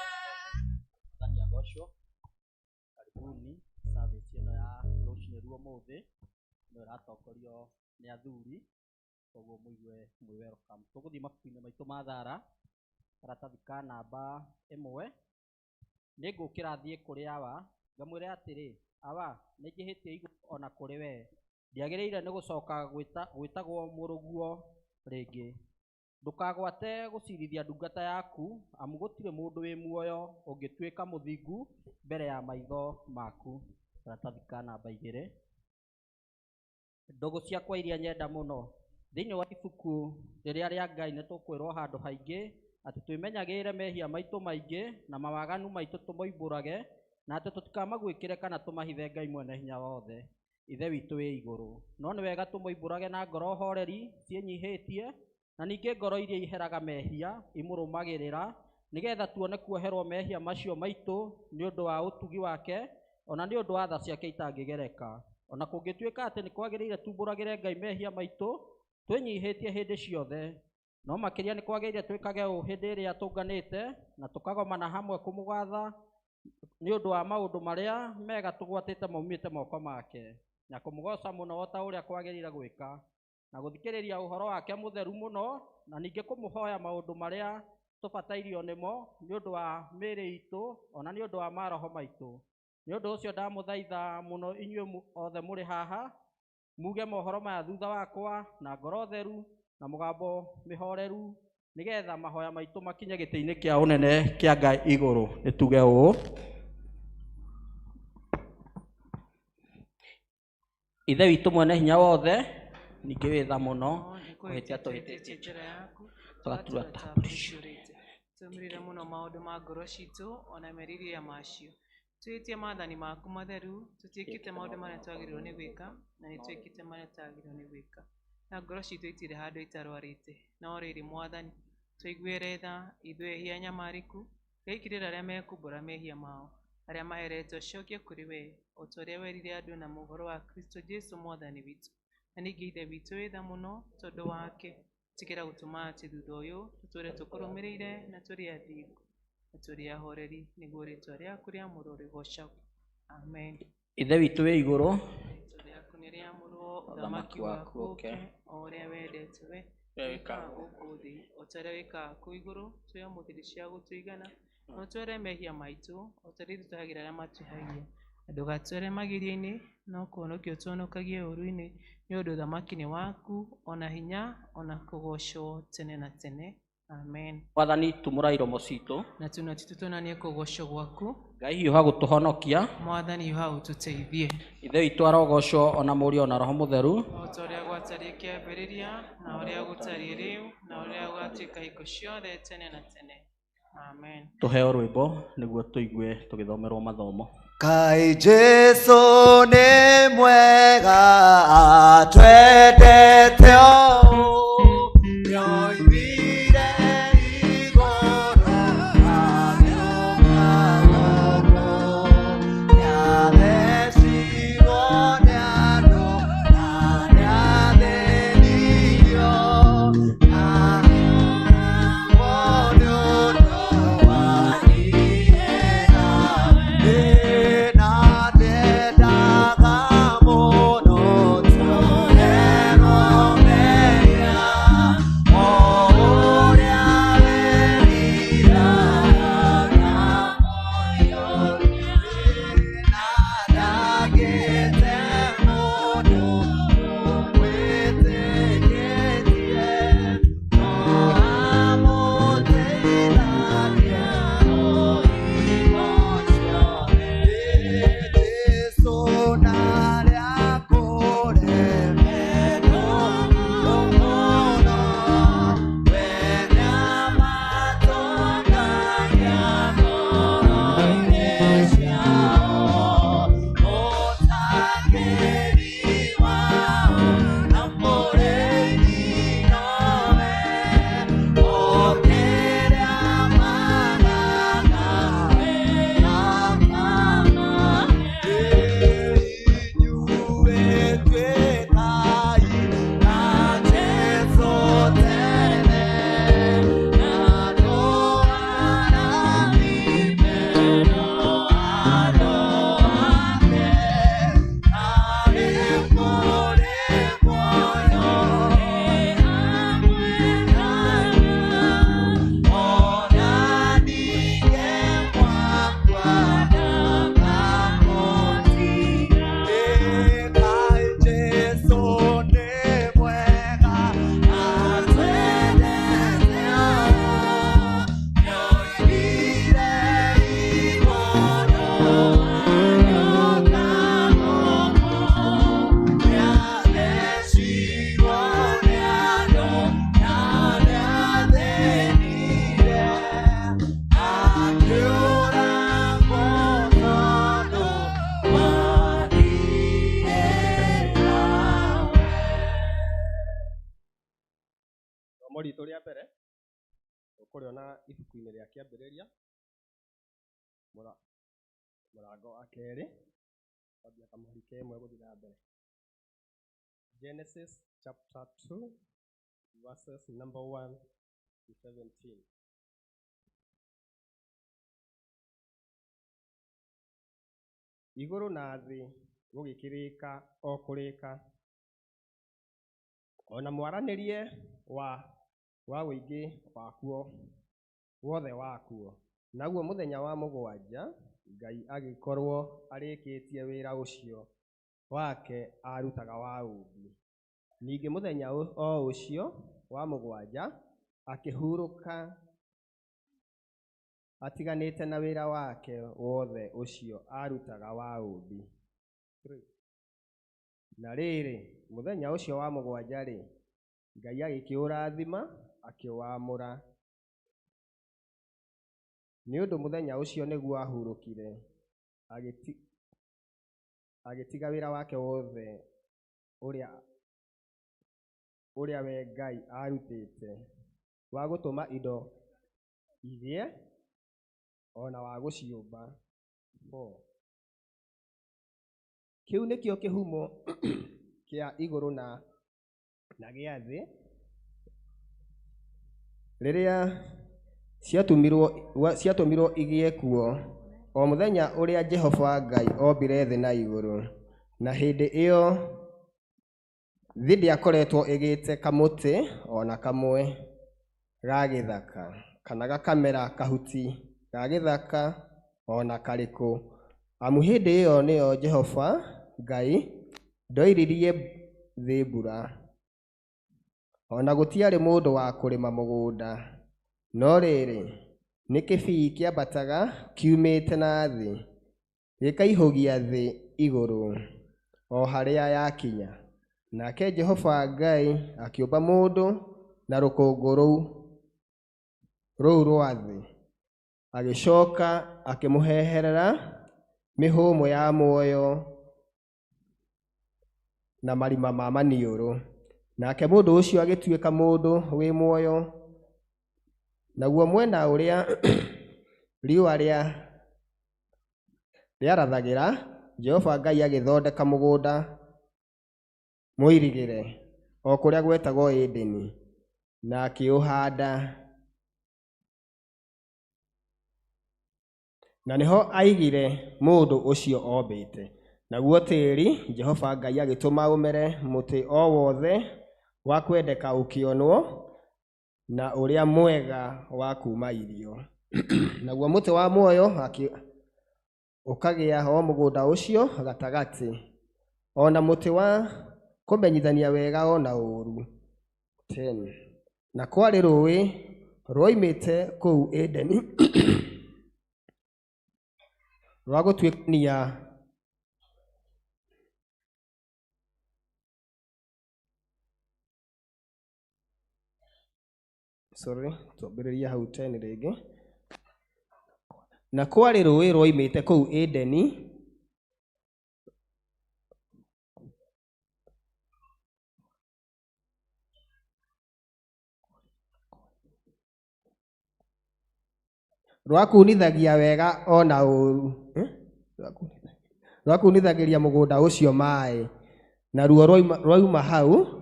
Mwathani agocwo. Karibuni service ĩno ya rũcinĩ rwa ũmũthĩ, ĩno ĩratongorio nĩ athuri, koguo mũigue mwĩ welcome. Tũgũthiĩ mabuku-inĩ maitũ ma thara, karatathi ka namba 1. Nĩ ngũkĩra thiĩ kũrĩ awa, ngamwĩre atĩrĩ, awa, nĩ njĩhĩtie igũrũ ona kũrĩ wee, ndiagĩrĩire nĩ gũcoka gwĩtagwo mũrũguo rĩngĩ. Ndũkagwate gũcirithia ndungata yaku, amu gũtirĩ mũndũ wĩ muoyo ũngĩtuĩka mũthingu mbere ya maitho maku. Karatathi ka namba 2. Ndũgũ ciakwa iria nyenda mũno, thĩinĩ wa ibuku rĩrĩa rĩa Ngai nĩ tũkwĩrwo handũ haingĩ atĩ twĩmenyagĩrĩre mehia maitũ maingĩ na mawaganu maitũ tũmoimbũrage, na atĩ tũtikamaguĩkĩre kana tũmahithe Ngai mwene hinya wothe, Ithe witũ wĩ igũrũ. No nĩ wega tũmoimbũrage na ngoro horeri ciĩnyihĩtie, na ningĩ ngoro iria iheraga mehia imũrũmagĩrĩra, nĩgetha tuone kuoherwo mehia macio maitũ nĩ ũndũ wa ũtugi wake, ona nĩ ũndũ wa tha ciake itangĩgereka. Ona kũngĩtuĩka atĩ nĩ kwagĩrĩire tumbũragĩre Ngai mehia maitũ twĩnyihĩtie hĩndĩ ciothe, no makĩria nĩ kwagĩrĩire twĩkage ũũ hĩndĩ ĩrĩa tũnganĩte na tũkagomana hamwe kũmũgatha nĩ ũndũ wa maũndũ marĩa mega tũgwatĩte maumĩte moko make, na kũmũgoca mũno o ta ũrĩa kwagĩrĩire gwĩka, na gũthikĩrĩria ũhoro wake mũtheru mũno, na ningĩ kũmũhoya maũndũ marĩa tũbatairio nĩmo nĩ ũndũ wa mĩĩrĩ itũ ona nĩ ũndũ wa maroho maitũ. Nĩ ũndũ ũcio ndamũthaitha mũno inyuĩ othe mũrĩ haha, muge mohoro maya thutha wakwa na ngoro theru na mũgambo mĩhoreru, nĩgetha mahoya maitũ makinye gĩtĩ-inĩ kĩa ũnene kĩa Ngai igũrũ. Nĩ tuge ũũ: Ithe witũ mwene hinya wothe, ningĩ wĩ tha mũno, kũhĩtia tũhĩtĩtie njĩra yaku, tũgatura tũgatura ta ta mbũri mbũri ciũrĩte. Tũmĩrĩre mũno maũndũ ma ngoro citũ ona merirĩria macio. Twĩhĩtie maathani maku matheru, tũtiĩkĩte maũndũ marĩa twagĩrĩirwo nĩ gwĩka, na nĩ twĩkĩte marĩa tutagĩrĩirwo nĩ gwĩka. Na ngoro citũ itirĩ handũ itarwarĩte. No rĩrĩ Mwathani, tũiguĩre tha ithuĩ ehia anyamarĩku, Ngai arĩa mekumbũra mehia mao, arĩa maheretwo cokie kũrĩ wee, o ta ũrĩa werire andũ na mũhoro wa Kristo Jesu Mwathani witũ. Na ningĩ Ithe witũ wĩ tha mũno tondũ wake, tigĩra gũtũma atĩ thutha ũyũ tũtũũre tũkũrũmĩrĩire na tũrĩ athingu na tũrĩ ahoreri, nĩguo rĩĩtwa rĩaku rĩamũrwo rĩgoocagwo. Amen. Ithe witũ wĩ igũrũ, Rĩĩtwa rĩaku nĩ rĩamũrwo, ũthamaki ũthamaki waku waku ũke, ũke, o ũrĩa wendete we we wĩkaga wĩkaga gũkũ thĩ, o ta ũrĩa wĩkaga kũu igũrũ. Tũhe ũmũthĩ irio cia gũtũigana, na ũtwere mehia maitũ, o ta ũrĩa ithuĩ tũhagĩra arĩa matwĩhagia. Na ndũgatware magerio-inĩ, no kũhonokia ũtũhonokagie ũũru-inĩ, nĩ ũndũ ũthamaki nĩ waku, ona hinya, ona kũgoocwo tene na tene. Amen. Mwathani tumũra iromo citũ. Na tũnua twitũ tuonanie kũgoocwo gwaku. Ngai hiũha gũtũhonokia. Mwathani hiũha ũtũteithie. Ithe witũ arogocwo ona Mũriũ ona Roho Mũtheru. O ta ũrĩa gwatariĩ kĩambĩrĩria, na ũrĩa gũtariĩ rĩu, na ũrĩa gũgatuĩka hingo ciothe tene na tene. Amen. Tũheo rwĩmbo nĩguo tũigue tũgĩthomerwo mathomo. Kai Jesu nĩ mwega atwendete ũũ, nĩoimire igũrũ agĩũka gũkũ, nĩathecirwo nĩ andũ na nĩathĩnirio, na akĩũragwo nĩ ũndũ wa niĩ nawe. Na ndendaga mũno tuoherwo mehia, o ũrĩa weriraga na ndagĩte mũndũ ũmwĩtĩkĩtie, no amũteithagia hingo ciothe. Jesu ndarĩa kũremetwo mũno, we nĩamatongagia ngoro-inĩ ciao. Mũtangĩri wao na mũrĩithi nowe, o kĩrĩa magaga we akamahe. Inyuĩ tuĩkai na Jesũ tene, na tũmarathime no andũ ake, arĩ kũrĩ muoyo hamwe nawe, ona ningĩ mwakwa ndakamũtiga. Kai Jesu nĩ mwega atwendete ũũ, nĩoimire igũrũ agĩũka gũkũ, nĩathecirwo nĩ andũ na nĩathĩnire, akĩũragwo tondũ wa niĩ nawe. Ithomo ritũ rĩa mbere tũkũrĩona ibuku-inĩ rĩa kĩambĩrĩria mũrango wa kerĩ kwambia kamũhari ka ĩmwe gũthiĩ na mbere. Genesis chapter 2 verses number 1 to 17. Igũrũ na thĩ gũgĩkĩrĩka o kũrĩka, ona mwaranĩrie wa ũingĩ wakuo wothe wakuo. Naguo mũthenya wa mũgwanja Ngai agĩkorwo arĩkĩtie wĩra ũcio wake arutaga wa ũũmbi. Ningĩ mũthenya o ũcio wa mũgwanja akĩhurũka atiganĩte na wĩra wake wothe ũcio arutaga wa ũũmbi. Na rĩrĩ, mũthenya ũcio wa mũgwanja-rĩ, Ngai agĩkĩũrathima akĩwamũra, nĩ ũndũ mũthenya ũcio nĩguo ahurũkire, agĩtiga wĩra wake wothe ũrĩa we Ngai aarutĩte wa gũtũma indo igĩe ona wa gũciũmba. 4. Kĩu nĩkĩo kĩhumo kĩa igũrũ na gĩa thĩ, rĩrĩa ciatũmirwo igĩe kuo, o mũthenya ũrĩa Jehova Ngai ombire thĩ na igũrũ. Na hĩndĩ ĩyo thĩ ndĩakoretwo ĩgĩte kamũtĩ ona kamwe ga gĩthaka, kana gakamera kahuti ga gĩthaka ona karĩkũ, Amu hĩndĩ ĩyo nĩyo Jehova Ngai ndoiririe thĩ mbura, ona gũtiarĩ mũndũ wa kũrĩma mũgũnda. No rĩrĩ, nĩ kĩbii kĩambataga kiumĩte na thĩ, gĩkaihũgia thĩ igũrũ, o harĩa yakinya. Nake Jehova Ngai akĩũmba mũndũ na rũkũngũ rũu rwa thĩ, agĩcoka akĩmũheherera mĩhũmũ ya muoyo na marima ma maniũrũ. Nake mũndũ ũcio agĩtuĩka mũndũ wĩ muoyo. Naguo mwena ũrĩa riũa rĩarathagĩra, Jehova Ngai agĩthondeka mũgũnda mũirigĩre, o kũrĩa gwetagwo Edeni, na akĩũhanda. Na nĩho aigire mũndũ ũcio ombĩte. Naguo tĩĩri Jehova Ngai agĩtũma ũmere mũtĩ o wothe wa kwendeka ũkĩonwo, na ũrĩa mwega wa kuuma irio. Naguo mũtĩ wa muoyo ũkagĩa o mũgũnda ũcio gatagatĩ, o na mũtĩ wa kũmenyithania wega o na ũũru. 10. Na kwarĩ rũũĩ rwoimĩte kũu Edeni rwa gũtuĩkania sorry, twambĩrĩrie hau 10 rĩngĩ. Na kwarĩ rũũĩ rwoimĩte kũu Edeni rwa kunithagia wega o na ũũru, rwa kunithagĩria mũgũnda ũcio maaĩ, naruo rwauma hau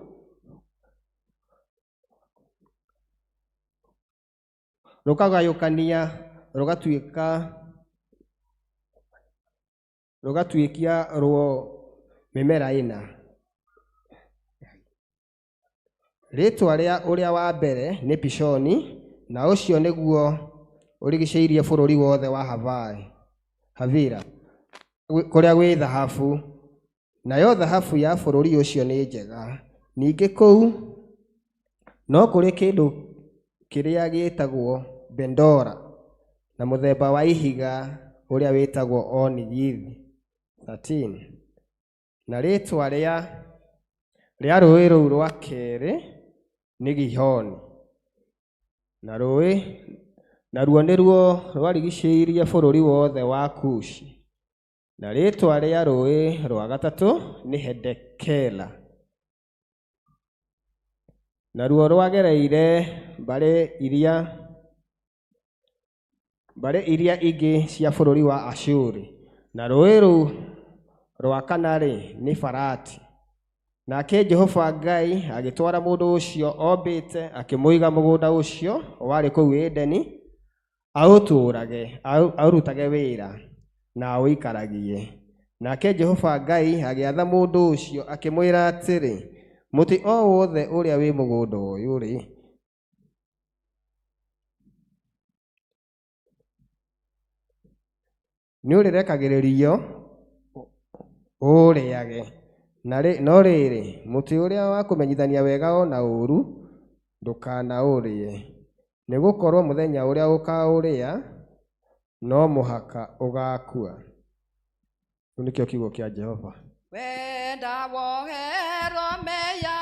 rũkagayũkania rũgatuĩkia rwo mĩmera ĩna. Rĩĩtwa rĩa ũrĩa wa mbere nĩ Pishoni, na ũcio nĩguo ũrigicĩirie bũrũri wothe wa Havila, kũrĩa gwĩ thahabu. Nayo thahabu ya bũrũri ũcio nĩ njega. Ningĩ kũu no kũrĩ kĩndũ kĩrĩa gĩĩtagwo bendora, na mũthemba wa ihiga ũrĩa wĩtagwo onigithi. 13. Na rĩĩtwa rĩa rũũĩ rũu rwa kerĩ nĩ Gihoni, na rũũĩ naruo nĩruo rwarigicĩirie bũrũri wothe wa Kushi. Na rĩĩtwa rĩa rũũĩ rwa gatatũ nĩ Hedekela, naruo rwagereire mbarĩ iria ingĩ cia bũrũri wa Ashuri. Na rũũĩ rũu rwa kana-rĩ nĩ Farati. Nake Jehova Ngai agĩtwara mũndũ ũcio ombĩte akĩmũiga mũgũnda ũcio warĩ kũu Edeni, aũtũũrage, aũrutage wĩra na aũikaragie. Nake Jehova Ngai agĩatha mũndũ ũcio akĩmwĩra atĩrĩ, mũtĩ o wothe ũrĩa wĩ mũgũnda ũyũ-rĩ, nĩũrĩrekagĩrĩrio ũũrĩage, no rĩrĩ, mũtĩ ũrĩa wa kũmenyithania wega o na ũũru ndũkanaũrĩe, nĩgũkorwo mũthenya ũrĩa ũkaũrĩa no mũhaka ũgaakua. Kĩu nĩkĩo kiugo kĩa Jehova. Wenda woherwo meya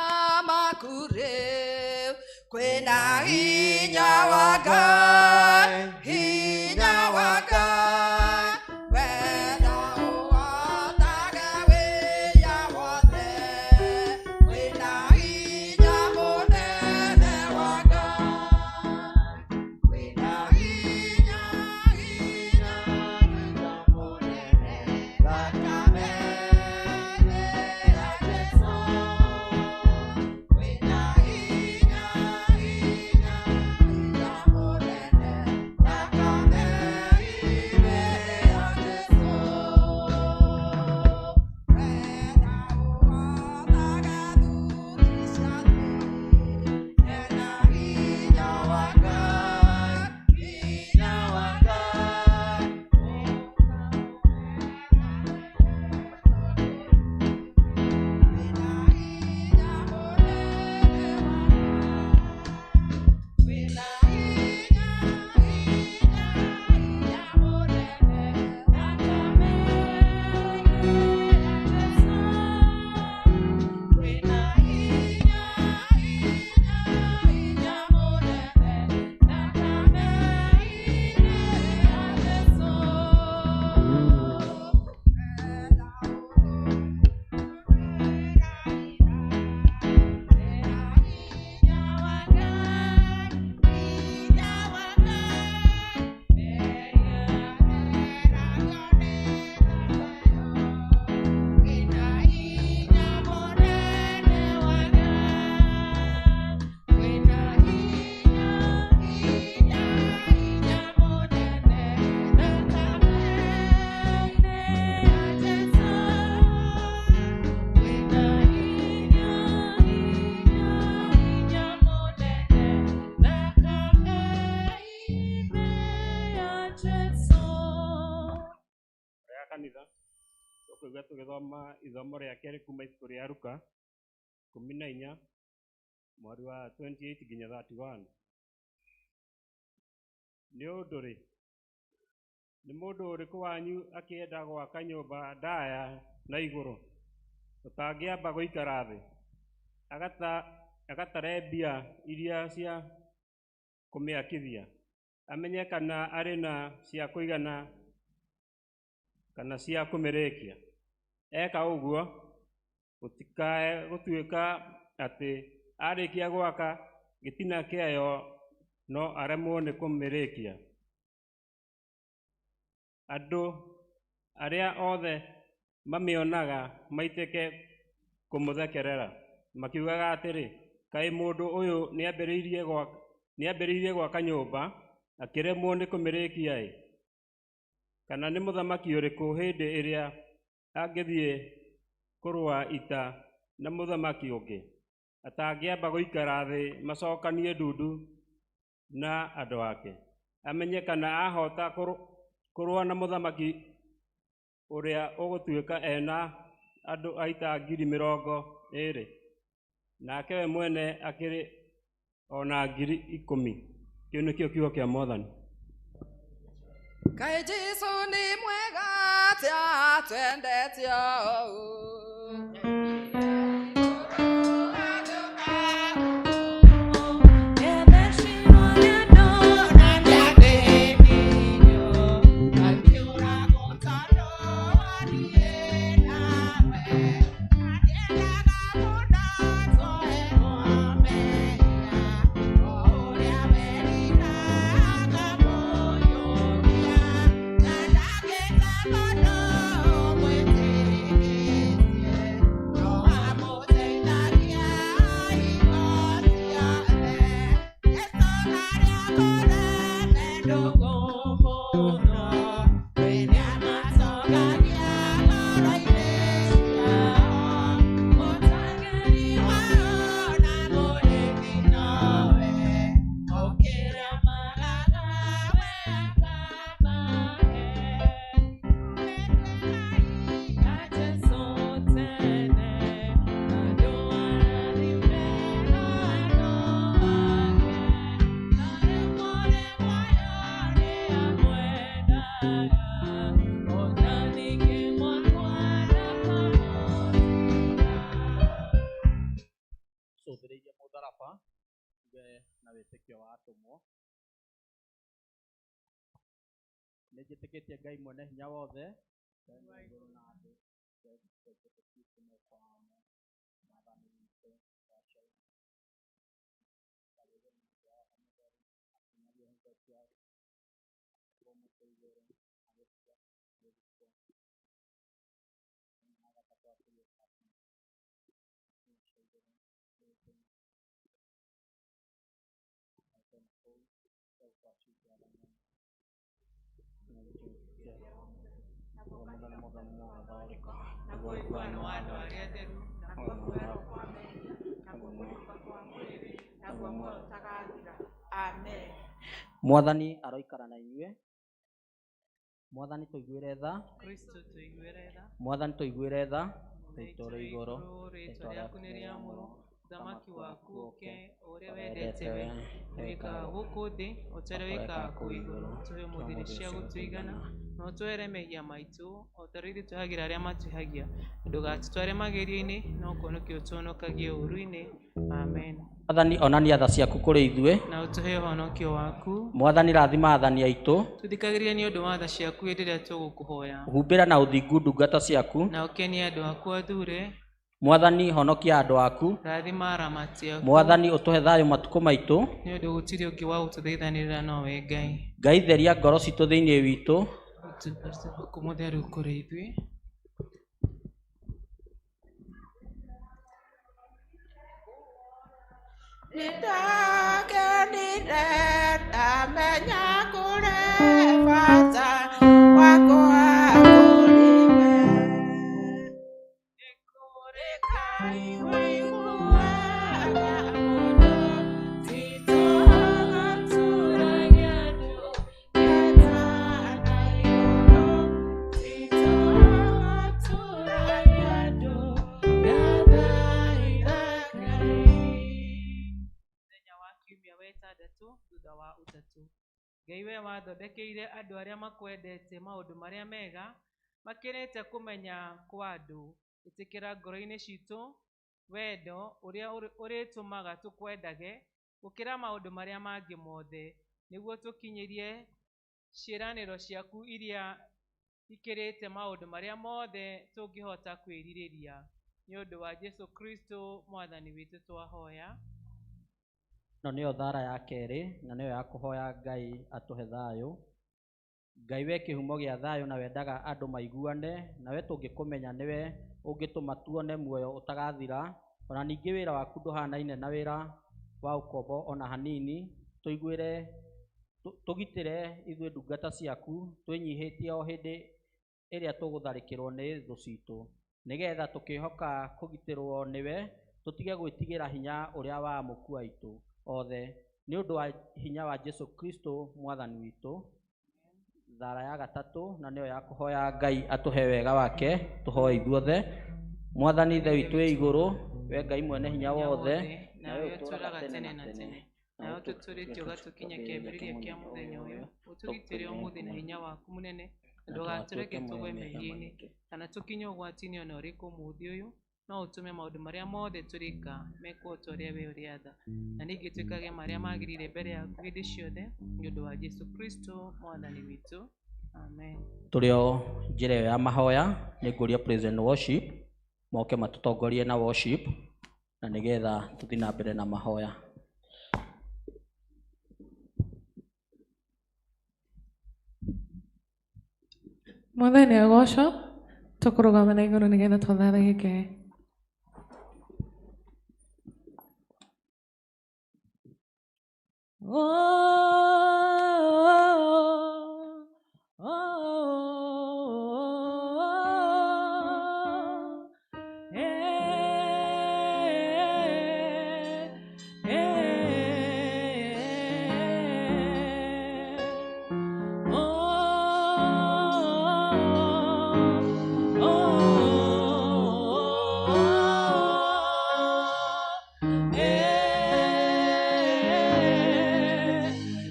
maku rĩu, kwĩna hinya wa Ngai, hinya wa Ngai. Wenda ũhotage wĩya wothe, kwĩna hinya mũnene wa Ngai. Kwĩna hinya, hinya, hinya mũnene, thakame-inĩ ya Jesũ. Kwĩna hinya, hinya, hinya mũnene, thakame Jesu. Ya kanitha tũkũigua tũgĩthoma ithomo rĩa kerĩ kuma ibuku rĩa Luka 14 mweri wa 28 nginya 31. Nĩ ũndũ rĩ, nĩ mũndũ ũrĩkũ wanyu akĩenda gwaka nyũmba ndaya na igũrũ ũtangĩamba gũikara thĩ agatare mbia iria cia kũmĩakithia, amenye kana arĩ na cia kũigana kana cia kũmĩrĩkia? Eka ũguo, gũtikae gũtuĩka atĩ arĩkia gwaka gĩtina kĩayo no aremwo nĩ kũmĩrĩkia. Andũ arĩa othe mamĩonaga maitĩke kũmũthekerera makiugaga atĩrĩ, kaĩ mũndũ ũyũ nĩambĩrĩirie gwaka nyũmba akĩremwo nĩ kũmĩrĩkia ĩ? Kana nĩ mũthamaki ũrĩkũ hĩndĩ ĩrĩa angĩthiĩ kũrũa ita na mũthamaki ũngĩ atangĩamba gũikara thĩ macokanie ndundu na andũ ake, amenye kana ahota kũrũa na mũthamaki ũrĩa ũgũtuĩka ena andũ a ita 20,000, nake we mwene akĩrĩ ona 10,000? Kĩu nĩkĩo kiugo kĩa Mwathani. Kaĩ Jesũ nĩ mwega atĩa twendete ũũ. Cũthĩrĩirie mũtharaba tuge na wĩtĩkio wa atũmwo. Nĩ njĩtĩkĩtie Ngai mwene hinya wothe, Ngai wa igũrũ na thĩ, Ngai Jesu Kristo mũkwa wa Mwathani witũ, Naguo ũiguano wa andũ arĩa atheru, naguo kuoherwo kwa mehia, naguo kũriũka kwa mwĩrĩ, naguo muoyo ũtagathira. Amen. Mwathani aroikara na inyuĩ. Mwathani tũiguĩre tha. Kristo tũiguĩre tha. Mwathani tũiguĩre tha. Rĩĩtwa Rĩĩtwa igũrũ, rĩĩtwa rĩaku nĩ rĩamũrwo, ũthamaki waku ũũke, o ũrĩa wendete we wĩkaga gũkũ thĩ o ta ũrĩa wĩkaga kũu igũrũ. Tũhe ũmũthĩ irio cia gũtũigana, na ũtũhere mehia maitũ o ta ũrĩa ithuĩ twĩhagĩra arĩa matwĩhagia, na ndũgatũtware magerio-inĩ, no kũhonokia ũtũhonokagie ũũru-inĩ. Amen. Mwathani onania tha ciaku kũrĩ ithuĩ. Na ũtũhe ũhonokio waku. Mwathani rathima athani aitũ. Tũthikagĩrĩrie nĩ ũndũ wa tha ciaku hĩndĩ ĩrĩa tũgũkũhoya. Humbĩra na ũthingu ndungata ciaku. Na ũkenie andũ aku athure. Mwathani honokia andũ aku. Rathima aramati aku. Mwathani ũtũhe thayũ matukũ maitũ. Nĩ ũndũ gũtirĩ ũngĩ wa gũtũthaithanĩrĩra nowe Ngai. Ngai theria ngoro citũ thĩinĩ witũ. Ũtungata waku mũtheru kũrĩ ithuĩ. Nĩndakenire ndamenya kũrĩ bata wakwa kũrĩ we. Nĩkũrĩ Ngai ũiguaga mũno, ti tũratũragia andũ. Ngai we wathondekeire andũ arĩa makwendete maũndũ marĩa mega makĩrĩte kũmenya kwa andũ. Ĩtĩkĩra ngoro-inĩ citũ wendo ũrĩa ũrĩtũmaga tũkwendage gũkĩra maũndũ marĩa mangĩ mothe, nĩguo tũkinyĩrie ciĩranĩro ciaku iria ikĩrĩte maũndũ marĩa mothe tũngĩhota kwĩrirĩria. Nĩ ũndũ wa Jesu Kristo mwathani witũ twahoya. Ĩno nĩyo thara ya kerĩ na nĩyo ya kũhoya Ngai atũhe thayũ. Ngai we kĩhumo gĩa thayũ na wendaga andũ maiguane, nawe tũngĩkũmenya nĩwe ũngĩtũma tuone muoyo ũtagathira. Ona ningĩ wĩra waku ndũhanaine na wĩra wa ũkombo ona hanini. Tũiguĩre, tũgitĩre ithuĩ ndungata ciaku, twĩnyihĩtie o hĩndĩ ĩrĩa tũgũtharĩkĩrwo nĩ thũ citũ, nĩgetha tũkĩhoka kũgitĩrwo nĩwe, tũtige gwĩtigĩra hinya ũrĩa wa amũku aitũ othe, nĩ ũndũ wa hinya wa Jesu Kristo mwathani witũ. Thara ya gatatũ na nĩyo ya kũhoya Ngai atũhe wega wake, tũhoe ithuothe. Mwathani Ithe witũ wĩ igũrũ, we Ngai mwene hinya wothe, nawe ũtũũraga tene na tene, nawe ũtũtũrĩtie ũgatũkinyia kĩambĩrĩria kĩa mũthenya ũyũ, ũtũgitĩre ũmũthĩ na hinya waku mũnene, na ndũgatũreke tũgwe mehia-inĩ kana tũkinye ũgwati-inĩ ona ũrĩkũ ũmũthĩ ũyũ, no ũtũme maũndũ marĩa mothe tũrĩka mekwo ta ũrĩa we ũrĩatha, na ningĩ twĩkage marĩa magĩrĩire mbere yaku hĩndĩ ciothe, nĩ ũndũ wa Jesu Kristo mwathani witũ. Amen. Tũrĩ o njĩra ĩyo ya mahoya, nĩ ngũria praise and worship moke matũtongorie na worship, na nĩgetha tũthiĩ na mbere na mahoya. Mwathani agocwo, tũkũrũgama na igũrũ nĩgetha twathathaiye Ngai. Oh, oh, oh, eh, eh, oh, oh, eh,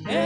eh.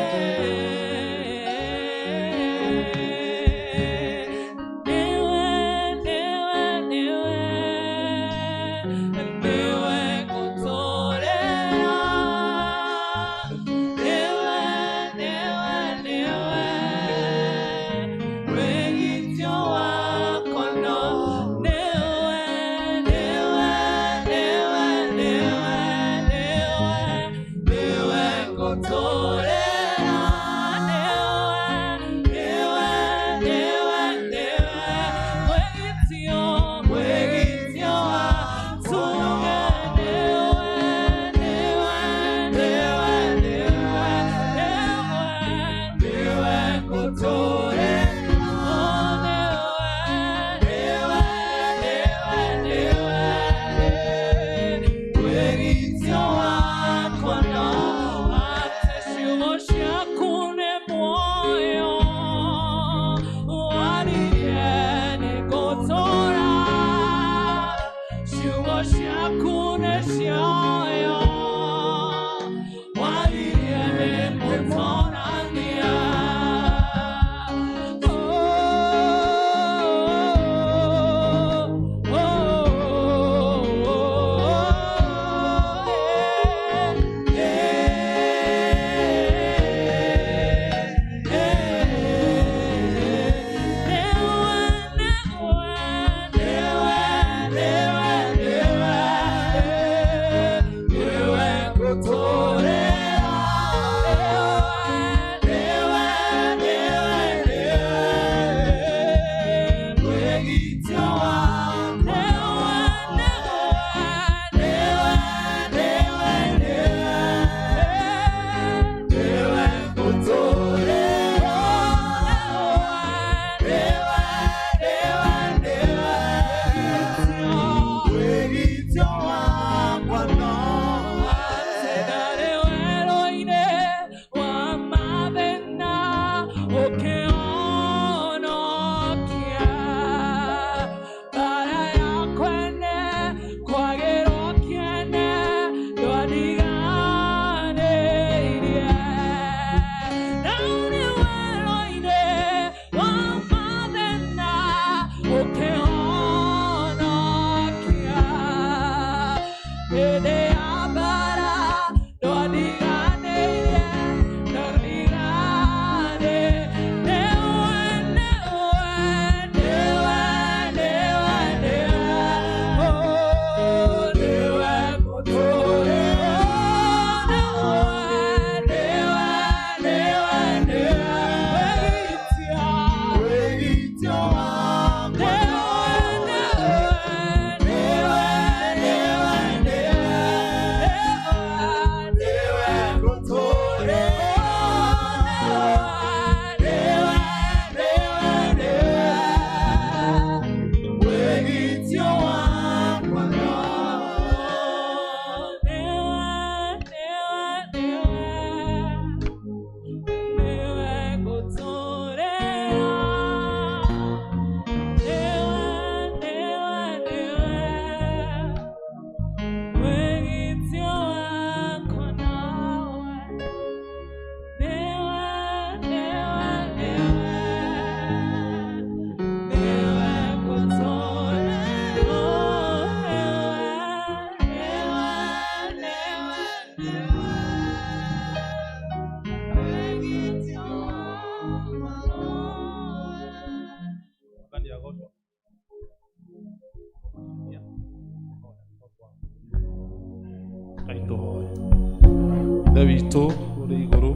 Witũ ũrĩ igũrũ,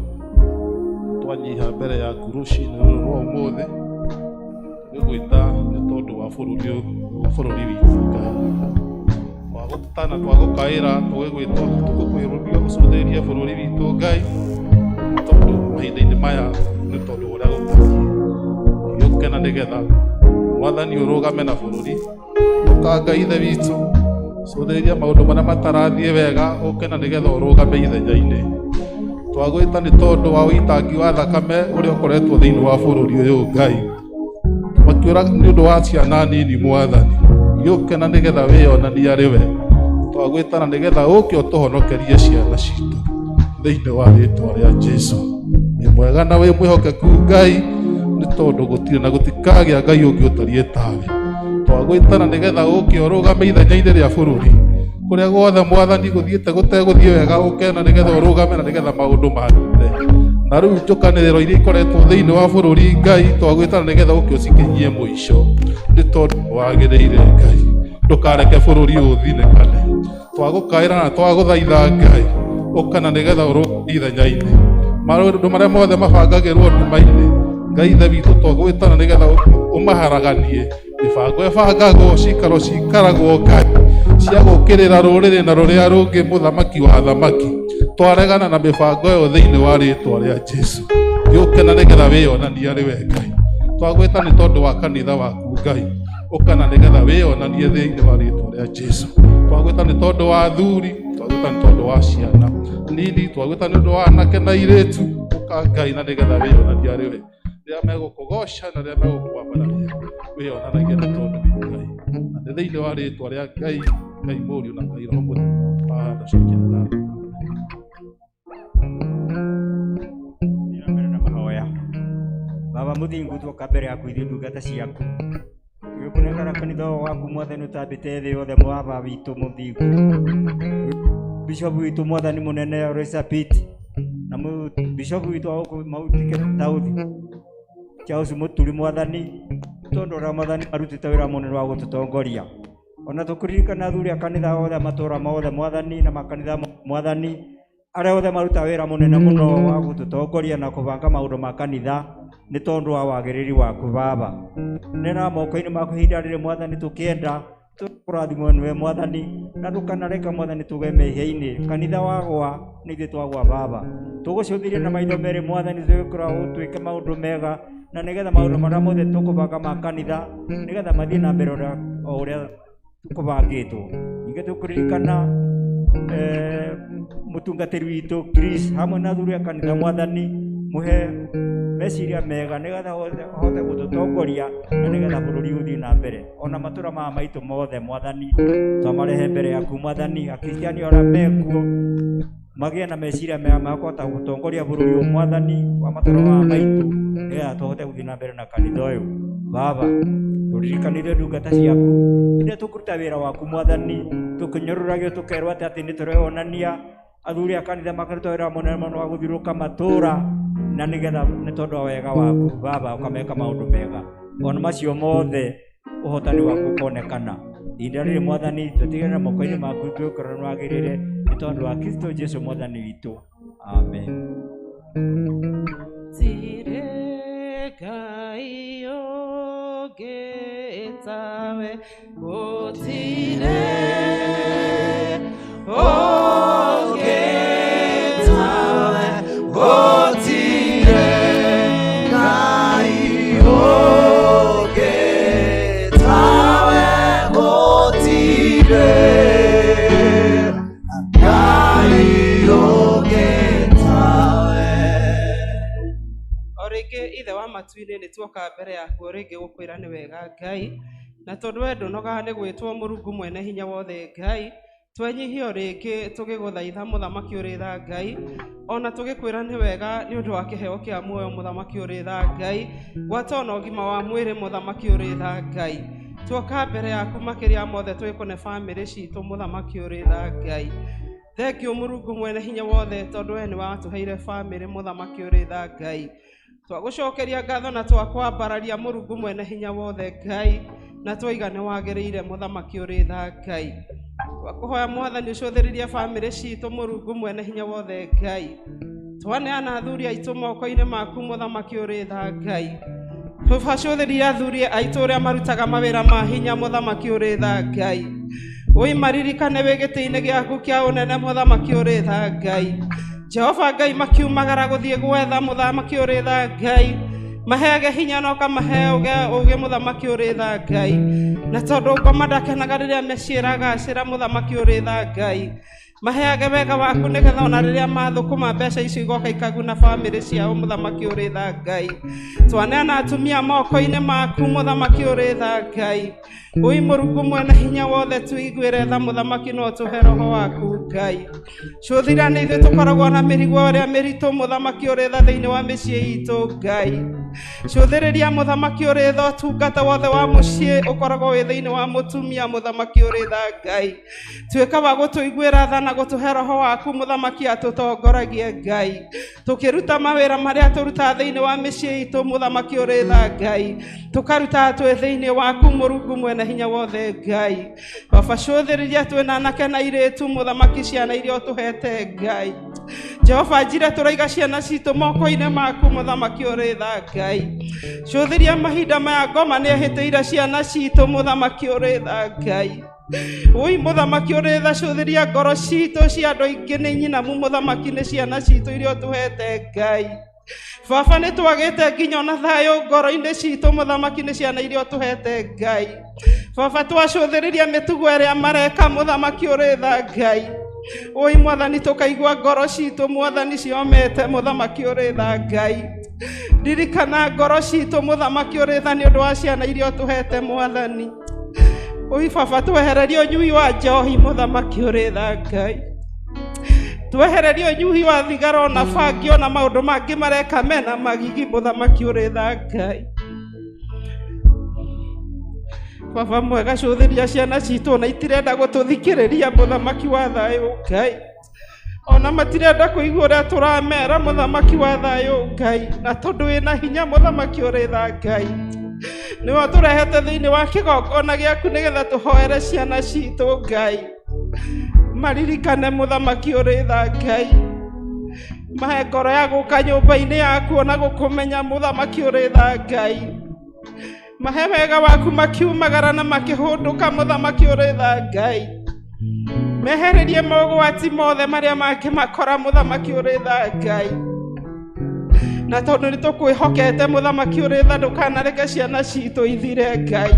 twanyiha mbere yaku rũcinĩ rũrũ rwa ũmũthĩ, tũgĩgwĩta nĩ tondũ wa bũrũri ũyũ, bũrũri witũ Ngai. Twagũtana twagũkaĩra tũgĩgwĩta tũgũkwĩrũria ũcũthĩrĩrie bũrũri witũ Ngai, tondũ mahinda-inĩ maya nĩ tondũ ũrĩa gũtariĩ. Gĩũkena nĩgetha Mwathani ũrũgame na bũrũri, ũka Ngai Ithe witũ, cũthĩrĩria maũndũ marĩa matarathiĩ wega, ũke na nĩgetha ũrũgame ithenya-inĩ. Twagwĩta nĩ tondũ wa ũitangi wa thakame ũrĩa ũkoretwo thĩinĩ wa bũrũri ũyũ Ngai, makĩũra nĩ ũndũ wa ciana nini Mwathani, gĩũke na nĩgetha wĩyonanie arĩ we. Twagwĩta na nĩgetha ũke ũtũhonokerie ciana citũ thĩinĩ wa rĩtwa rĩa Jesu. Wĩ mwega na wĩ mwĩhokeku Ngai, nĩ tondũ gũtirĩ na gũtikagĩa Ngai ũngĩ ũtariĩ tawe. Twagwĩtana nĩgetha ũke ũrũgame ithenya-inĩ rĩa bũrũri, kũrĩa guothe Mwathani gũthiĩte gũtegũthiĩ wega, ũke na nĩgetha ũrũgame na nĩgetha maũndũ magĩre. Na rĩu njũkanĩrĩro iria ikoretwo thĩinĩ wa bũrũri Ngai, twagwĩtana nĩgetha ũke ũcikinyie mũico, nĩ tondũ wagĩrĩire Ngai. Ndũkareke bũrũri ũyũ ũthinĩkane. Twagũkaĩra na twagũthaitha Ngai, ũka na nĩgetha ũrũgame ithenya-inĩ. Maũndũ marĩa mothe mabangagĩrwo nduma-inĩ, Ngai Ithe witũ twagwĩtana nĩgetha ũmaharaganie. Mĩbango ĩbangagwo, cikaro cikaragwo Ngai, cia gũũkĩrĩra rũrĩrĩ na rũrĩa rũngĩ, mũthamaki wa athamaki. Twaregana na mĩbango ĩyo thĩinĩ wa rĩtwa rĩa Jesu. Gĩũke na nĩgetha wĩyonanie arĩ we Ngai. Twagwĩta nĩ tondũ wa kanitha waku Ngai, ũka na nĩgetha wĩyonanie thĩinĩ wa rĩtwa rĩa Jesu. Twagwĩta nĩ tondũ wa athuri, twagwĩta nĩ tondũ wa ciana nini, twagwĩta nĩ ũndũ wa anake na airĩtu, ũka Ngai na nĩgetha wĩyonanie arĩ we. Rĩrĩa megũkũgoca na rĩrĩa megũkwambararia, wĩyonanagia nĩ tondũ wĩ Ngai. Na nĩ thĩinĩ wa rĩtwa rĩa Ngai, Ngai Mũriũ na Ngai Roho Mũtheru, ndacokia ngatho. Mbere na mahoya. Baba mũthingu, tuoka mbere yaku ithuĩ ndungata ciaku, tũgĩkũnengera kanitha ũyũ waku Mwathani ũtambĩte thĩ yothe. Baba witũ mũthingu, bishop witũ Mwathani mũnene Alois Pit na bishop witũ wa gũkũ Mount Kenya South Charles Mũturi, Mwathani, tondũ ũrĩa Mwathani arutĩte wĩra mũnene wa gũtũtongoria, ona tũkũririkana athuri a kanitha othe, matũũra mothe Mwathani, na makanitha Mwathani, arĩa othe maruta wĩra mũnene mũno wa gũtũtongoria na kũbanga maũndũ ma kanitha nĩ tondũ wa wagĩrĩri waku. Baba, nena moko-inĩ maku ihinda rĩrĩ Mwathani, tũkĩenda tũkũrathimwo nĩwe Mwathani, na ndũkanareka Mwathani tũgwe mehia-inĩ. Kanitha wagwa nĩ ithuĩ twagwa. Baba, tũgũcũthĩrĩria na maitho merĩ Mwathani, tũgĩkũra ũtwĩke maũndũ mega, na nĩgetha maũndũ marĩa mothe tũkũbanga ma kanitha nĩgetha mathiĩ na mbere o ũrĩa kũbangĩtwo. Ningĩ tũkũririkana mũtungatĩri witũ Chris hamwe na athuri a kanitha. Mwathani, mũhe meciria mega nĩgetha ahote gũtũtongoria na nĩgetha bũrũri ũthiĩ na mbere, ona matũra maya maitũ mothe Mwathani twamarehe mbere yaku. Mwathani, akristiani arĩa mekuo magĩe na meciria mega ma kũhota gũtongoria bũrũri ũyũ Mwathani wa matũra maya maitũ, nĩgetha tũhote gũthiĩ na mbere na kanitha ũyũ. Baba, tũririkanire ndungata ciaku rĩrĩa tũkũruta wĩra waku Mwathani, tũkĩnyũrũragio, tũkerwo atĩ nĩ tũreyonania. Athuri a kanitha makaruta wĩra mũnene mũno wa gũthiũrũrũka matũra, na nĩgetha nĩ tondũ wa wega waku Baba ũkameka maũndũ mega, ona macio mothe ũhotani waku ũkonekana. Ihinda rĩrĩ Mwathani tũtigane moko-inĩ maku, twĩkorwo nĩ wagĩrĩire nĩ tondũ wa Kristo Jesu Mwathani witũ, amen. Tirĩ Ngai ũngĩ tawe, gũtirĩ ũngĩ tawe, gũtirĩ Ngai ũngĩ tawe, gũtirĩ Ngai ũngĩ tawe. O rĩngĩ Ithe wa matu-inĩ, nĩ tuoka mbere yaku o rĩngĩ gũkwĩra nĩ wega Ngai, na tondũ we ndũnogaga nĩ gwĩtwo Mũrungu mwene hinya wothe. Ngai, twenyihia o rĩngĩ tũgĩgũthaitha, mũthamaki ũrĩ tha Ngai, ona tũgĩkwĩra nĩ wega nĩ ũndũ wa kĩheo kĩa muoyo, mũthamaki ũrĩ tha Ngai, gwata ona ũgima wa mwĩrĩ, mũthamaki ũrĩ tha Ngai. Tuoka mbere yaku makĩria mothe twĩkũne bamĩrĩ citũ, mũthamaki ũrĩ tha Ngai. Thengiũ Mũrungu mwene hinya wothe, tondũ we nĩ watũheire bamĩrĩ, mũthamaki ũrĩ tha Ngai. Twagũcokeria ngatho na twakwambararia, Mũrungu mwene hinya wothe Ngai, na twaiga nĩ wagĩrĩire, mũthamaki ũrĩ tha Ngai. Twakũhoya Mwathani ũcũthĩrĩrie bamĩrĩ citũ Mũrungu mwene hinya wothe Ngai. Twaneana athuri aitũ moko-inĩ maku Mũthamaki ũrĩ tha Ngai. Tũbacũthĩrĩrie athuri aitũ ũrĩa marutaga mawĩra ma hinya Mũthamaki ũrĩ tha Ngai. Ũi maririkane wĩ gĩtĩ-inĩ gĩaku kĩa ũnene Mũthamaki ũrĩ tha Ngai. Jehova Ngai makiumagara gũthiĩ gwetha Mũthamaki ũrĩ tha Ngai. Maheage hinya na ũkamahe ũũgĩ Mũthamaki ũrĩ tha Ngai. Na tondũ ngoma ndakenaga rĩrĩa mĩciĩ ĩragacĩra Mũthamaki ũrĩ tha Ngai. Maheage wega waku nĩgetha ona rĩrĩa mathũkũma mbeca icio igoka ikaguna bamĩrĩ ciao Mũthamaki ũrĩ tha Ngai. Twaneana atumia moko-inĩ maku Mũthamaki ũrĩ tha Ngai. Ũi Mũrungu mwene hinya wothe tuiguĩre tha Mũthamaki no tũhe roho waku Ngai. Cũthira nĩ ithuĩ tũkoragwo na mĩrigo ĩrĩa mĩritũ Mũthamaki ũrĩ tha thĩinĩ wa mĩciĩ itũ Ngai. Cũthĩrĩria Mũthamaki ũrĩ tha ũtungata wothe wa mũciĩ ũkoragwo wĩ thĩinĩ wa mũtumia Mũthamaki ũrĩ tha Ngai. Tuĩka wa gũtũiguĩra tha na gũtũhe roho waku Mũthamaki atũtongoragie Ngai. Tũkĩruta mawĩra marĩa tũrutaga thĩinĩ wa mĩciĩ itũ Mũthamaki ũrĩ tha Ngai. Tũkaruta twĩ thĩinĩ waku Mũrungu mwene hinya wothe Ngai. Baba cũthĩrĩria twĩna anake na airĩtu Mũthamaki ciana iria ũtũhete Ngai. Jehova njira tũraiga ciana citũ moko-inĩ maku Mũthamaki ũrĩ tha Ngai. Cũthĩria mahinda maya ngoma nĩ ehĩtĩire ciana citũ Mũthamaki ũrĩ tha Ngai. Ũi Mũthamaki ũrĩ tha cũthĩria ngoro citũ cia andũ aingĩ nĩ nyinamu Mũthamaki nĩ ciana citũ iria ũtũhete Ngai. Baba nĩ twagĩte nginya ona thayũ ngoro-inĩ citũ Mũthamaki nĩ ciana iria ũtũhete Ngai. Baba twacũthĩrĩria mĩtugo ĩrĩa mareka Mũthamaki ũrĩ tha Ngai. Ũi Mwathani tũkaigua ngoro citũ Mwathani ciomete Mũthamaki ũrĩ tha Ngai. Ririkana ngoro citũ Mũthamaki ũrĩ tha nĩ ũndũ wa ciana iria ũtũhete Mwathani. Ũi baba twehererie ũnyui wa njohi Mũthamaki ũrĩ tha Ngai. Twehererie ũnyui wa thigara ona bangi ona maũndũ mangĩ mareka mena magigi Mũthamaki ũrĩ tha Ngai. Baba mwega cũthĩria ciana citũ ona itirenda gũtũthikĩrĩria Mũthamaki wa thayũ Ngai. Ona matirenda kũigua ũrĩa tũramera Mũthamaki wa thayũ Ngai. Na tondũ wĩna hinya Mũthamaki ũrĩ tha Ngai. Nĩwe ũtũrehete thĩinĩ wa kĩgongona gĩaku nĩgetha tũhoere ciana citũ Ngai. Maririkane Mũthamaki ũrĩ tha Ngai. Mahe ngoro ya gũka nyũmba-inĩ yaku ona gũkũmenya Mũthamaki ũrĩ tha Ngai. Mahe wega waku makiumagara na makĩhũndũka Mũthamaki ũrĩ tha Ngai. Mehererie mogwati mothe marĩa mangĩmakora Mũthamaki ũrĩ tha Ngai. Na tondũ nĩ tũkwĩhokete Mũthamaki ũrĩ tha ndũkanareke ciana citũ ithire Ngai.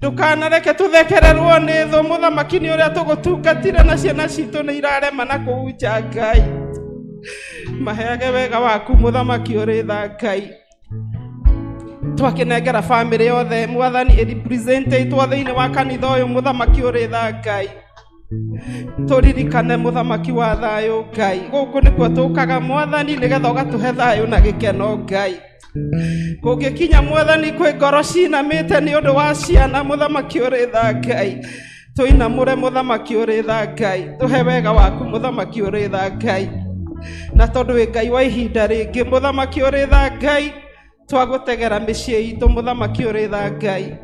Ndũkanareke tũthekererwo nĩ thũ Mũthamaki nĩ ũrĩa tũgũtungatire na ciana citũ nĩ irarema na kũu nja Ngai. Maheage wega waku Mũthamaki ũrĩ tha Ngai. Twakĩnengera bamĩrĩ yothe Mwathani ĩrepresentĩtwo thĩinĩ wa kanitha ũyũ Mũthamaki ũrĩ tha Ngai. Tũririkane Mũthamaki wa thayũ Ngai. Gũkũ nĩkuo tũkaga Mwathani nĩgetha ũgatũhe thayũ na gĩkeno Ngai. Kũngĩkinya Mwathani kwĩ ngoro cinamĩte nĩ ũndũ wa ciana Mũthamaki ũrĩ tha Ngai. Tũinamũre Mũthamaki ũrĩ tha Ngai. Tũhe wega waku Mũthamaki ũrĩ tha Ngai. Na tondũ wĩ Ngai wa ihinda rĩngĩ Mũthamaki ũrĩ tha Ngai. Twagũtegera mĩciĩ itũ Mũthamaki ũrĩ tha Ngai.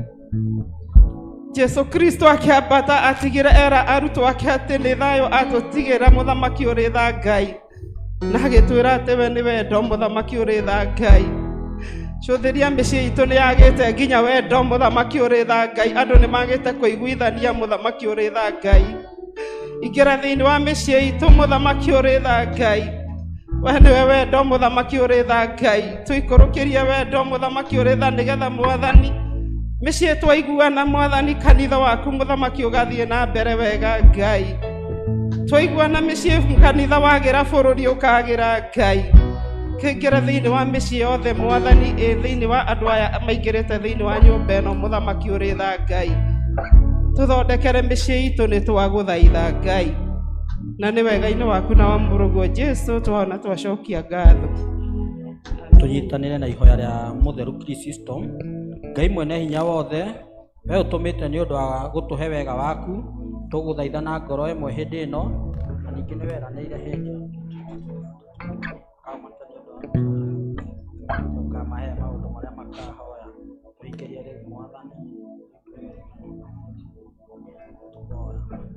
Jesu Kristo akĩambata atigĩre era arutwo ake atĩ nĩ thayũ atũtigĩra Mũthamaki ũrĩ tha Ngai. Na agĩtwĩra atĩ we nĩ wendo Mũthamaki ũrĩ tha Ngai. Cũthĩria mĩciĩ itũ nĩ yagĩte nginya wendo Mũthamaki ũrĩ tha Ngai. Andũ nĩ magĩte kũiguithania Mũthamaki ũrĩ tha Ngai. Ingĩra thĩinĩ wa mĩciĩ itũ Mũthamaki ũrĩ tha Ngai. We nĩwe wendo Mũthamaki ũrĩ tha Ngai. Tũikũrũkĩrie wendo Mũthamaki ũrĩ tha nĩgetha Mwathani mĩciĩ twaiguana Mwathani kanitha waku Mũthamaki ũgathiĩ na mbere wega Ngai. Twaiguana mĩciĩ kanitha wagĩra bũrũri ũkagĩra Ngai. Kĩingĩre thĩinĩ wa mĩciĩ yothe Mwathani ĩ thĩinĩ wa andũ aya maingĩrĩte thĩinĩ wa nyũmba ĩno Mũthamaki ũrĩ tha Ngai. Tũthondekere mĩciĩ itũ nĩ twagũthaitha Ngai. Na nĩ wega-inĩ waku na wa mũrũguo Jesu twaona twacokia ngatho. Tũnyitanĩre na ihoya rĩa mũtheru Kristo. Ngai mwene hinya wothe we ũtũmĩte nĩ ũndũ wa gũtũhe wega waku tũgũthaitha na ngoro ĩmwe hĩndĩ ĩno na ningĩ nĩ weranĩire hĩndĩ ũkamahe maũndũ marĩa makahoya tũhingĩrie rĩu Mwathani. Tũkoya.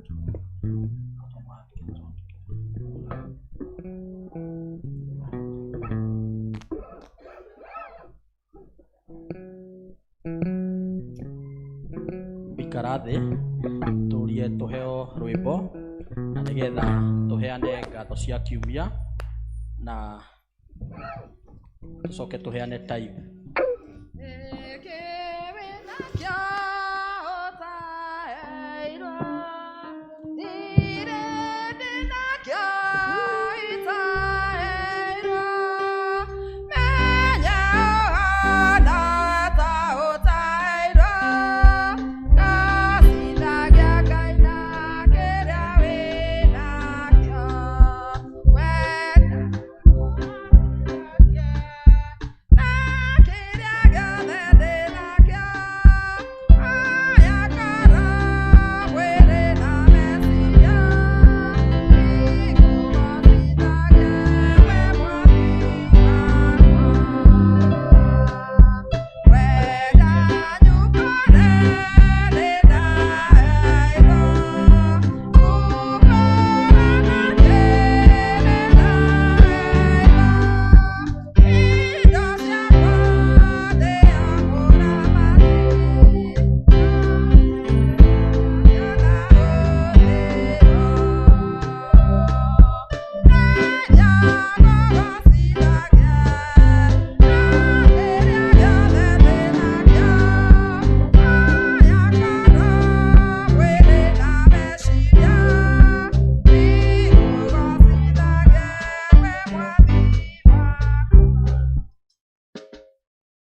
Tũgũikara thĩ tũrie tũheo rwĩmbo na nĩgetha tũheane ngatho cia kiumia na tũcoke tũheane tithe.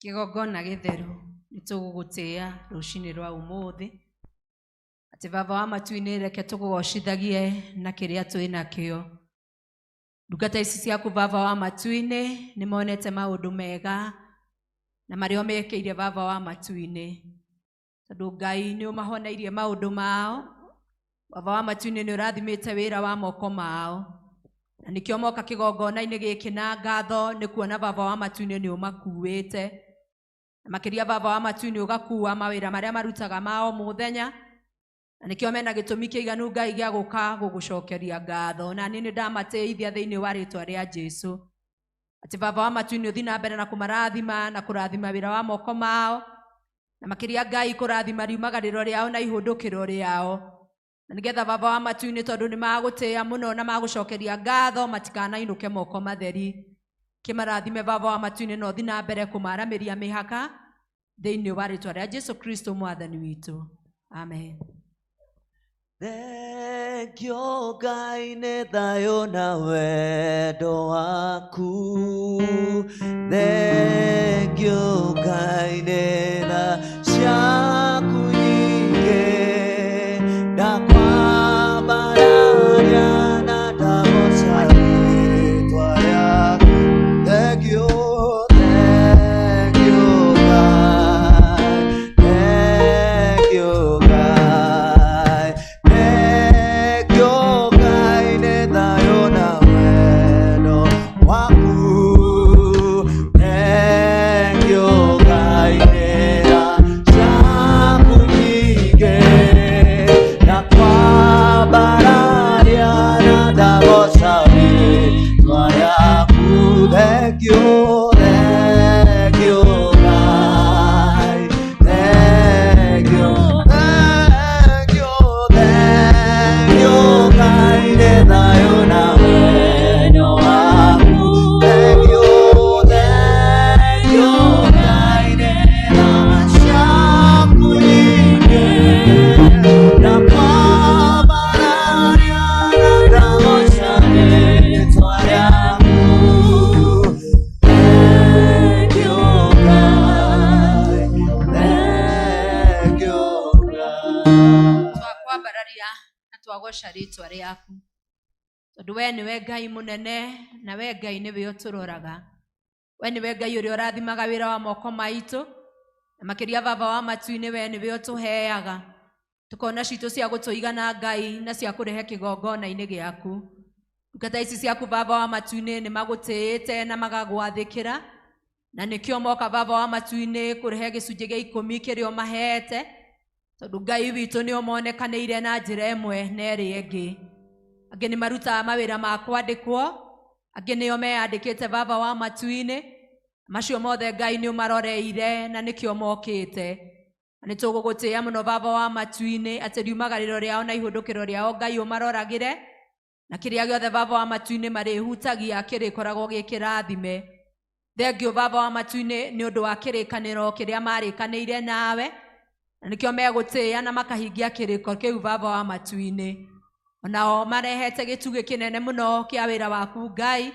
Kĩgongona gĩtheru nĩ tũgũgũtĩĩa rũcinĩ rwa ũmũthĩ atĩ baba wa matu-inĩ reke tũkũgocithagie na kĩrĩa twĩ nakĩo. Ndungata ici ciaku baba wa matu-inĩ nĩ monete maũndũ mega na marĩa mekĩire baba wa matu-inĩ, tondũ Ngai nĩ ũmahoneirie maũndũ mao. Baba wa matu-inĩ nĩ ũrathimĩte wĩra wa moko mao, na nĩkĩo moka kĩgongona-inĩ gĩkĩ na ngatho nĩ kuona baba wa matu-inĩ nĩ ũmakuĩte. Na makĩria baba wa matu-inĩ ũgakua mawĩra marĩa marutaga ma o mũthenya, na nĩkĩo mena gĩtũmi kĩiganu Ngai gĩa gũka gũgũcokeria ngatho. Na niĩ nĩ ndamatĩithia thĩinĩ wa rĩtwa rĩa Jesũ atĩ baba wa matu-inĩ ũthiĩ na mbere na kũmarathima na kũrathima wĩra wa moko mao, na makĩria Ngai kũrathima riumagarĩro rĩao na ihũndũkĩro rĩao, na nĩgetha baba wa matu-inĩ tondũ nĩ magũtĩĩa mũno na magũcokeria ngatho matikanainũke moko matheri. Kĩmarathime baba wa matu-inĩ na ũthiĩ na mbere kũmaramĩria mĩhaka thĩinĩ wa rĩtwa rĩa Jesũ Kristo mwathani witũ, amen. Thengio Ngai nĩ thayũ na wendo waku. Thengio Ngai nĩ tha ciaku nyingĩ. Ndakwambararia na ndagoca rĩtwa rĩaku. Thengio, thengio Ngai, thengio Ngai, thengio Ngai nĩ thayũ na wendo waku. Thengio Ngai nĩ tha ciaku nyingĩ. Ndakwambararia na ndagoca rĩtwa rĩaku. Thengio, thengio Ngai, thengio, thengio, thengio Ngai nĩ thayũ na wendo waku. Thengio, thengio Ngai nĩ tha ciaku nyingĩ. Ndakwambararia na ndagoca rĩtwa rĩaku. Thengio Ngai, thengio Ngai. Twakwambararia na twagoca rĩtwa rĩaku tondũ we nĩwe Ngai mũnene na we Ngai nĩwe ũtũroraga. We nĩwe Ngai ũrĩa ũrathimaga wĩra wa moko maitũ, na makĩria baba wa matu-inĩ we nĩwe ũtũheaga tũkona citũ cia gũtũigana Ngai na cia kũrehe kĩgongona-inĩ gĩaku. Ndungata ici ciaku baba wa matu-inĩ nĩ magũtĩĩte na magagwathĩkĩra, na nĩkĩo moka baba wa matu-inĩ kũrehe gĩcunjĩ gĩa ikũmi kĩrĩa ũmahete, tondũ Ngai witũ nĩ ũmonekanĩire na njĩra ĩmwe na ĩrĩa ĩngĩ. Angĩ nĩ marutaga mawĩra ma kwandĩkwo, angĩ nĩo meyandĩkĩte baba wa matu-inĩ. Macio mothe Ngai nĩ ũmaroreire na nĩkĩo mokĩte. Na nĩ tũgũgũtĩĩa mũno baba wa matu-inĩ atĩ riumagarĩro rĩao na ihũndũkĩro rĩao Ngai ũmaroragĩre, na kĩrĩa gĩothe baba wa matu-inĩ marĩhutagia kĩrĩkoragwo gĩ kĩrathime. Thengio baba wa matu-inĩ nĩ ũndũ wa kĩrĩkanĩro kĩrĩa marĩkanĩire nawe, na nĩkĩo megũtĩĩa na makahingia kĩrĩko kĩu baba wa matu-inĩ. Onao marehete gĩtugĩ kĩnene mũno kĩa wĩra waku Ngai,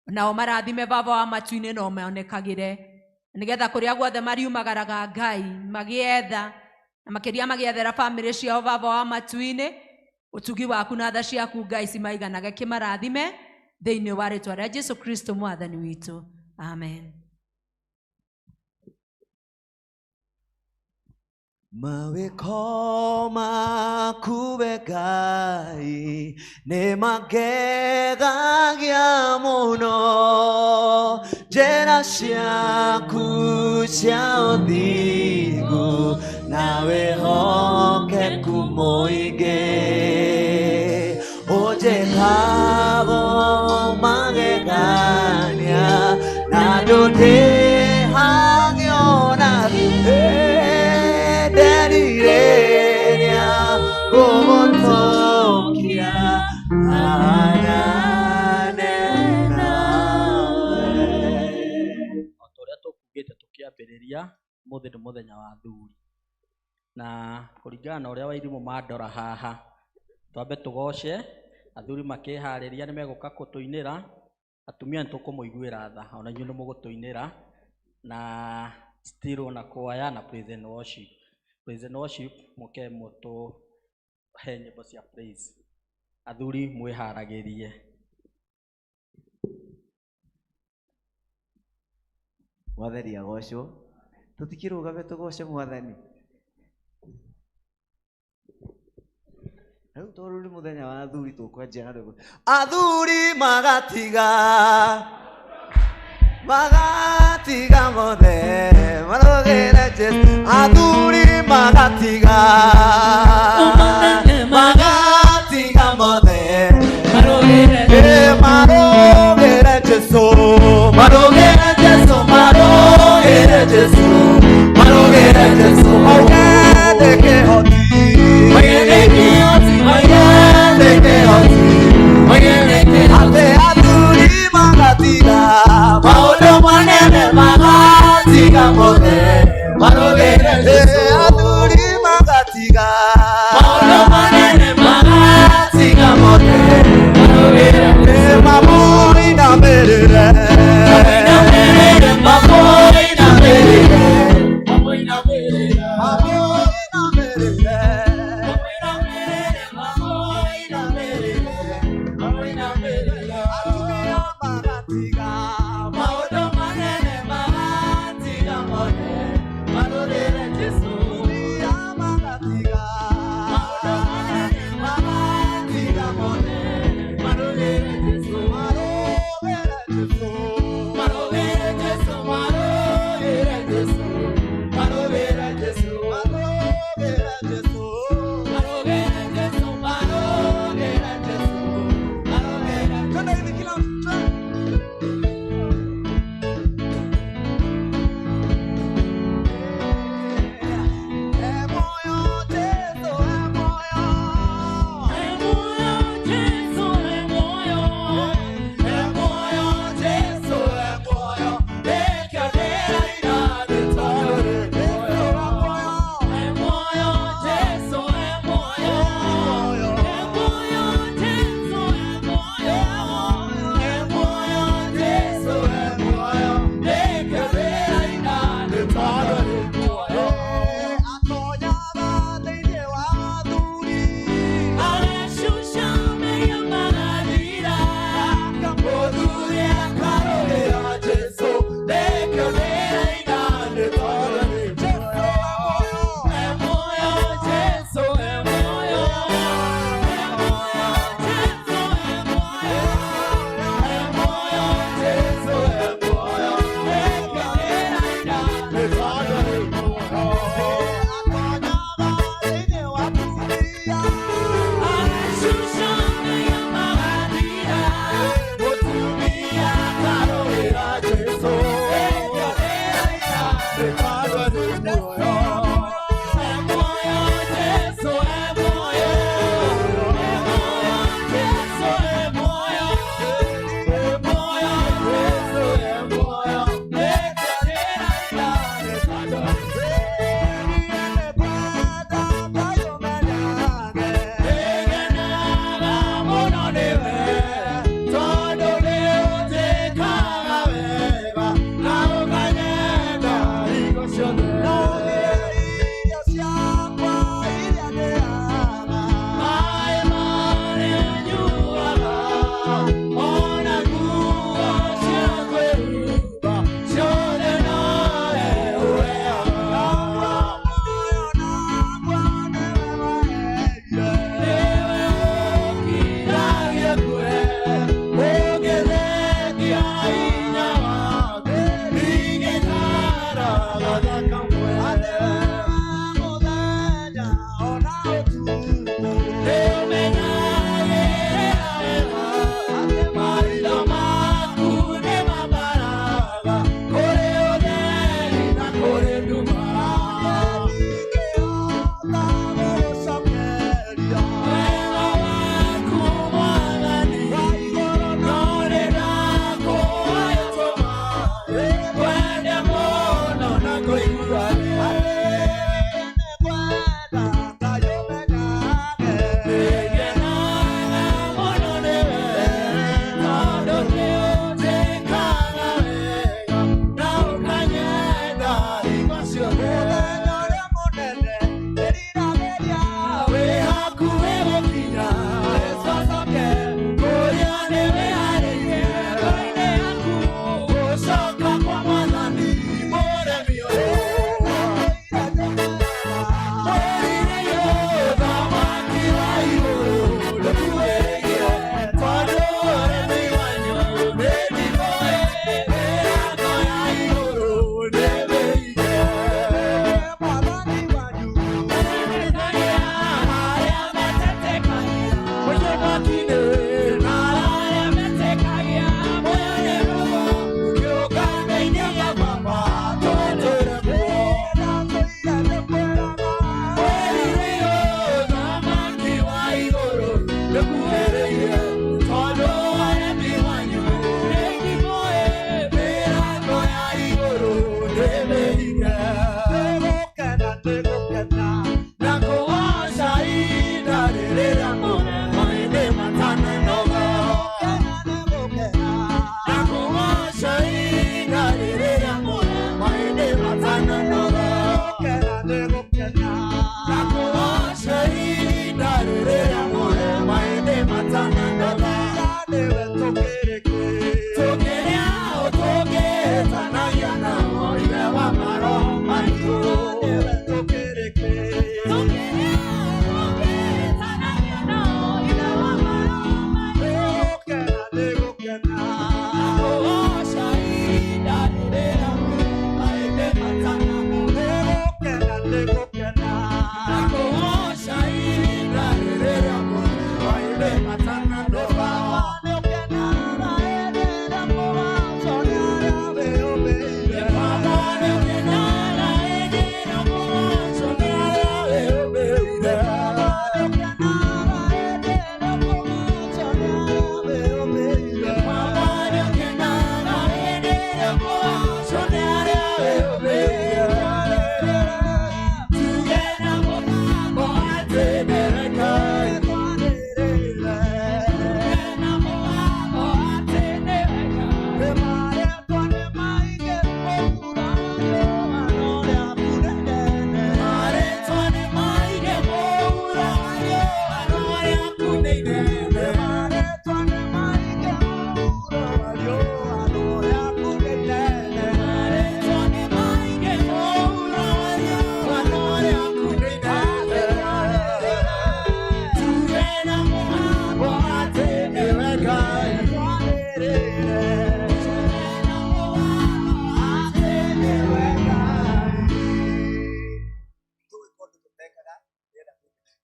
onao marathime baba wa matu-inĩ no monekagĩre, nĩgetha kũrĩa guothe mariumagaraga Ngai magĩetha na makĩria magĩethera bamĩrĩ ciao baba wa matu-inĩ, ũtugi waku na tha ciaku Ngai cimaiganage kĩmarathime thĩinĩ wa rĩtwa rĩa Jesu Kristo mwathani witũ, amen. Mawĩko maku we Ngai nĩ mangegagia mũno, njĩra ciaku cia ũthingu na wĩhokeku mũingĩ, ũnjĩkago magegania na ndũndĩhagio na nderirĩria gũgũtũkia hanane nawe. O ta ũrĩa tũkugĩte tũkĩambĩrĩria, ũmũthĩ nĩ mũthenya wa athuri, na kũringana na ũrĩa wairimũ mandora haha, twambe tũgoce athuri makĩharĩria nĩ megũka kũtũinĩra. Atumia nĩ tũkũmũiguĩra tha, ona inyuĩ nĩ mũgũtũinĩra, na still ona kwaya na praise and worship. Praise and worship mũke mũtũhe nyĩmbo cia praise. Athuri mwĩharagĩrie. Mwathani agocwo. Tũtikĩrũgame tũgoce mwathani. Rĩu tondũ nĩ mũthenya wa athuri tũkwanjia na rwĩmbo. Athuri magatiga magatiga mothe marũgĩre Jesũ. Athuri magatiga magatiga mothe marũgĩre Jesũ, marũgĩre Jesũ, marũgĩre Jesũ, marũgĩre Jesũ. Maugende kĩhoti, maugende kĩhoti, maugende kĩhoti, maugende kĩhoti. Atĩ athuri magatiga maũndũ manene magatiga mothe marũgĩre Jesũ. Athuri magatiga maũndũ manene magatiga mothe marũgĩre Jesũ. Mamũinamĩrĩre, mamũinamĩrĩre, mamũinamĩrĩre, mamũinamĩrĩre, mamũinamĩrĩre, mamũinamĩrĩre. Atumia magatiga maũndũ manene magatiga mothe marũgĩre Jesũ. Atumia magatiga maũndũ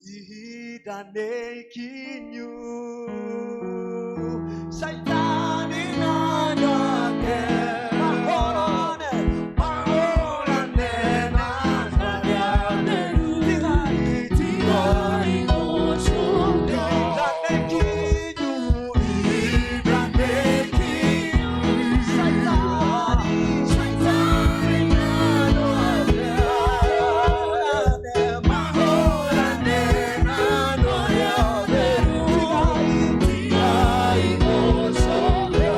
Ihinda nĩ ikinyu Shaitani na andũ ake mahũrane mahũrane na andũ arĩa atheru. Tigai gũcoka. Ihinda nĩ ikinyu, ihinda nĩ ikinyu. Shaitani, Shaitani na andũ ake mahũrane na andũ arĩa atheru. Tigai gũcoka.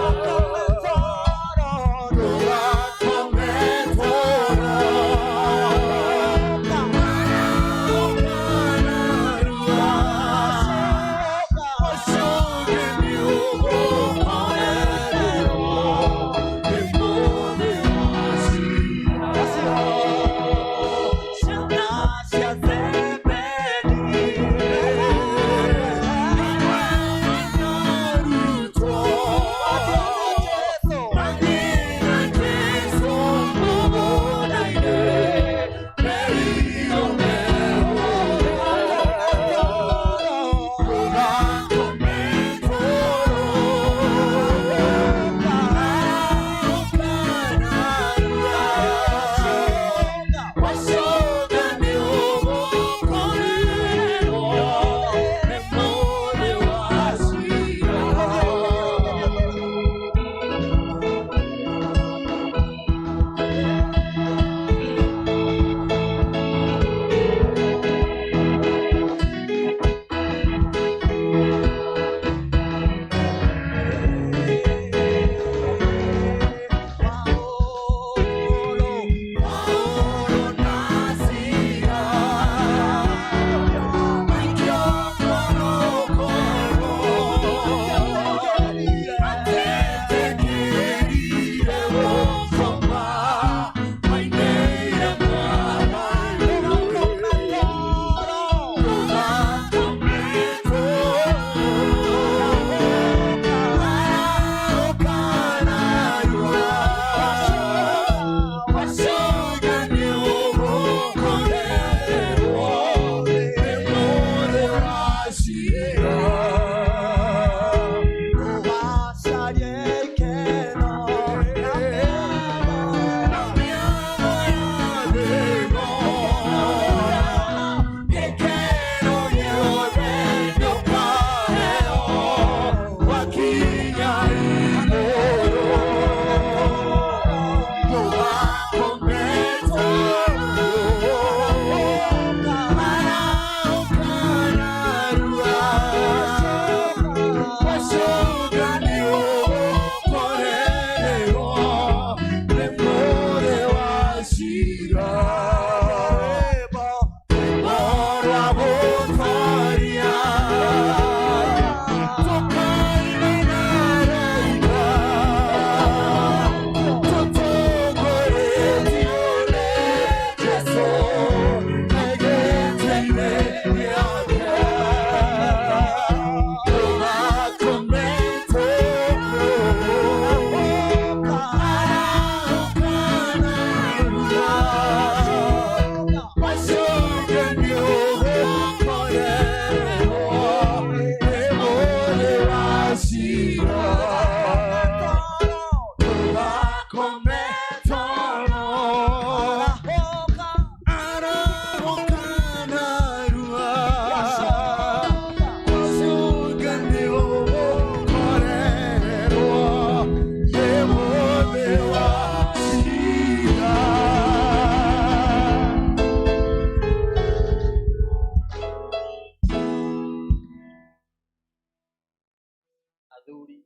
Athuri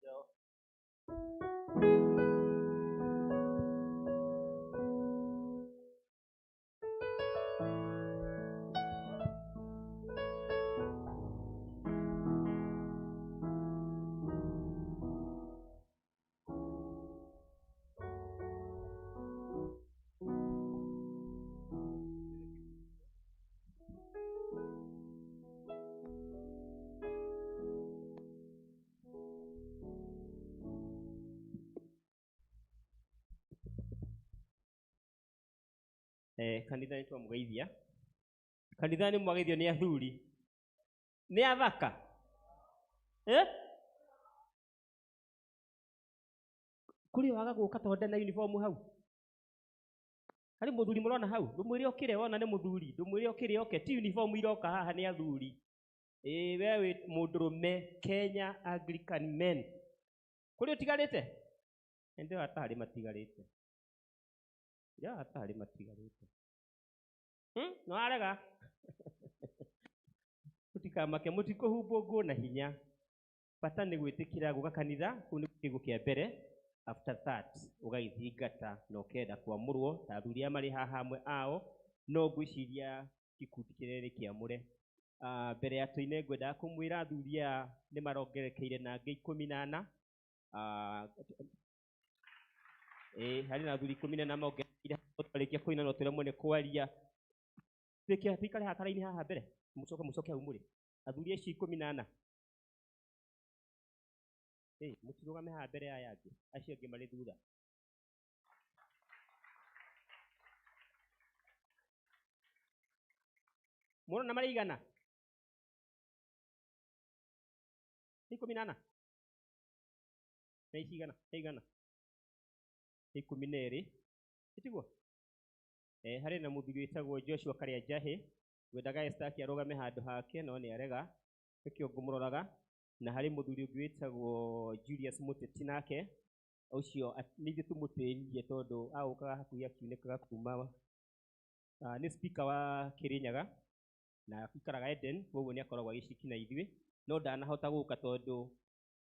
yo. Kanitha nĩ twamũgeithia. Kanitha nĩ mwageithio nĩ athuri. Nĩ athaka. Eh? Kũrĩ waga gũka tondũ ndarĩ na uniform hau. Harĩ mũthuri mũrona hau, ndũmwĩre okĩre wona nĩ mũthuri, ndũmwĩre okĩre oke, ti uniform iroka haha nĩ athuri. Ĩĩ we wĩ mũndũrũme Kenya Anglican Men. Kũrĩ ũtigarĩte? Nĩ ndĩrona ta harĩ matigarĩte. Ndĩrona ta harĩ matigarĩte. Nĩ warega? Mũtikamake, mũtikũhumbwo nguo na hinya. Bata nĩ gwĩtĩkĩra gũka kanitha, kũu nĩ kĩgo kĩa mbere. After that, ũgagĩthingata na ũkenda kwamũrwo ta athuri aya marĩ haha amwe ao, no ngwĩciria gĩkundi kĩrĩa nĩ kĩamũre. Mbere ya tũine ngwendaga kũmwĩra athuri aya nĩ marongerekeire na angĩ 14. Harĩ na athuri 14 mongerekeire hau, twarĩkia kũina no tũremwo nĩ kwaria. Tuikare haha karaini haha mbere, mũcoke hau mũrĩ. Athuri acio 14. Mũtirũgame haha mbere ya aya angĩ, acio angĩ marĩ thutha. Mũrona marĩ igana? Nĩ 14? Nĩ ici igana? Nĩ igana? Nĩ 12. Ĩtiguo? Harĩ na mũthuri wĩtagwo Joshua Karĩa Njahĩ, ngwendaga Esther akĩarũgame handũ hake no nĩ arega, nĩkĩo ngũmũroraga. Na harĩ mũthuri ũngĩ wĩtagwo Julius Mũteti nake, ũcio nĩ ithuĩ tũmũtĩririe tondũ agũkaga hakuhĩ akiunĩkaga kuma, nĩ speaker wa Kĩrĩnyaga na aikaraga Eden, koguo nĩ akoragwo agĩciriki na ithuĩ, no ndanahota gũka tondũ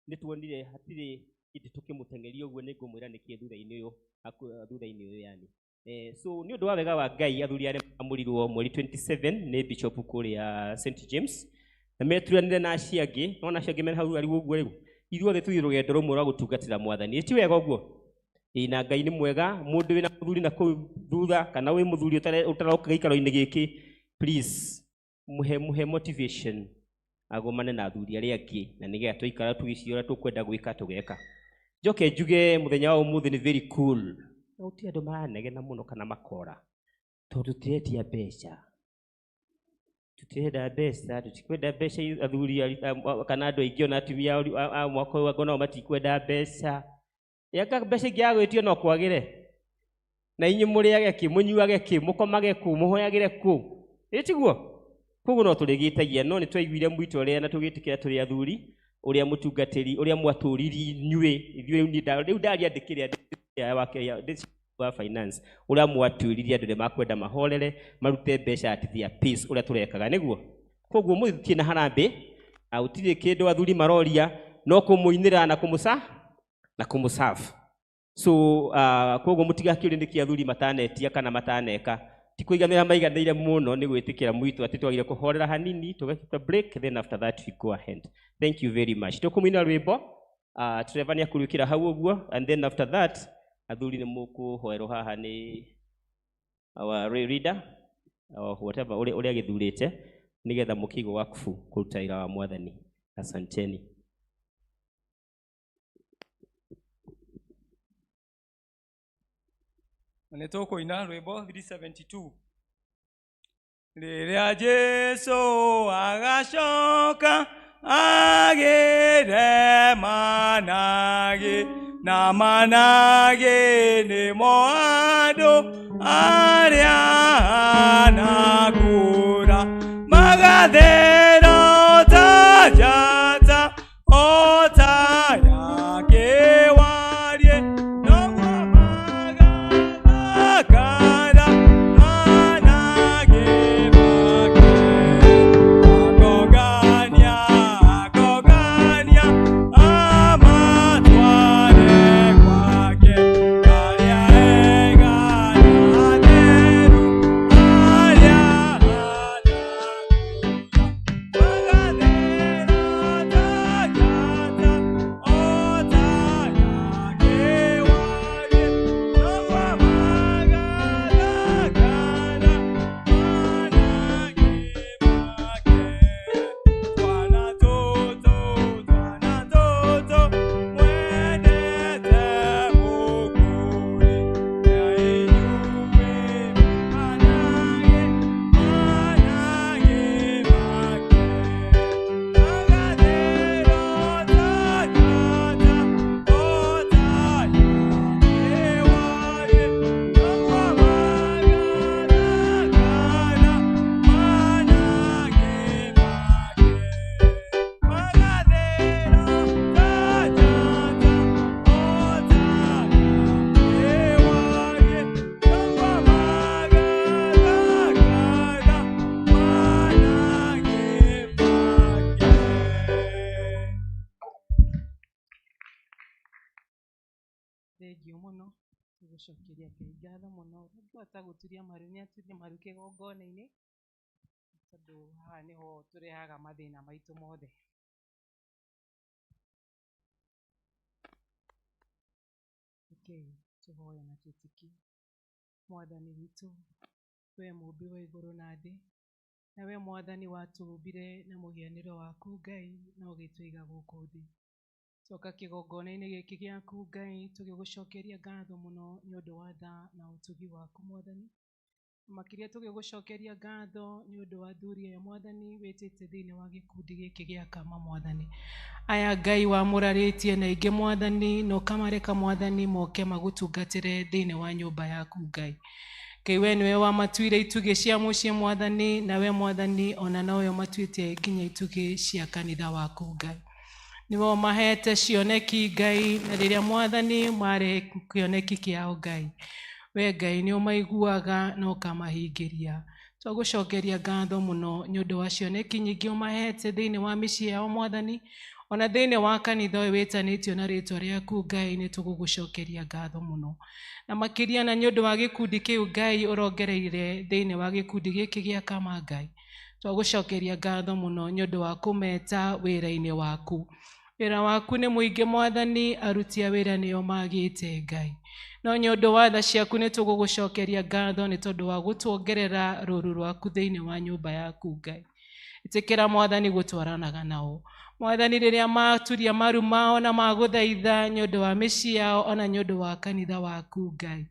nĩ tuonire hatirĩ hĩndĩ tũkĩmũteng'eria ũguo, nĩ ngũmwĩra nĩkĩ thutha-inĩ ũyũ, thutha-inĩ ũyũ yani. So nĩ ũndũ wa wega wa Ngai athuri arĩa maamũrirwo mweri 27 nĩ bishop kũrĩa St James, na meturanire na acio angĩ, nona acio angĩ mena hau arĩ ũguo rĩu, ithuothe tũthiĩ rũgendo rũmwe rwa gũtungatĩra Mwathani. Ti wega ũguo? Ĩĩ, na Ngai nĩ mwega. Mũndũ wĩna mũthuri na kũu thutha, kana wĩ mũthuri ũtaroka gĩikaro-inĩ gĩkĩ, please mũhe motivation agomane na athuri arĩa angĩ, na nĩgetha twaikara tũgĩciria ũrĩa tũkwenda gwĩka tũgeka. Njoke njuge mũthenya wa ũmũthĩ nĩ very cool. Na gũtirĩ andũ maranegena mũno kana makora, tondũ tũtiretia mbeca. Tũtirenda mbeca, tũtikwenda mbeca athuri kana andũ aingĩ ona atumia a mwaka ũyũ angĩ onao matikwenda mbeca. Anga mbeca ingĩaga gwĩtio no kwagĩre. Na inyuĩ mũrĩage kĩ, mũnyuage kĩ, mũkomage kũ, mũhoyagĩre kũ. Ĩ tiguo? Koguo no tũrĩgĩtagia, no nĩ twaiguire mwito ũrĩa na tũgĩtĩkĩra tũrĩ athuri, ũrĩa mũtungatĩri, ũrĩa mwatũririe inyuĩ, ithuĩ rĩu niĩ rĩu ndaria ndĩkĩrĩa ndĩ wa kĩrĩa, ndĩ wa finance, ũrĩa mwatwĩrire andũ nĩ makwenda mahorere, marute mbeca at their pace, ũrĩa tũrekaga, nĩguo? Koguo mũthĩ tũtirĩ na harambee, na gũtirĩ kĩndũ athuri maroria, no kũmũinĩra na kũmũca, na kũmũserve. So, koguo mũtigakĩũrie nĩkĩ athuri matanetia kana mataneka. Ti kũiganĩra maiganĩire mũno nĩ gwĩtĩkĩra mwito atĩ twagĩrĩire kũhorera hanini, tũgakĩta break, then after that we go ahead. Thank you very much. Tũkũmũinĩra rwĩmbo, Trevor nĩ akũrwĩkĩra hau ũguo, and then after that, athuri nĩ mũkũhoerwo haha nĩ our reader, or whatever, ũrĩa agĩthurĩte, nĩgetha mũkĩigwo wakfu kũruta wĩra wa Mwathani. Asanteni. Na nĩ tũkũina rwĩmbo 372. Rĩrĩa Jesũ agacoka agĩre managĩ, na managĩ nĩmo andũ arĩa anakũra, magathera ta njata o ta ya kĩwarie, noguo magathakara managĩ make. Akongania, akongania, amatware kwake, arĩa ega na atheru, arĩa Thengio mũno, tũgũcokeria Ngai ngatho mũno. Ũngĩhota gũturia maru nĩ aturie maru kĩgongona-inĩ, tondũ haha nĩho tũrehaga mathĩna maitũ mothe. Rekei tũhoye na twĩtĩkie. Mwathani witũ, we mũmbi wa igũrũ na thĩ, na we Mwathani watũmbire na mũhianĩre waku Ngai na ũgĩtũiga gũkũ thĩ. Twoka kĩgongona-inĩ gĩkĩ gĩaku Ngai, tũgĩgũcokeria ngatho mũno nĩ ũndũ wa tha na ũtugi waku Mwathani. Makĩria tũgĩgũcokeria ngatho nĩ ũndũ wa athuri aya Mwathani wĩtĩte thĩinĩ wa gĩkundi gĩkĩ gĩa Kama Mwathani. Aya Ngai wamũrarĩtie na ingĩ Mwathani, na ũkamareka Mwathani moke magũtungatĩre thĩinĩ wa nyũmba yaku Ngai. Ngai we nĩwe wamatuire itugĩ cia mũciĩ Mwathani, na we Mwathani ona nowe ũmatuĩte nginya itugĩ cia kanitha waku Ngai. Nĩwe ũmahete cioneki Ngai, na rĩrĩa Mwathani marehe kĩoneki kĩao Ngai, we Ngai nĩ ũmaiguaga na ũkamahingĩria. Twagũcokeria ngatho mũno nĩ ũndũ wa cioneki nyingĩ ũmahete thĩinĩ wa mĩciĩ yao Mwathani, ona thĩinĩ wa kanitha ũyũ wĩtanĩtio na rĩtwa rĩaku Ngai, nĩ tũgũgũcokeria ngatho mũno. Na makĩria na nĩ ũndũ wa gĩkundi kĩu Ngai ũrongereire thĩinĩ wa gĩkundi gĩkĩ gĩa Kama Ngai, twagũcokeria ngatho mũno nĩ ũndũ wa kũmeta wĩra-inĩ waku. Wĩra waku nĩ mũingĩ Mwathani, aruti a wĩra nĩo magĩte Ngai. No nĩ ũndũ wa tha ciaku nĩ tũgũgũcokeria ngatho nĩ tondũ wa gũtuongerera rũũru rwaku thĩinĩ wa nyũmba yaku Ngai. Ĩtĩkĩra Mwathani gũtwaranaga nao. Mwathani rĩrĩa maturia maru mao na magũthaitha nĩ ũndũ wa mĩciĩ yao ona nĩ ũndũ wa kanitha waku Ngai.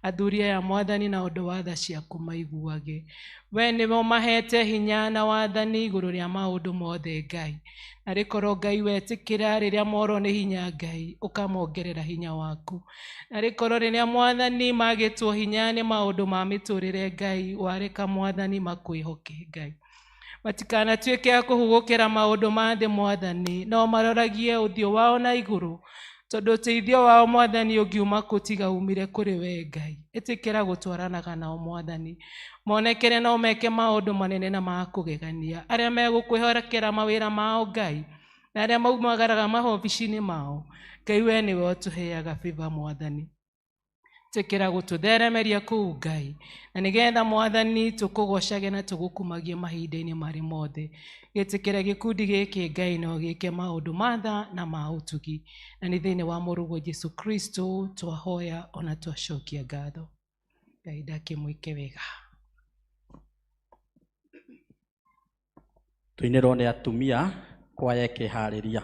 Athuri aya Mwathani na ũndũ wa tha ciaku maiguage. We nĩwe ũmahete hinya na wathani igũrũ rĩa maũndũ mothe Ngai. Na rĩkorwo Ngai wetĩkĩra rĩrĩa morwo nĩ hinya Ngai, ũkamongerera hinya waku. Na rĩkorwo rĩrĩa Mwathani magĩtwo hinya nĩ maũndũ ma mĩtũrĩre Ngai, wareka Mwathani makwĩhoke Ngai. Matikanatuĩke a kũhugũkĩra maũndũ ma thĩ Mwathani, no maroragie ũthiũ wao na igũrũ, tondũ ũteithio wao Mwathani ũngiuma kũ tiga umire kũrĩ we Ngai. Ĩtĩkĩra gũtwaranaga nao Mwathani, monekere no meke maũndũ manene na ma kũgegania. Arĩa megũkwĩhokera mawĩra mao Ngai, na arĩa maumagaraga mahobici-inĩ mao, Ngai we nĩwe ũtũheaga favor Mwathani. Tĩkĩra gũtũtheremeria kũu Ngai, na nĩgetha Mwathani tũkũgocage na tũgũkumagie mahinda-inĩ marĩ mothe. Gĩtĩkĩre gĩkundi gĩkĩ Ngai no gĩke maũndũ ma tha na ma ũtugi. Na nĩ thĩinĩ wa mũrũguo Jesu Kristo twahoya ona twacokia ngatho. Ngai ndakĩmwĩke wega. Tũinĩrwo nĩ atumia kwaya ĩkĩharĩria.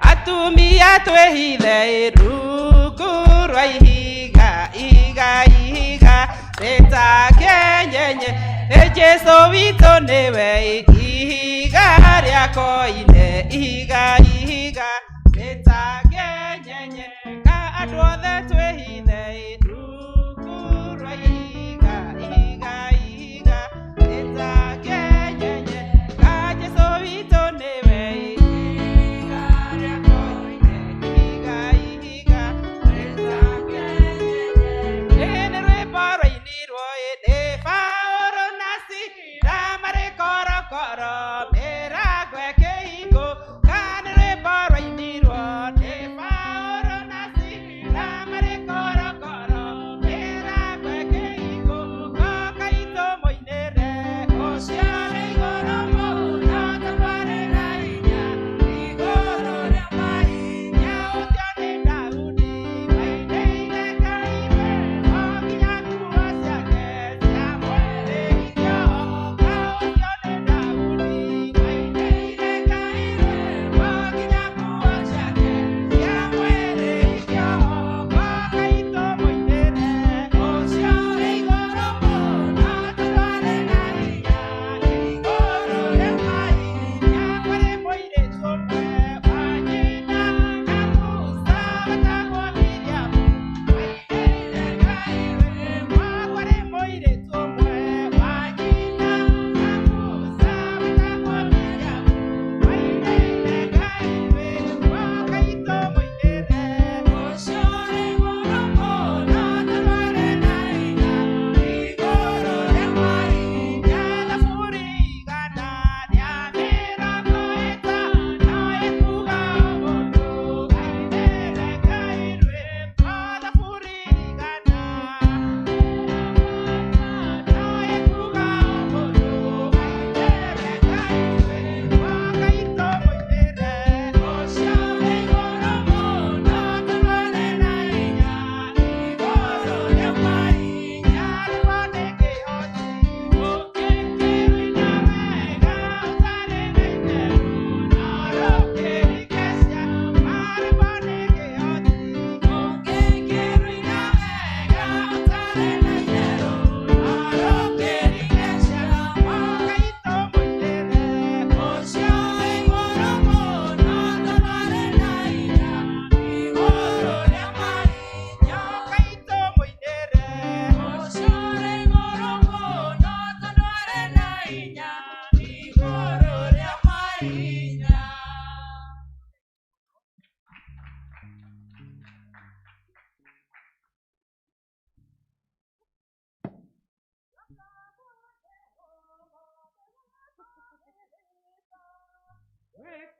Atumia twĩhithe rungu rwa ihiga, ihiga, ihiga rĩtakĩenyenye. Ĩ Jesũ witũ nĩwe ihiga rĩa koine, ihiga, ihiga rĩtakĩenyenye. Ka andũ othe twĩhithe rungu rwa ihiga, ihiga, ihiga rĩtakĩenyenye. Ka Jesũ witũ nĩwe ihiga rĩa koine, ihiga, ihiga rĩtakĩenyenye. Ĩ nĩ rwĩmbo rwainirwo ĩ nĩ Paũlũ na Sila marĩ korokoro mĩrango ĩkĩhingwo. Ka nĩ rwĩmbo rwainirwo nĩ Paũlũ na Sila marĩ korokoro mĩrango ĩkĩhingwo. Gokai tũmũinĩre ũcio ũrĩ igũrũ mũno tũtwarĩ na hinya igũrũ rĩa mahinya. Ũcio nĩ Daudi wainĩire Ngai rwĩmbo nginya nguo ciake cia mwĩrĩ ikĩohoka. Ũcio nĩ Daudi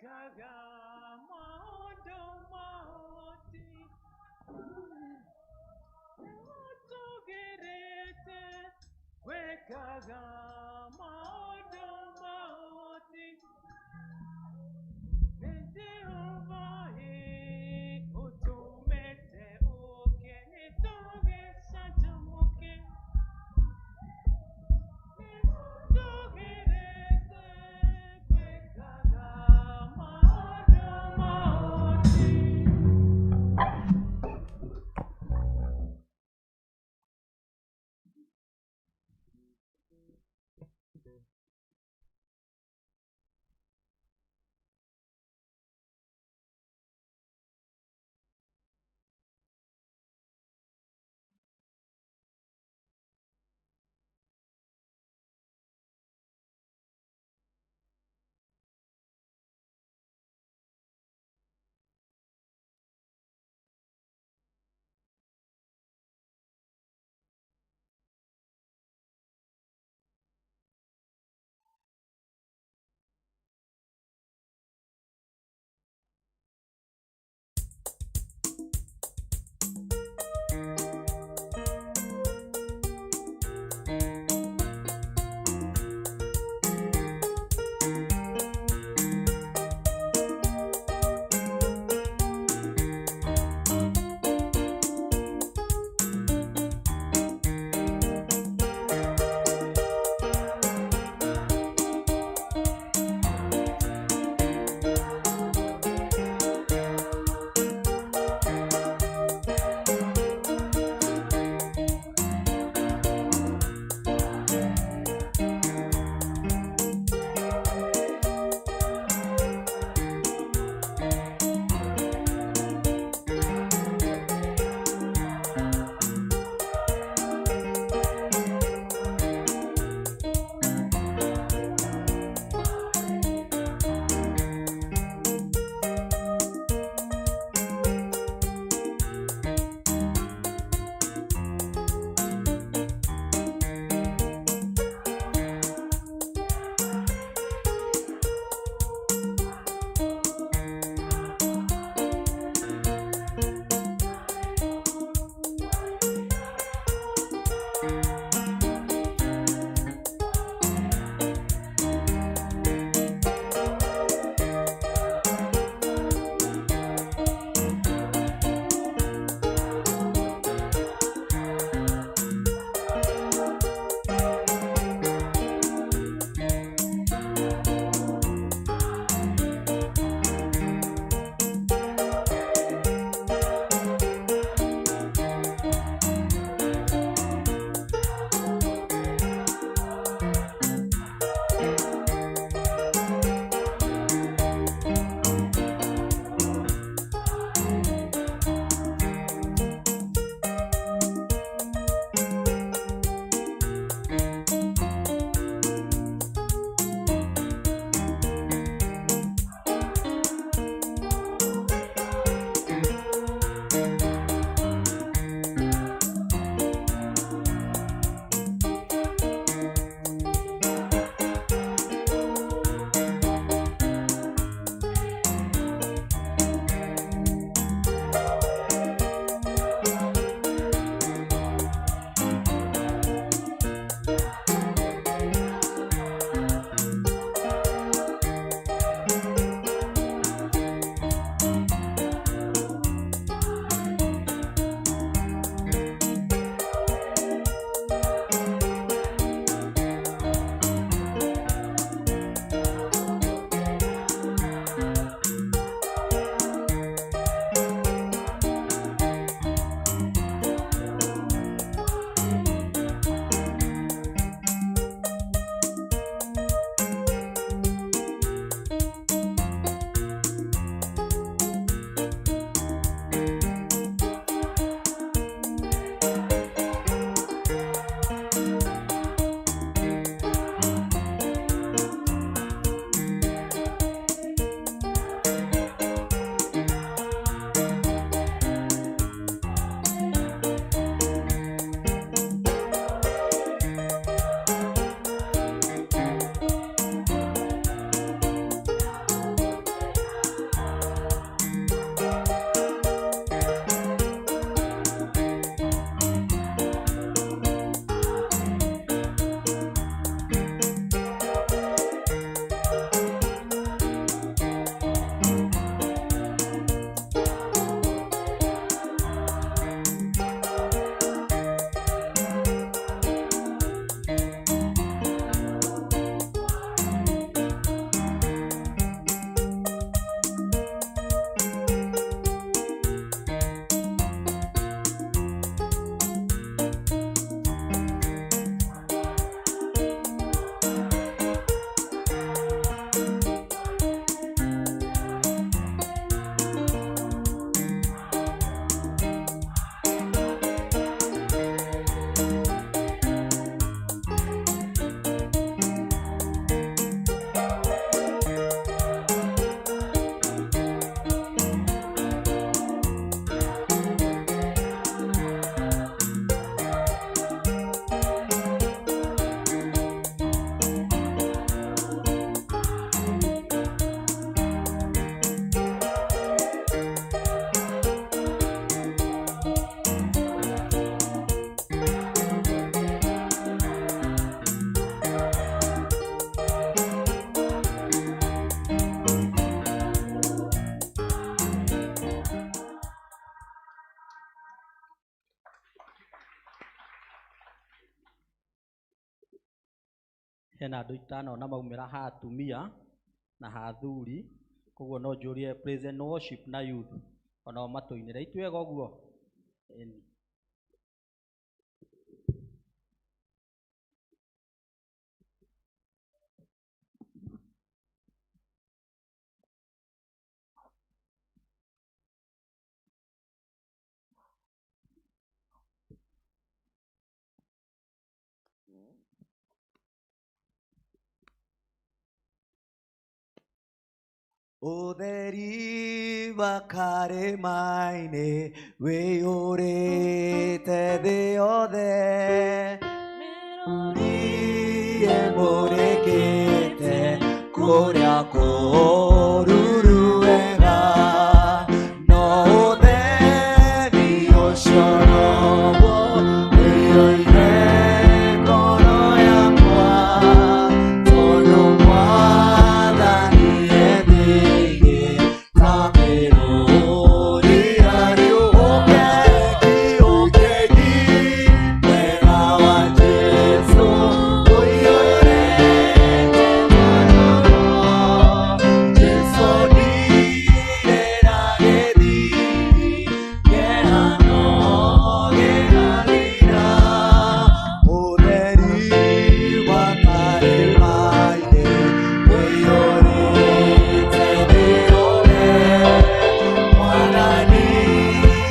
Gwĩkaga maũndũ ma ũhoti. Nĩũtũgĩrĩte. Gwĩkaga maũndũ ma ũhoti. Nĩ Jehova ĩ, ũtũmĩte ũke nĩtũgĩcanjamũke. Nĩũtũgĩrĩte. Gwĩkaga maũndũ ma ũhoti. Hena andũ itanona maumĩra ha atumia na ha athuri, koguo no njũrie praise and worship na youth onao matũinĩre. Itwega ũguo? Ĩni. Ũtheri wa karĩma-inĩ wĩyũrĩte thĩ yothe, mĩrũri ĩmũrĩkĩte kũrĩa kũruru wega, no ũtheri ũcio noguo wĩyũire ngoro yakwa, tondũ Mwathani e thĩinĩ ta mĩrũri ya riũa. Ũkegi, wega wa Jesũ ũiyũrĩte ngoro. Jesũ ndirĩra gĩthithi, kĩhano gĩgathira. Ũtheri wa karĩma-inĩ ũiyũrĩte thĩ yothe, Mwathani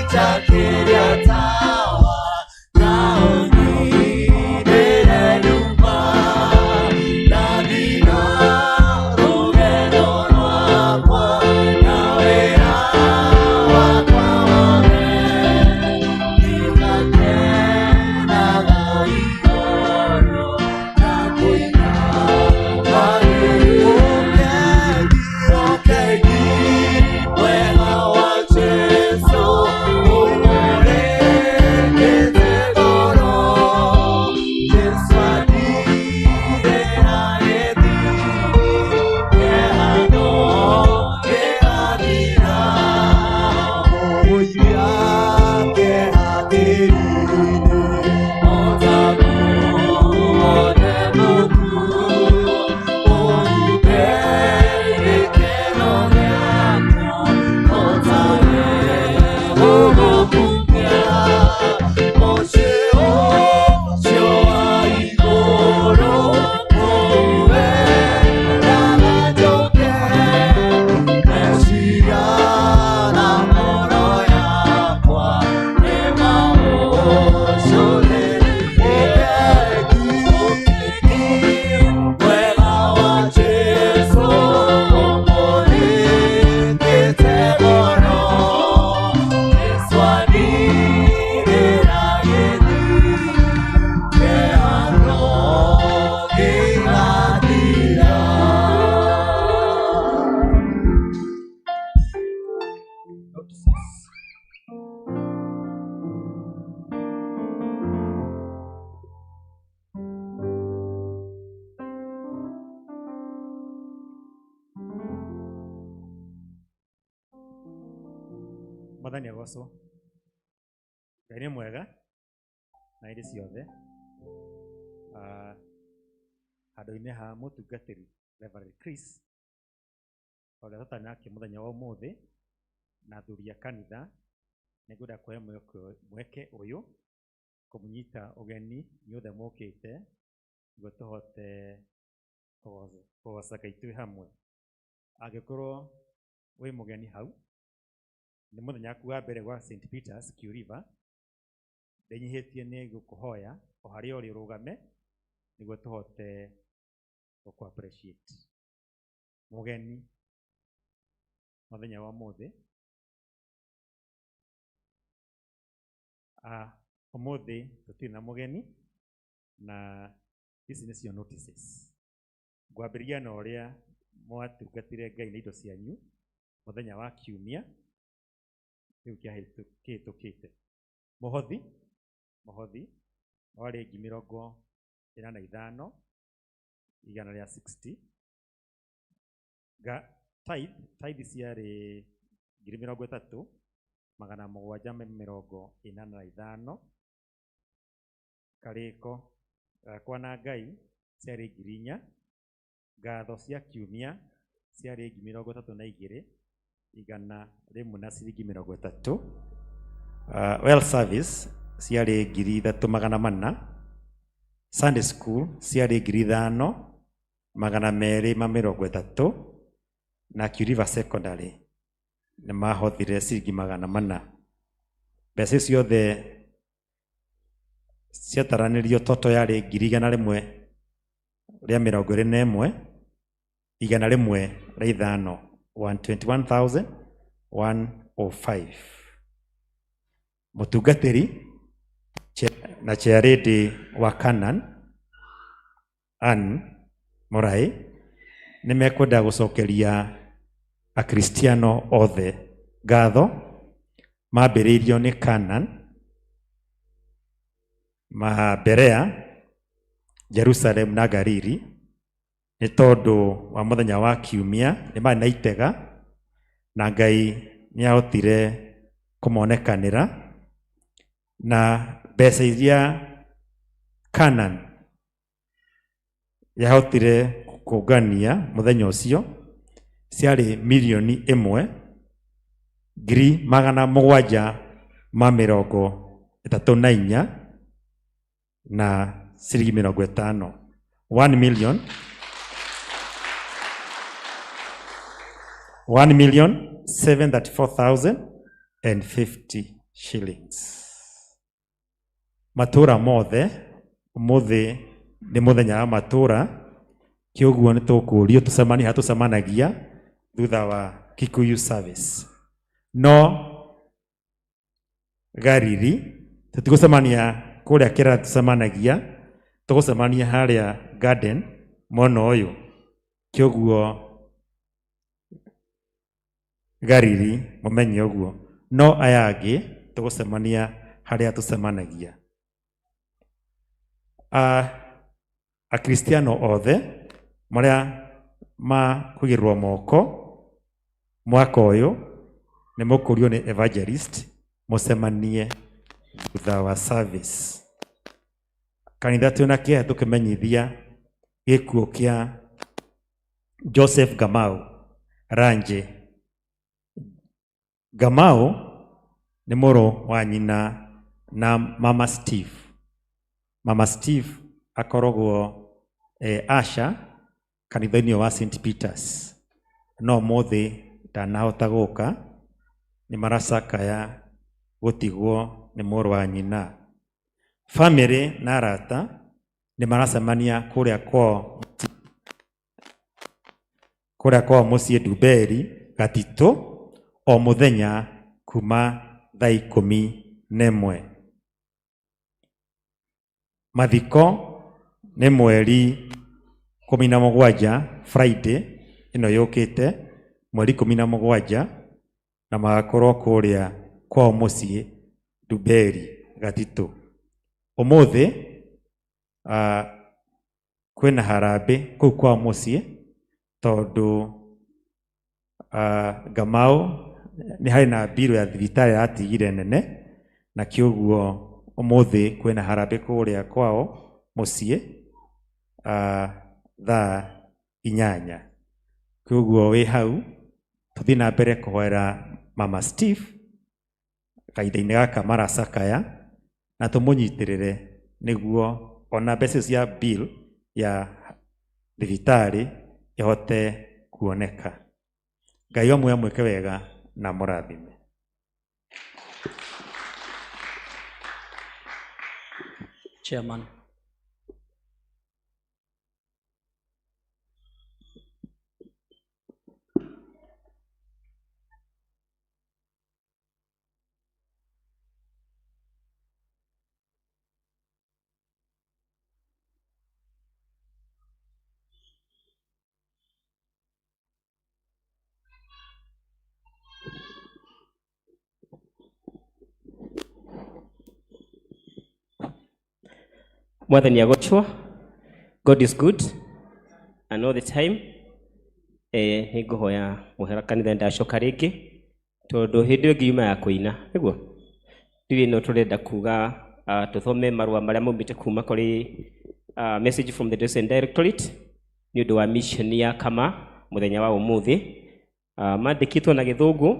njakĩria tawa na ũnyinĩre nyũmba, ndathira rũgendo rwakwa na wĩra wakwa wothe, nĩngakenaga igũrũ na kũina hallelujah. Ũkegi, wega wa Jesũ ũiyũrĩte ngoro. Jesũ andirĩra gĩthithi, kĩhano gĩgathira. Mũgũithia kĩeha tĩri-inĩ, o ta nguo ndembũku, ũhumbe gĩkeno gĩaku, o tawe ũgũkumia. Mũciĩ ũcio wa igũrũ, kũu wendaga njũke, meciria na ngoro yakwa nĩ maũcũthĩrĩrie. Ũkegi, wega wa Jesũ ũmũrĩkĩte ngoro. Jesũ andirĩra gĩthithi, kĩhano gĩgathira. Notices. Mwathani agocwo. Ngai nĩ mwega na hĩndĩ ciothe. Ah, handũ-inĩ ha mũtungatĩri Reverend Chris ũrĩa tũtarĩ nake mũthenya wa ũmũthĩ na athuri a kanitha, nĩngwenda kuoya mweke ũyũ kũmũnyita ũgeni inyuothe mũkĩte nĩguo tũhote kũgoca Ngai twĩ hamwe. Angĩkorwo wĩ mũgeni hau, nĩ mũthenya waku wa mbere gwa St. Peters Kew River, ndĩnyihĩtie nĩ gũkũhoya o harĩa ũrĩ ũrũgame nĩguo tũhote gũkũ appreciate. Mũgeni mũthenya wa ũmũthĩ, ũmũthĩ tũtirĩ na mũgeni na ici nĩcio notices. Ngwambĩrĩria na ũrĩa mwatungatire Ngai na indo cianyu mũthenya wa kiumia kĩu kĩhĩtũkĩte. Mũhothi warĩ ngiri mĩrongo ĩna na ithano, igana rĩa 60. Tithe ciarĩ ngiri mĩrongo ĩtatũ, magana mũgwanja ma mĩrongo ĩnana na ithano. Karĩko gakwa na Ngai Ciarĩ 4,000. Ngatho cia kiumia ciarĩ 32,100 na ciringi 30. Well service ciarĩ 3,400. Sunday school ciarĩ 5,230, na Q River Secondary nĩ mahothire ciringi 400. Mbeca ciothe ciataranĩrio toto yarĩ 121,105, 121,105. Mũtungatĩri na chairlady wa Canaan Ann Mũraĩ nĩ mekwenda gũcokeria akristiano othe ngatho. Mambĩrĩirio nĩ Canaan ma Berea, Jerusalem na Galili nĩ tondũ wa mũthenya wa kiumia nĩ marĩ na itega, na Ngai nĩ ahotire kũmonekanĩra, na mbeca iria Canaan yahotire kũngania mũthenya ũcio ciarĩ 1,734,000 na ciringi 50, 1 million 1,734,050 shillings. Matũra mothe, ũmũthĩ nĩ mũthenya wa matũra, kĩũguo nĩ tũkũrio tũcemanie harĩa tũcemanagia thutha wa Kikuyu service. No Gariri tũtigũcemania kũrĩa kĩrĩa tũcemanagia, tũgũcemania harĩa garden mwena ũyũ. Kĩũguo Gariri mũmenye ũguo, no aya angĩ tũgũcemania harĩa tũcemanagia. Akristiano othe marĩa makũigĩrĩrwo moko mwaka ũyũ nĩ mũkũrio nĩ evangelist mũcemanie thutha wa service. Kanitha twĩna kĩeha tũkĩmenyithia gĩkuũ kĩa Joseph Gamau Ranje. Gamau nĩ mũrũ wa nyina na Mama Steve. Mama Steve akoragwo Asha kanitha-inĩ wa St Peters, no ũmũthĩ ndanahota gũka, nĩ maracakaya gũtigwo nĩ mũrũ wa nyina. Famĩlĩ na arata nĩ maracemania kũrĩa kwao mũciĩ Ndumberi Gatitũ o mũthenya kuma thaa 11. Mathiko nĩ mweri 17, Friday ĩno yũkĩte, mweri 17, na magakorwo kũrĩa kwao mũciĩ Ndumberi Gatitũ. Ũmũthĩ kwĩna harambĩ kũu kwao mũciĩ tondũ Gamau nĩ harĩ na mbirũ ya thibitarĩ yatigire nene, na kĩũguo ũmũthĩ kwĩna harambĩ kũrĩa kwao mũciĩ thaa 8. Kĩũguo wĩ hau tũthiĩ na mbere kũhoera Mama Steve kahinda-inĩ gaka maracakaya, na tũmũnyitĩrĩre nĩguo ona mbeca cia bill ya thibitarĩ ĩhote kuoneka. Ngai amwe amwĩke wega na mũrathime. Chairman. Mwathani agocwo. God is good and all the time. Nĩ ngũhoya mũhera kanitha ndacoka rĩngĩ tondũ hĩndĩ ĩyo ĩngĩ yuma ya kũina nĩguo rĩu ĩno tũrenda kuga tũthome marũa marĩa maumĩte kuma kũrĩ Message from the Diocesan Directorate nĩ ũndũ wa mission ya Kama mũthenya wa ũmũthĩ. Mandĩkĩtwo na gĩthũngũ,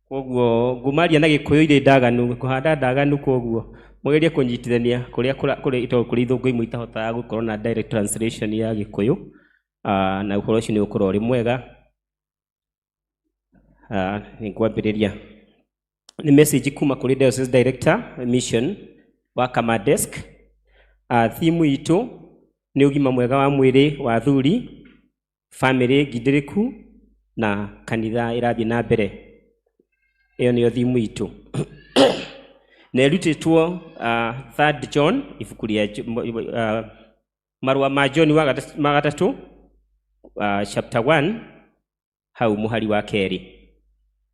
koguo ngumaria na gĩkũyũ irĩ ndaganu, kũhanda ndaganu, koguo mũgerie kũnyitithania kũrĩa kũrĩ tondũ kũrĩ ithũngũ imwe itahotaga gũkorwo na direct translation ya gĩkũyũ, na ũhoro ũcio nĩ ũgũkorwo ũrĩ mwega. Nĩ ngwambĩrĩria nĩ message kuma kũrĩ Diocese Director Mission wa Kama Desk. Theme itũ nĩ ũgima mwega wa mwĩrĩ wa athuri, family ngindĩrĩku na kanitha ĩrathiĩ na mbere. Ĩyo nĩyo theme itũ na ĩrutĩtwo Third John, ibuku rĩa marũa ma John wa ma gatatũ, chapter 1 hau mũhari wa kerĩ,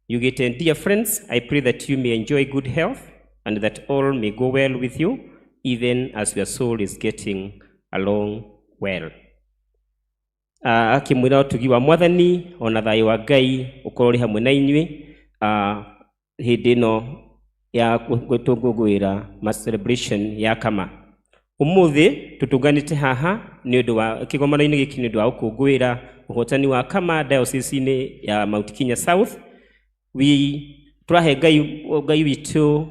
yugĩte, "Dear friends, I pray that you may enjoy good health and that all may go well with you, even as your soul is getting along well." Akĩmwĩra ũtugi wa Mwathani ona thayũ wa Ngai ũkorwo ũrĩ hamwe na inyuĩ hĩndĩ ĩno ya gũtũngũngũĩra ma celebration ya Kama. Ũmũthĩ tũtũnganĩte haha nĩ ũndũ wa kĩgomano-inĩ gĩkĩ nĩ ũndũ wa gũkũngũĩra ũhotani wa Kama diocese-inĩ ya Mount Kenya South. We tũrahe Ngai witũ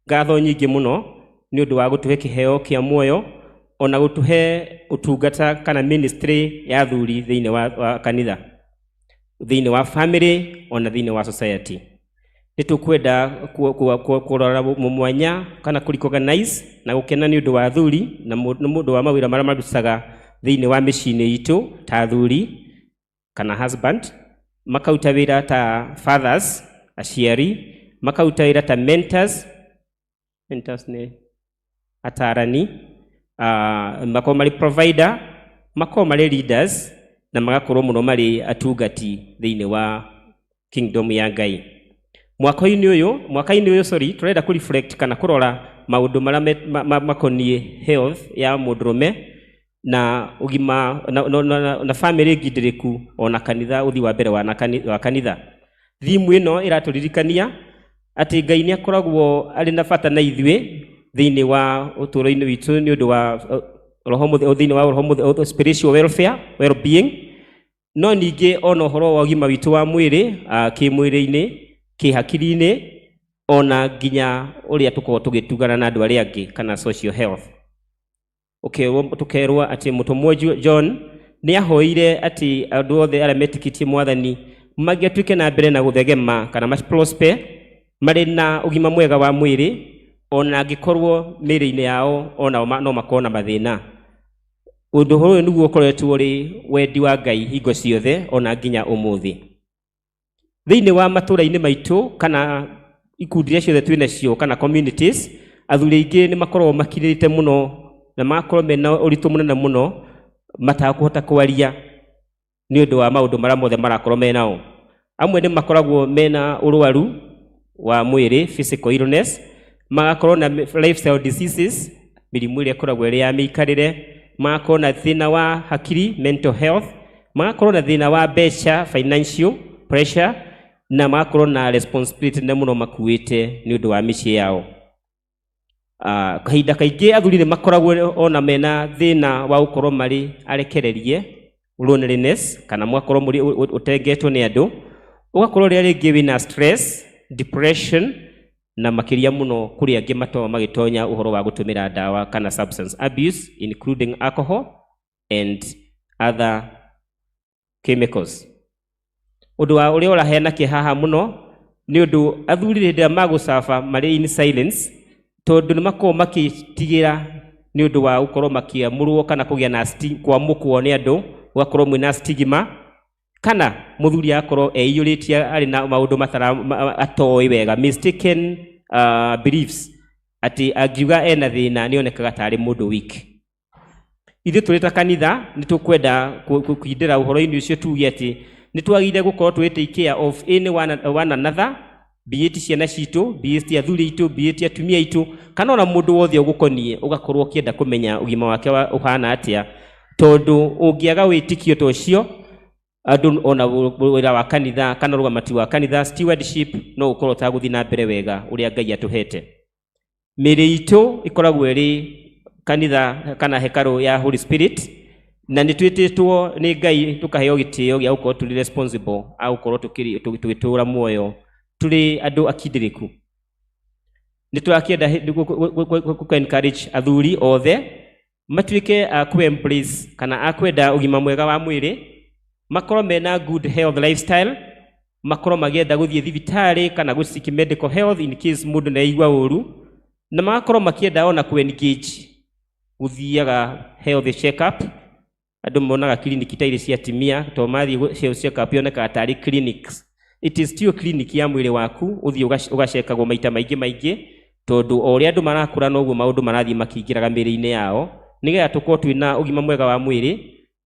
ngatho nyingĩ mũno nĩ ũndũ wa gũtũhe kĩheo kĩa muoyo ona gũtũhe ũtungata kana ministry ya athuri thĩinĩ wa kanitha, thĩinĩ wa family, ona thĩinĩ wa society. Nĩ tũkwenda kũrora mwanya kana kũ recognize na gũkena nĩ ũndũ wa athuri na mũndũ wa mawĩra marĩa marutaga thĩinĩ wa mĩciĩ-inĩ itũ ta athuri kana husband, makauta wĩra ta fathers, aciari, makauta wĩra ta mentors. Mentors nĩ atarani, makorwo marĩ provider, makorwo marĩ leaders, na magakorwo mũno marĩ atungati thĩinĩ wa kingdom ya Ngai. Mwaka-inĩ ũyũ, sorry, tũrenda kũ reflect kana kũrora maũndũ marĩa makoniĩ health ya mũndũrũme na ũgima na family ngindĩrĩku ona kanitha, ũthii wa mbere wa kanitha. Theme ĩno ĩratũririkania atĩ Ngai nĩ akoragwo arĩ na bata na ithuĩ thĩinĩ wa ũtũũro-inĩ witũ nĩ ũndũ wa roho thĩinĩ wa roho spiritual welfare, well being, no ningĩ ona ũhoro wa ũgima witũ wa mwĩrĩ, kĩmwĩrĩ-inĩ, kĩhakiri-inĩ, ona nginya ũrĩa tũkoragwo tũgĩtungana na andũ arĩa angĩ kana social health. Ũkerwo, tũkerwo atĩ mũtũmwo John nĩ ahoire atĩ andũ othe arĩa metĩkĩtie Mwathani mangĩatuĩke na mbere na gũthegema kana ma prosper marĩ na ũgima mwega wa mwĩrĩ, ona angĩkorwo mĩĩrĩ-inĩ yao onao no makorwo na mathĩna. Ũndũ ũyũ nĩguo ũkoretwo ũrĩ wendi wa Ngai hingo ciothe ona nginya ũmũthĩ. Thĩinĩ wa matũra-inĩ maitũ kana ikundi iria ciothe twĩ nacio kana communities, athuri aingĩ nĩ makoragwo makirĩte mũno na magakorwo mena ũritũ mũnene mũno matakũhota kwaria nĩ ũndũ wa maũndũ marĩa mothe marakorwo menao. Amwe nĩ makoragwo mena ũrwaru wa mwĩrĩ, physical illness, magakorwo na lifestyle diseases, mĩrimũ ĩrĩa ĩkoragwo ĩrĩ ya mĩikarĩre, magakorwo na thĩna wa hakiri, mental health, magakorwo na thĩna wa mbeca, financial pressure, na magakorwo na responsibility nene mũno makuĩte nĩ ũndũ wa mĩciĩ yao. Kahinda kaingĩ athuri nĩ makoragwo ona mena thĩna wa gũkorwo marĩ arekererie, loneliness, kana mũgakorwo mũrĩ ũtengetwo nĩ andũ, ũgakorwo rĩrĩa rĩngĩ wĩna stress, depression, na makĩria mũno kũrĩ angĩ makoragwo magĩtonya ũhoro wa gũtũmĩra ndawa kana substance abuse, including alcohol and other chemicals. Ũndũ wa ũrĩa ũraheana kĩeha mũno nĩ ũndũ athuri hĩndĩ ĩrĩa magũcaba marĩ in silence, tondũ nĩ makoragwo makĩtigĩra nĩ ũndũ wa gũkorwo makĩamũrwo kana kũgĩa na kwamũkwo nĩ andũ, gũgakorwo mwĩna stigma, kana mũthuri agakorwo eiyũrĩtie arĩ na maũndũ matara atoĩ wega, mistaken beliefs, atĩ angiuga ena thĩna nĩ onekaga tarĩ mũndũ weak. Ithuĩ tũrĩ ta kanitha nĩ tũkwenda kũindĩra ũhoro-inĩ ũcio, tuge atĩ nĩ twagĩrĩire gũkorwo tũgĩ take care of any one another, be it ciana citũ, be it athuri aitũ, be it atumia aitũ, kana ona mũndũ wothe ũgũkoniĩ, ũgakorwo ũkĩenda kũmenya ũgima wake ũhana atĩa, tondũ ũngĩaga wĩtĩkio ta ũcio, andũ ona wĩra wa kanitha kana ũrũgamati wa kanitha, stewardship, no ũkorwo ũtagũthiĩ na mbere wega ũrĩa Ngai atũhete. Mĩĩrĩ itũ ĩkoragwo ĩrĩ Kanitha kana hekarũ ya Holy Spirit, na nĩ twĩtĩtwo nĩ Ngai tũkaheo gĩtĩo gĩa gũkorwo tũrĩ responsible a gũkorwo tũgĩtũra muoyo tũrĩ andũ akindĩrĩku. Nĩ tũrakĩenda kũ encourage athuri othe matuĩke a kũ embrace kana a kwenda ũgima mwega wa mwĩrĩ, makorwo mena good health lifestyle, makorwo magĩenda gũthiĩ thibitarĩ kana gũ seek medical health in case mũndũ nĩ aigua ũru, na magakorwo makĩenda ona kũ engage gũthiaga health check up. Andũ monaga clinic ta irĩ cia atumia, to mathiĩ health check up yonekaga tarĩ clinics. It is still clinic ya mwĩrĩ waku, ũthiĩ ũgacekagwo maita maingĩ maingĩ, tondũ o ũrĩa andũ marakũra noguo maũndũ marathiĩ makĩingĩraga mĩĩrĩ-inĩ yao, nĩgetha tũkorwo twĩna ũgima mwega wa mwĩrĩ,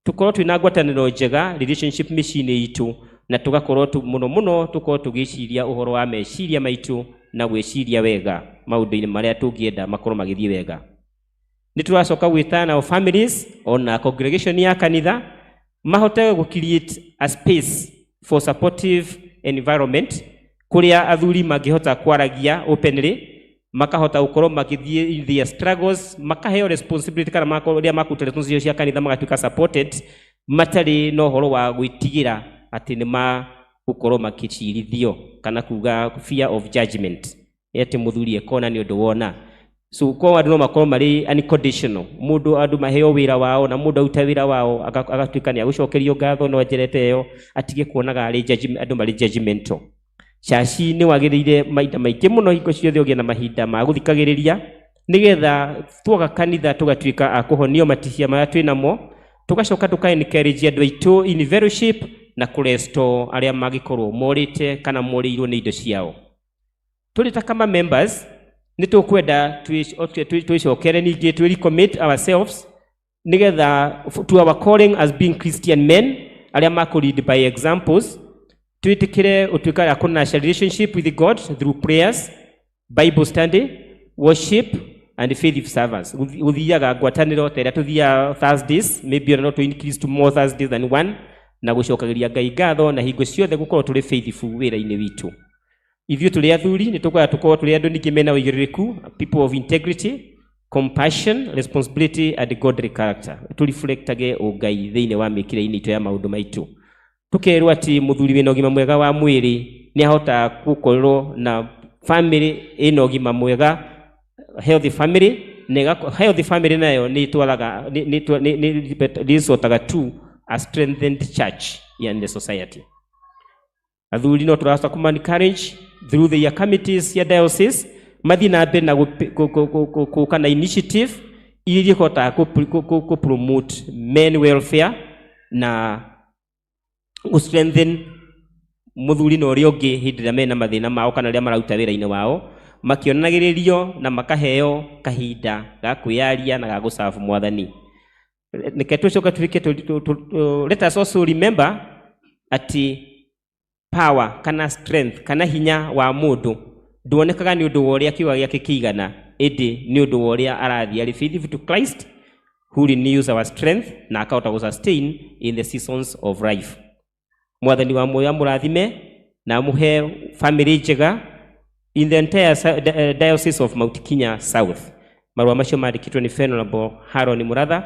tũkorwo twĩna ngwatanĩro njega relationship mĩciĩ-inĩ itũ, na tũgakorwo mũno mũno tũkorwo tũgĩciria ũhoro wa meciria maitũ na gwĩciria wega maũndũ-inĩ marĩa tũngĩenda makorwo magĩthiĩ wega. Nĩ tũracoka gwĩta nao families ona congregation ya kanitha mahote gũ create a space for supportive environment kũrĩa athuri mangĩhota kwaragia openly, makahota gũkorwo magĩthiĩ in their struggles, makaheo responsibility kana makorwo rĩrĩa makũruta responsibility cia kanitha magatuĩka supported, matarĩ na ũhoro wa gwĩtigĩra atĩ nĩ magũkorwo makĩcirithio kana kuga fear of judgment, atĩ mũthuri ekona nĩ ũndũ wona. So ko andũ no makorwo marĩ unconditional, mũndũ andũ maheo wĩra wao na mũndũ aruta wĩra wao agatuĩka nĩ agũcokerio ngatho no njĩra ta ĩyo, atige kuonaga arĩ andũ marĩ judgmental. Caci nĩ wagĩrĩire mahinda maingĩ mũno hingo ciothe ũgĩe na mahinda ma gũthikagĩrĩria, nĩgetha twoka kanitha tũgatuĩka a kũhonio matihia marĩa twĩ namo, tũgacoka tũka encourage andũ aitũ in fellowship na kũrestore arĩa mangĩkorwo morĩte kana morĩirwo nĩ indo ciao. Tũrĩ ta kama members nĩ tũkwenda twĩcokere ningĩ twĩ recommit ourselves nĩgetha to our calling as being Christian men arĩa makũ lead by examples, twĩtĩkĩre ũtuĩka a kũnurture relationship with God through prayers, Bible study, worship and faith service. Gũthiaga ngwatanĩro ta ĩrĩa tũthiaga Thursdays, maybe ona no tũ increase to more Thursdays than one, na gũcokagĩria Ngai ngatho na hingo ciothe gũkorwo tũrĩ faithful wĩra-inĩ witũ. Ithuĩ tũrĩ athuri nĩ tũkwenda tũkorwo tũrĩ andũ ningĩ mena ũigĩrĩrĩku, people of integrity, compassion, responsibility and godly character. Tũreflectage ũngai thĩinĩ wa mĩkĩre-inĩ itũ ya maũndũ maitũ. Tũkerwo atĩ mũthuri wĩna ũgima mwega wa mwĩrĩ nĩ ahotaga gũkorwo na family ĩna ũgima mwega, healthy family, na healthy family nayo nĩ ĩtwaraga, nĩ resultaga to a strengthened church in the society. Athuri no tũrahota kũma encourage through their committees ya diocese mathiĩ na mbere na gũka na initiative iria ihotaga kũ promote men welfare na gũ strengthen mũthuri na ũrĩa ũngĩ hĩndĩ ĩrĩa mena mathĩna mao kana rĩrĩa mararuta wĩra-inĩ wao, makĩonagĩrĩrio na makaheo kahinda ga kwĩyaria na ga gũcabu mwathani. Reke tũcoke tuĩke let us also remember atĩ power kana strength kana hinya wa mũndũ nduonekaga nĩ ũndũ wa ũrĩa kiuga gĩake kĩigana, ĩndĩ nĩ ũndũ wa ũrĩa arathiĩ arĩ faithful to Christ who renews our strength na akahota gũ sustain in the seasons of life. Mwathani wa muoyo amũrathime na amũhe family njega in the entire diocese of Mount Kenya South. Marũa macio mandĩkĩtwo nĩ Venerable Haron Muratha,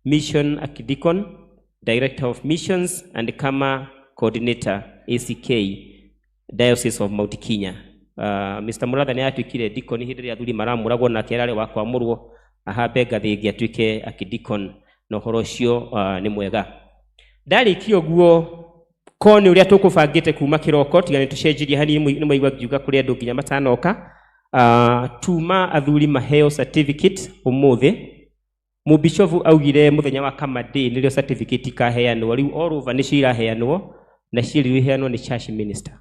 Mission Archdeacon, Director of Missions and Kama Coordinator ACK Diocese of Mount Kenya. Mr. Muratha nĩ atuĩkire deacon hĩndĩ ĩrĩa athuri maramũragwo nake ararĩ wa kwamũrwo ahambe ngathĩ ĩngĩ atuĩke archdeacon, na ũhoro ũcio nĩ mwega. Ndarĩkia ũguo ko nĩ ũrĩa tũkũbangĩte kuma kĩroko, tiga nĩ tũcenjirie hanini, nĩ mwaigua ngiuga kũrĩ andũ nginya matanoka. Tuma athuri maheo certificate ũmũthĩ. Mũbishofu augire mũthenya wa Kama Day nĩrĩo certificate ikaheanwo, rĩu all over nĩcio iraheanwo na ciĩrirwo iheanwo nĩ church minister.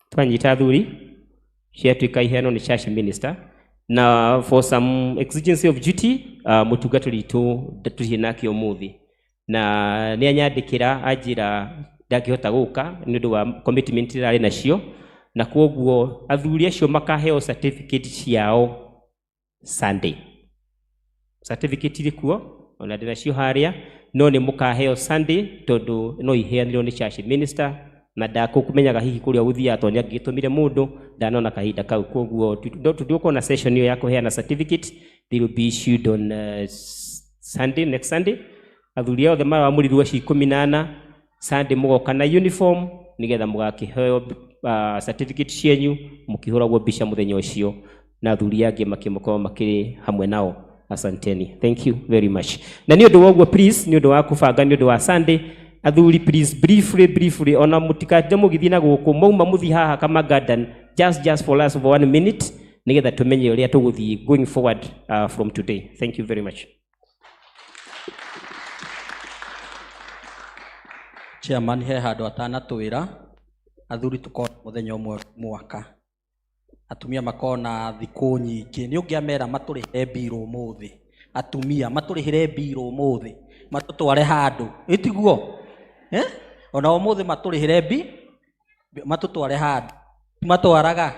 Twanyita athuri ciatuĩka iheanwo nĩ church minister, na for some exigency of duty mũtungatĩri witũ tũtirĩ nake ũmũthĩ, na nĩ anyandĩkĩra anjĩra ndangĩhota gũka nĩ ũndũ wa commitment ĩrĩa arĩ nacio, na kwoguo athuri acio makaheo certificate ciao Sunday. Certificate irĩ kuo ona ndĩnacio harĩa, no nĩ mũkaheo Sunday tondũ no iheanirwo nĩ church minister Na ndakũmenyaga hihi kũrĩa ũgũthiaga tondũ nĩ angĩgĩtũmire mũndũ ndanona kahinda kau. Koguo tũtigũkorwo na session ĩyo ya kũheana certificate. They will be issued on Sunday, next Sunday. Athuri othe maramũrirwo acio 14, Sunday mũgoka na uniform nĩgetha mũgakĩheo certificate cienyu, mũkĩhũragwo mbica mũthenya ũcio na athuri angĩ makĩmakorwo makĩrĩ hamwe nao. Asanteni, thank you very much. Na nĩ ũndũ wa ũguo, please, nĩ ũndũ wa kũbanga nĩ ũndũ wa Sunday, athuri, please, briefly, briefly, ona mũtikatinde mũgĩthiĩ na gũkũ, mauma mũthiĩ haha Kama Garden, just for us for 1 minute, nĩgetha tũmenye ũrĩa tũgũthiĩ going forward from today. Thank you very much. Chairman he handũ atanatwĩra athuri tũkorwo mũthenya ũmwe mwaka, atumia makorwo na thikũ nyingĩ. Nĩ ũngĩamera matũrĩhĩre mbirũ ũmũthĩ, atumia matũrĩhĩre mbirũ ũmũthĩ, matũtware handũ, ĩtiguo? Ona ũmũthĩ matũrĩhĩre matũtware handũ, matwaraga.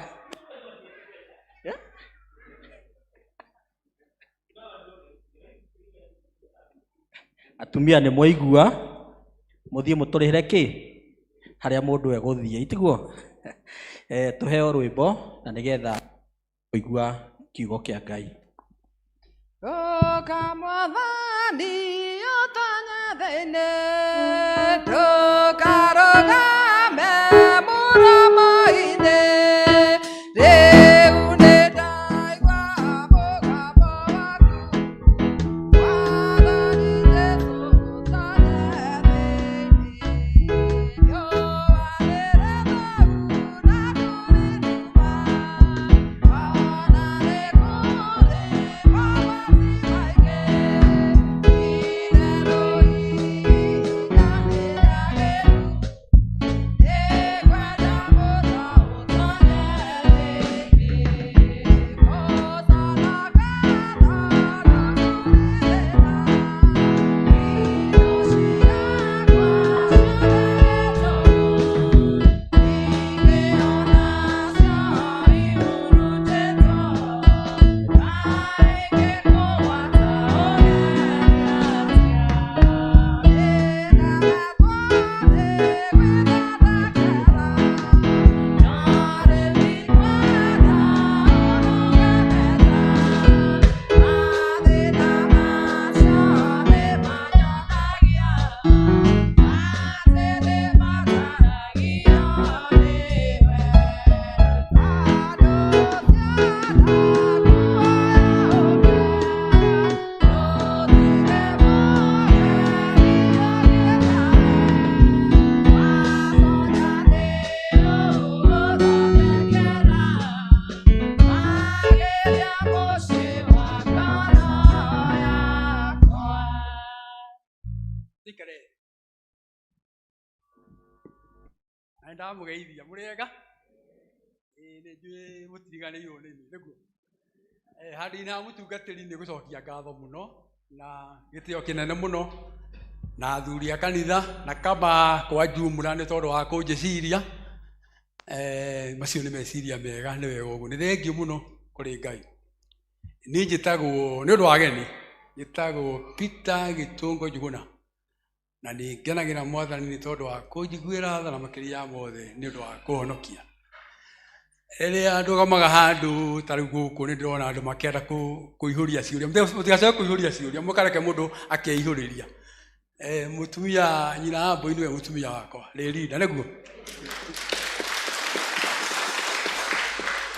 Atumia nĩ mwaigua, mũthiĩ mũtũrĩhĩre kĩ harĩa mũndũ egũthiĩ, itiguo? Tũheo rwĩmbo na nĩgetha kũigua kiugo kĩa Ngai. Ũka Mwathani ũtonye thĩinĩ, ndũkarũgame mũromo-inĩ. Rĩu nĩndaigua mũgambo waku, Mwathani Jesũ ũtonye thĩinĩ. Riũa rĩrĩ thau na kũrĩ nduma, ona nĩ kũrĩ mawatĩ maingĩ. Itherũ ihinda nĩ rĩagĩru, nĩngwenda mũno ũtonye thĩinĩ. Gũconoka tondũ kũrĩ thĩna, indo ciakwa ciothe njũru, ingĩona cio ihurunjĩtwo, kaĩ ingĩkũgwata ũgeka atĩa? Nĩndemetwo nĩ gwĩthondekera, no rĩu ndikwenda ũnũgamĩte. Mathĩna macio nĩmanyonagia atĩ nĩmataragio nĩwe. Tondũ ndienda kuoya ũngĩ, ndũtige mũgeni ũngĩtame. Watonya rĩu ũthondekera, wagĩria mũciĩ wa ngoro yakwa. Ikare na nĩndamũgeithia mũrĩega. Ĩĩ nĩ njũĩ mũtiriganĩirwo nĩ niĩ nĩguo. Handũ-inĩ ha mũtungatĩri nĩ gũcokia ngatho mũno na gĩtĩo kĩnene mũno na athuri a kanitha na kama kwa jumla nĩ tondũ wa kũnjĩciria. Macio nĩ meciria mega, nĩ wega ũguo. Nĩ thengiũ mũno kũrĩ Ngai. Niĩ njĩtagwo, nĩ ũndũ wa ageni, njĩtagwo Peter Gĩtũngo Njuguna, na nĩ ngenagĩra Mwathani nĩ tondũ wa kũnjiguĩra tha na makĩria ya mothe nĩ ũndũ wa kũhonokia. Rĩrĩa ndũgamaga handũ ta rĩu gũkũ nĩ ndĩrona andũ makĩenda kũihũria ciũria. Mũtigacoke kũihũria ciũria, mũkareke mũndũ akeihũrĩria. Mũtumia nyina wa Mbũi nĩwe mũtumia wakwa, Rĩrinda, nĩguo?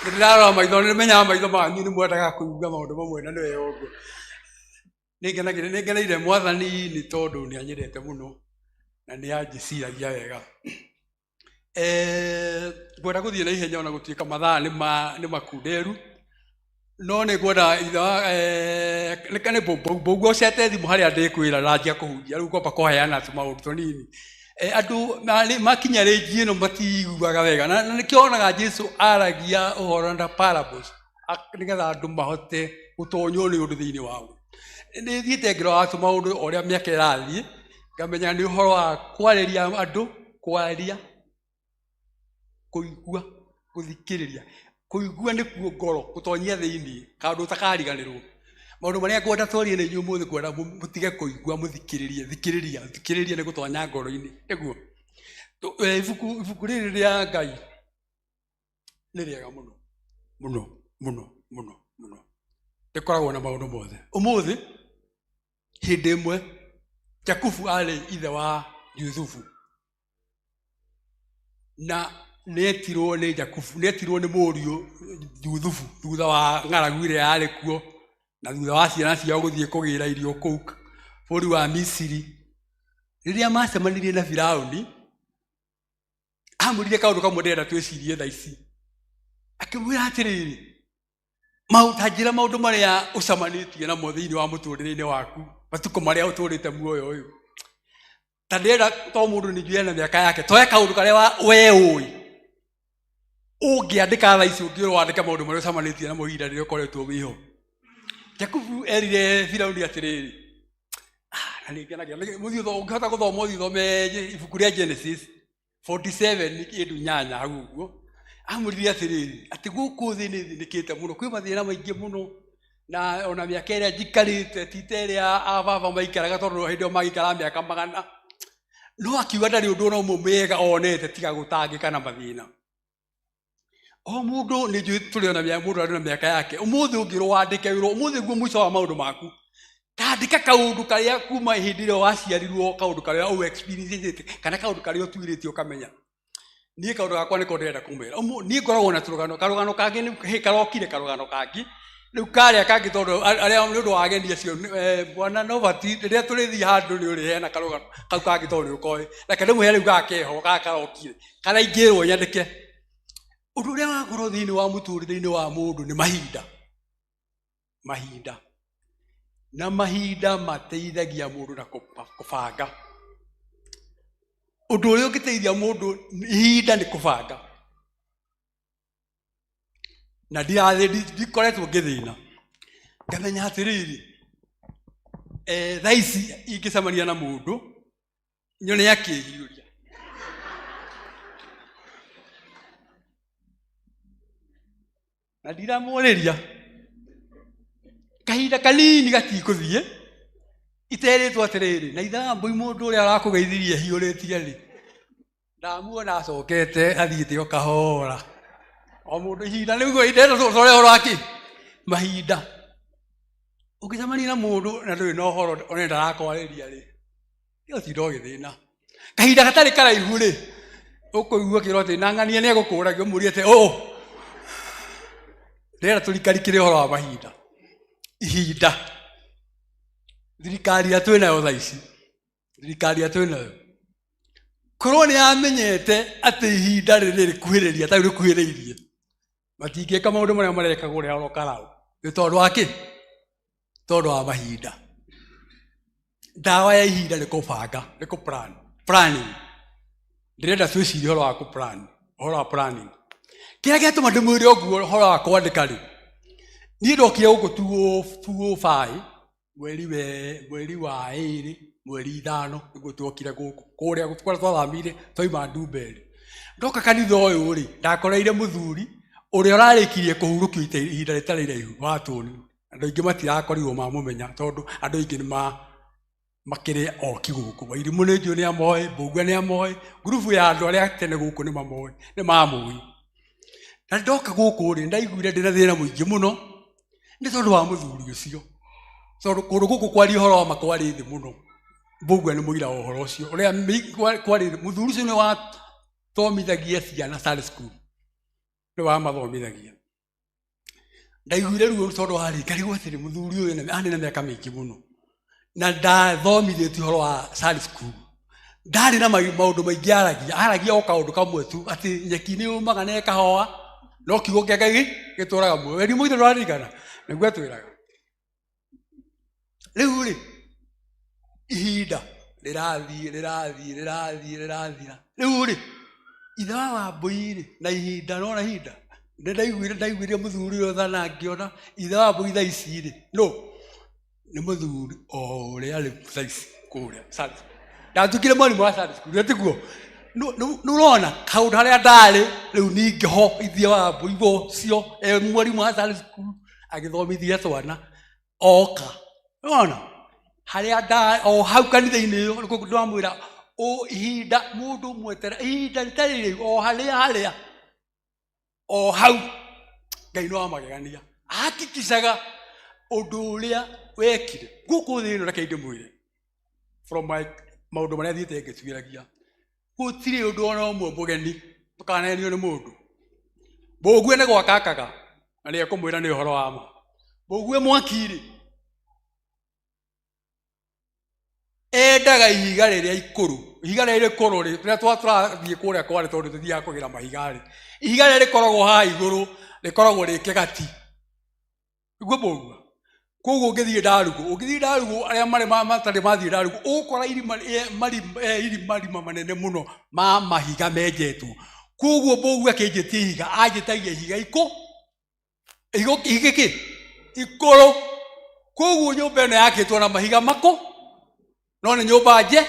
Nĩ ndĩrarora maitho, nĩ menyaga maitho manyu nĩ mwendaga kũigua maũndũ mamwe na nĩ wega ũguo. Nĩ ngeneire Mwathani nĩ tondũ nĩ anyendete mũno na nĩ anjĩciragia wega. Ngwenda gũthiĩ na ihenya ona gũtuĩka mathaa nĩ makunderu, no nĩ ngwenda ithe wa, nĩ ka nĩ mbũguo ũcete thimũ harĩa ndĩkwĩra nanjia kũhunjia, rĩu ngwamba kũheana tũmaũndũ tũnini. Andũ makinya rĩnji ĩno matiguaga wega, na nĩkĩo wonaga Jesũ aragia ũhoro na parables, nĩgetha andũ mahote gũtonywo nĩ ũndũ thĩinĩ wao. Nĩ thiĩte ngĩroraga tũmaũndũ o ũrĩa mĩaka ĩrathiĩ, ngamenya nĩ ũhoro wa kwarĩria andũ, kwaria, kũigua, gũthikĩrĩria. Kũigua nĩkuo ngoro, gũtonyia thĩinĩ, kaũndũ ũtakariganĩrwo. Maũndũ marĩa ngwenda twarie na inyuĩ ũmũthĩ, ngwenda mũtige kũigua, mũthikĩrĩrie, thikĩrĩria, thikĩrĩria nĩ gũtonya ngoro-inĩ, nĩguo. Ibuku ibuku rĩrĩ rĩa Ngai nĩ rĩega mũno mũno mũno mũno mũno, rĩkoragwo na maũndũ mothe. Ũmũthĩ hĩndĩ ĩmwe Jakubu arĩ ithe wa Yusufu, na nĩetirwo nĩ Jakubu, nĩetirwo nĩ mũriũ Juthubu thutha wa ng'aragu ĩrĩa yarĩ kuo, na thutha wa ciana ciao gũthiĩ kũgĩra irio kũu bũrũri wa Misiri. Rĩrĩa macemanirie na Firaũni, amwĩrire kaũndũ kamwe ndĩrenda twĩcirie thaa ici. Akĩmwĩra atĩrĩrĩ, ta njĩra maũndũ marĩa ũcemanĩtie namo thĩinĩ wa mũtũrĩre-inĩ waku, matukũ marĩa ũtũrĩte muoyo ũyũ. Ta ndĩrenda to mũndũ nĩ njũĩ ena mĩaka yake, toe kaũndũ karĩa we ũĩ. Ũngĩandĩka thaa ici, ũngĩũrwo wandĩke maũndũ marĩa ũcemanĩtie namo ihinda rĩrĩa ũkoretwo wĩho. Jakubu erire Firauni atĩrĩrĩ, na nĩ ngenagia, mũthiĩ ũngĩhota gũthoma ũthiĩ ũthome ibuku rĩa Genesis 47 kĩndũ inyanya hau ũguo. Amwĩrire atĩrĩrĩ, atĩ gũkũ thĩ nĩ thĩnĩkĩte mũno, kwĩ mathĩna maingĩ mũno, na ona mĩaka ĩrĩa njikarĩte ti ta ĩrĩa ababa maikaraga, tondũ hĩndĩ ĩyo magĩikaraga mĩaka magana. No akiuga ndarĩ ũndũ ona ũmwe mwega onete tiga gũtangĩka na mathĩna. O mũndũ nĩ njũĩ tũrĩ ona mũndũ arĩ na mĩaka yake. Ũmũthĩ ũngĩrwo wandĩke wĩrwo ũmũthĩ guo mũico wa maũndũ maku, tandĩka kaũndũ karĩa kuma hĩndĩ ĩrĩa waciarirwo, kaũndũ karĩa ũ experience kana kaũndũ karĩa ũtuĩrĩtie ũkamenya. Niĩ kaũndũ gakwa nĩko ndĩrenda kũmwĩra. Niĩ ngoragwo na tũrũgano, karũgano kangĩ nĩ karokire karũgano kangĩ. Rĩu karĩa kangĩ tondũ arĩa nĩ ũndũ wa ageni acio, bwana Nobati, rĩrĩa tũrĩthiĩ handũ nĩ ũrĩheana karũgano kau kangĩ tondũ nĩ ũkoĩ. Reke ndĩmũhe rĩu gaka keho, gaka karokire, karĩa ingĩrwo nyandĩke. Ũndũ ũrĩa wakorwo thĩinĩ wa mũtũrĩre-inĩ wa mũndũ nĩ mahinda. Mahinda. Na mahinda mateithagia mũndũ na kũbanga. Ũndũ ũrĩa ũngĩteithia mũndũ ihinda nĩ kũbanga. Na ndikoretwo ngĩthĩna. Ngamenya atĩrĩrĩ, thaa ici ingĩcemania na mũndũ, nyone akĩhiũria. Na ndiramwarĩria. Kahinda kanini gatikũthiĩ, iterĩtwo atĩrĩrĩ, na ithambũi mũndũ ũrĩa arakũgeithirie hiũrĩtie rĩ, ndamuona acokete athiĩte o kahora. O mũndũ ihinda rĩu ndĩrenda tũtware ũhoro wa kĩ? Mahinda. Ũngĩcemania na mũndũ na ndũrĩ na ũhoro one ndarakwarĩria rĩ, ũtinda ũgĩthĩna. Kahinda gatarĩ karaihu rĩ, ũkũigua ũkĩrwo atĩ na ng'ania nĩ egũkũragia ũmũrie atĩ ũũ. Ndĩrenda tũrikarikĩre ũhoro wa mahinda. Ihinda. Thirikari ĩrĩa twĩ nayo thaa ici, thirikari ĩrĩa twĩ nayo, korwo nĩ yamenyete atĩ ihinda rĩrĩ rĩkuhĩrĩria, ta rĩu rĩkuhĩrĩirie, matingĩka maũndũ marĩa mareka kũrĩa oro Karau. Nĩ tondũ wa kĩ? Tondũ wa mahinda. Ndawa ya ihinda nĩ kũbanga, nĩ kũ plan, planning. Ndĩrenda twĩcirie ũhoro wa kũ plan, ũhoro wa planning. Kĩrĩa gĩatũma ndĩmwĩre ũguo ũhoro wa kwandĩka rĩ, niĩ ndokire gũkũ two oh five, mweri wa ĩrĩ, mweri ithano nĩguo twokire gũkũ, kũrĩa kũrĩa twathamire twauma Ndumberi. Ndoka kanitha ũyũ rĩ, ndakoreire mũthuri ũrĩa ũrarĩkirie kũhurũkio ihinda rĩtarĩ iraihu wa Tũni. Andũ aingĩ matirakorirwo mamũmenya tondũ andũ aingĩ nĩ makĩrĩ oki gũkũ. Wairimũ nĩ njũĩ nĩ amoĩ, Mbũgua nĩ amoĩ, ngurubu ya andũ arĩa tene gũkũ nĩ mamoĩ, nĩ mamũĩ. Na ndoka gũkũ rĩ, ndaiguire ndĩna thĩna mũingĩ mũno nĩ tondũ wa mũthuri ũcio. Tondũ kũndũ gũkũ kwaria ũhoro wa ma kwarĩ thĩ mũno. Mbũgua nĩ mũira wa ũhoro ũcio. Ũrĩa kwarĩ thĩ, mũthuri ũcio nĩ wathomithagia ciana Sunday school. Nĩ wamathomithagia. Ndaiguire ruo tondũ warĩ ngarigwo atĩrĩ mũthuri ũyũ arĩ na mĩaka mĩingĩ mũno na ndathomithĩtio ũhoro wa Sunday school. Ndarĩ na maũndũ maingĩ aragia, aragia o kaũndũ kamwe tu atĩ nyeki nĩ yũmaga na ĩkahoa no kiugo kĩa Ngai gĩtũraga muoyo. Wendi mũitũ ndũraririkana? Nĩguo atwĩraga. Rĩu rĩ, ihinda rĩrathiĩ rĩrathiĩ rĩrathiĩ rĩrathira. Rĩu rĩ, ithe wa Wambũi rĩ, na ihinda nona ihinda, nĩ ndaiguire ndaiguire mũthuri ũyũ tha na ngĩona ithe wa Wambũi thaa ici rĩ, no nĩ mũthuri o ũrĩa rĩu thaa ici kũrĩa Sunday school. Ndatuĩkire mwarimũ wa Sunday school, nĩ tiguo? Nĩ ũrona kaũndũ harĩa ndarĩ rĩu ningĩ ho ithe wa Wambũi ũcio e mwarimũ wa Sunday school agĩthomithia twana oka. Nĩwona? Harĩa nda o hau kanitha-inĩ ĩyo nĩkuo ndĩramwĩra O ihinda mũndũ mwetera ihinda rĩtarĩ rĩu o harĩa harĩa o hau Ngai nĩ wa magegania ahakikicaga ũndũ ũrĩa wekire gũkũ thĩ ĩno. Reke ndĩmwĩre from my maũndũ marĩa thiĩte ngĩtuĩragia, gũtirĩ ũndũ ona ũmwe mũgeni. Ndũkanahenio nĩ mũndũ. Mbũgue nĩ gwaka akaga na nĩ ekũmwĩra nĩ ũhoro wa ma. Mbũgue mwaki-rĩ, endaga ihiga rĩrĩa ikũrũ, ihiga rĩrĩa rĩkũrũ rĩ, rĩrĩa tũrathiĩ kũrĩa kwarĩ, tondũ tũthiaga kũgĩra mahiga rĩ, ihiga rĩrĩa rĩkoragwo haha igũrũ rĩkoragwo rĩ kĩgati nĩguo mbũgua. Koguo ũngĩthiĩ ndarugũ, ũngĩthiĩ ndarugũ, arĩa marĩ matarĩ mathiĩ ndarugũ, ũgũkora irima marima irima marima manene mũno ma mahiga menjetwo. Koguo mbũgua akĩnjĩtia ihiga, anjĩtagia ihiga ikũ ihiga ihiga kĩ ikũrũ. Koguo nyũmba ĩno yakĩtwo na mahiga makũ, no nĩ nyũmba nje.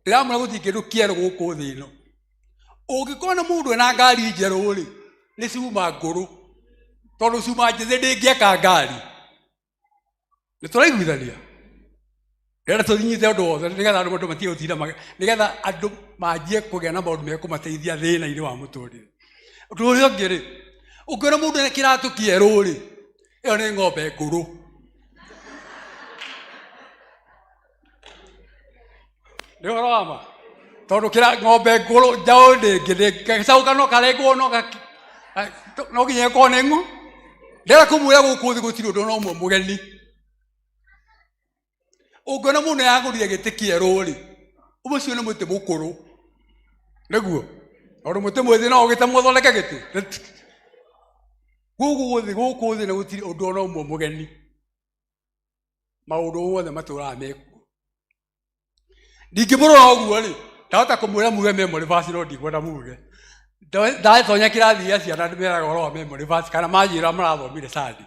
Ndĩramwĩra gũtirĩ kĩndũ kĩerũ gũkũ thĩ ĩno. Ũngĩkona mũndũ ena ngari njerũ rĩ, nĩ cuma ngũrũ, tondũ cuma njĩthĩ ndĩngĩaka ngari. Nĩ tũraiguithania? Ndĩrenda tũnyite ũndũ wothe nĩgetha andũ matige gũtinda nĩgetha andũ manjie kũgĩa na maũndũ mekũmateithia thĩna-inĩ wa mũtũrĩre. Ũndũ ũrĩa ũngĩ rĩ, ũngĩona mũndũ ena kĩratũ kĩerũ rĩ, ĩyo nĩ ng'ombe ngũrũ. Nĩ ũhoro wa ma, tondũ kĩra ng'ombe ngũrũ njaũ ndĩngĩ gacaũ no karengwo no no nginya ĩkorwo nĩ ng'o. Ndĩrenda kũmwĩra gũkũ thĩ gũtirĩ ũndũ ona ũmwe mũgeni. Ũngĩona mũndũ nĩaragũrire gĩtĩ kĩerũ rĩ, ũcio nĩ mũtĩ mũkũrũ, nĩguo, tondũ mũtĩ mwĩthĩ no ũgĩtemwo ũthondeke gĩtĩ. Gũkũ thĩ, gũkũ thĩ nĩ gũtirĩ ũndũ ona ũmwe mũgeni. Maũndũ mothe matũraga mekuo. Ndingĩmũrora ũguo rĩ, ndahota kũmwĩra muge memory verse, no ndikwenda muge. Ndatonya kĩrathi gĩa ciana ndĩmeraga ũhoro wa memory verse kana manjĩra marathomire Sunday,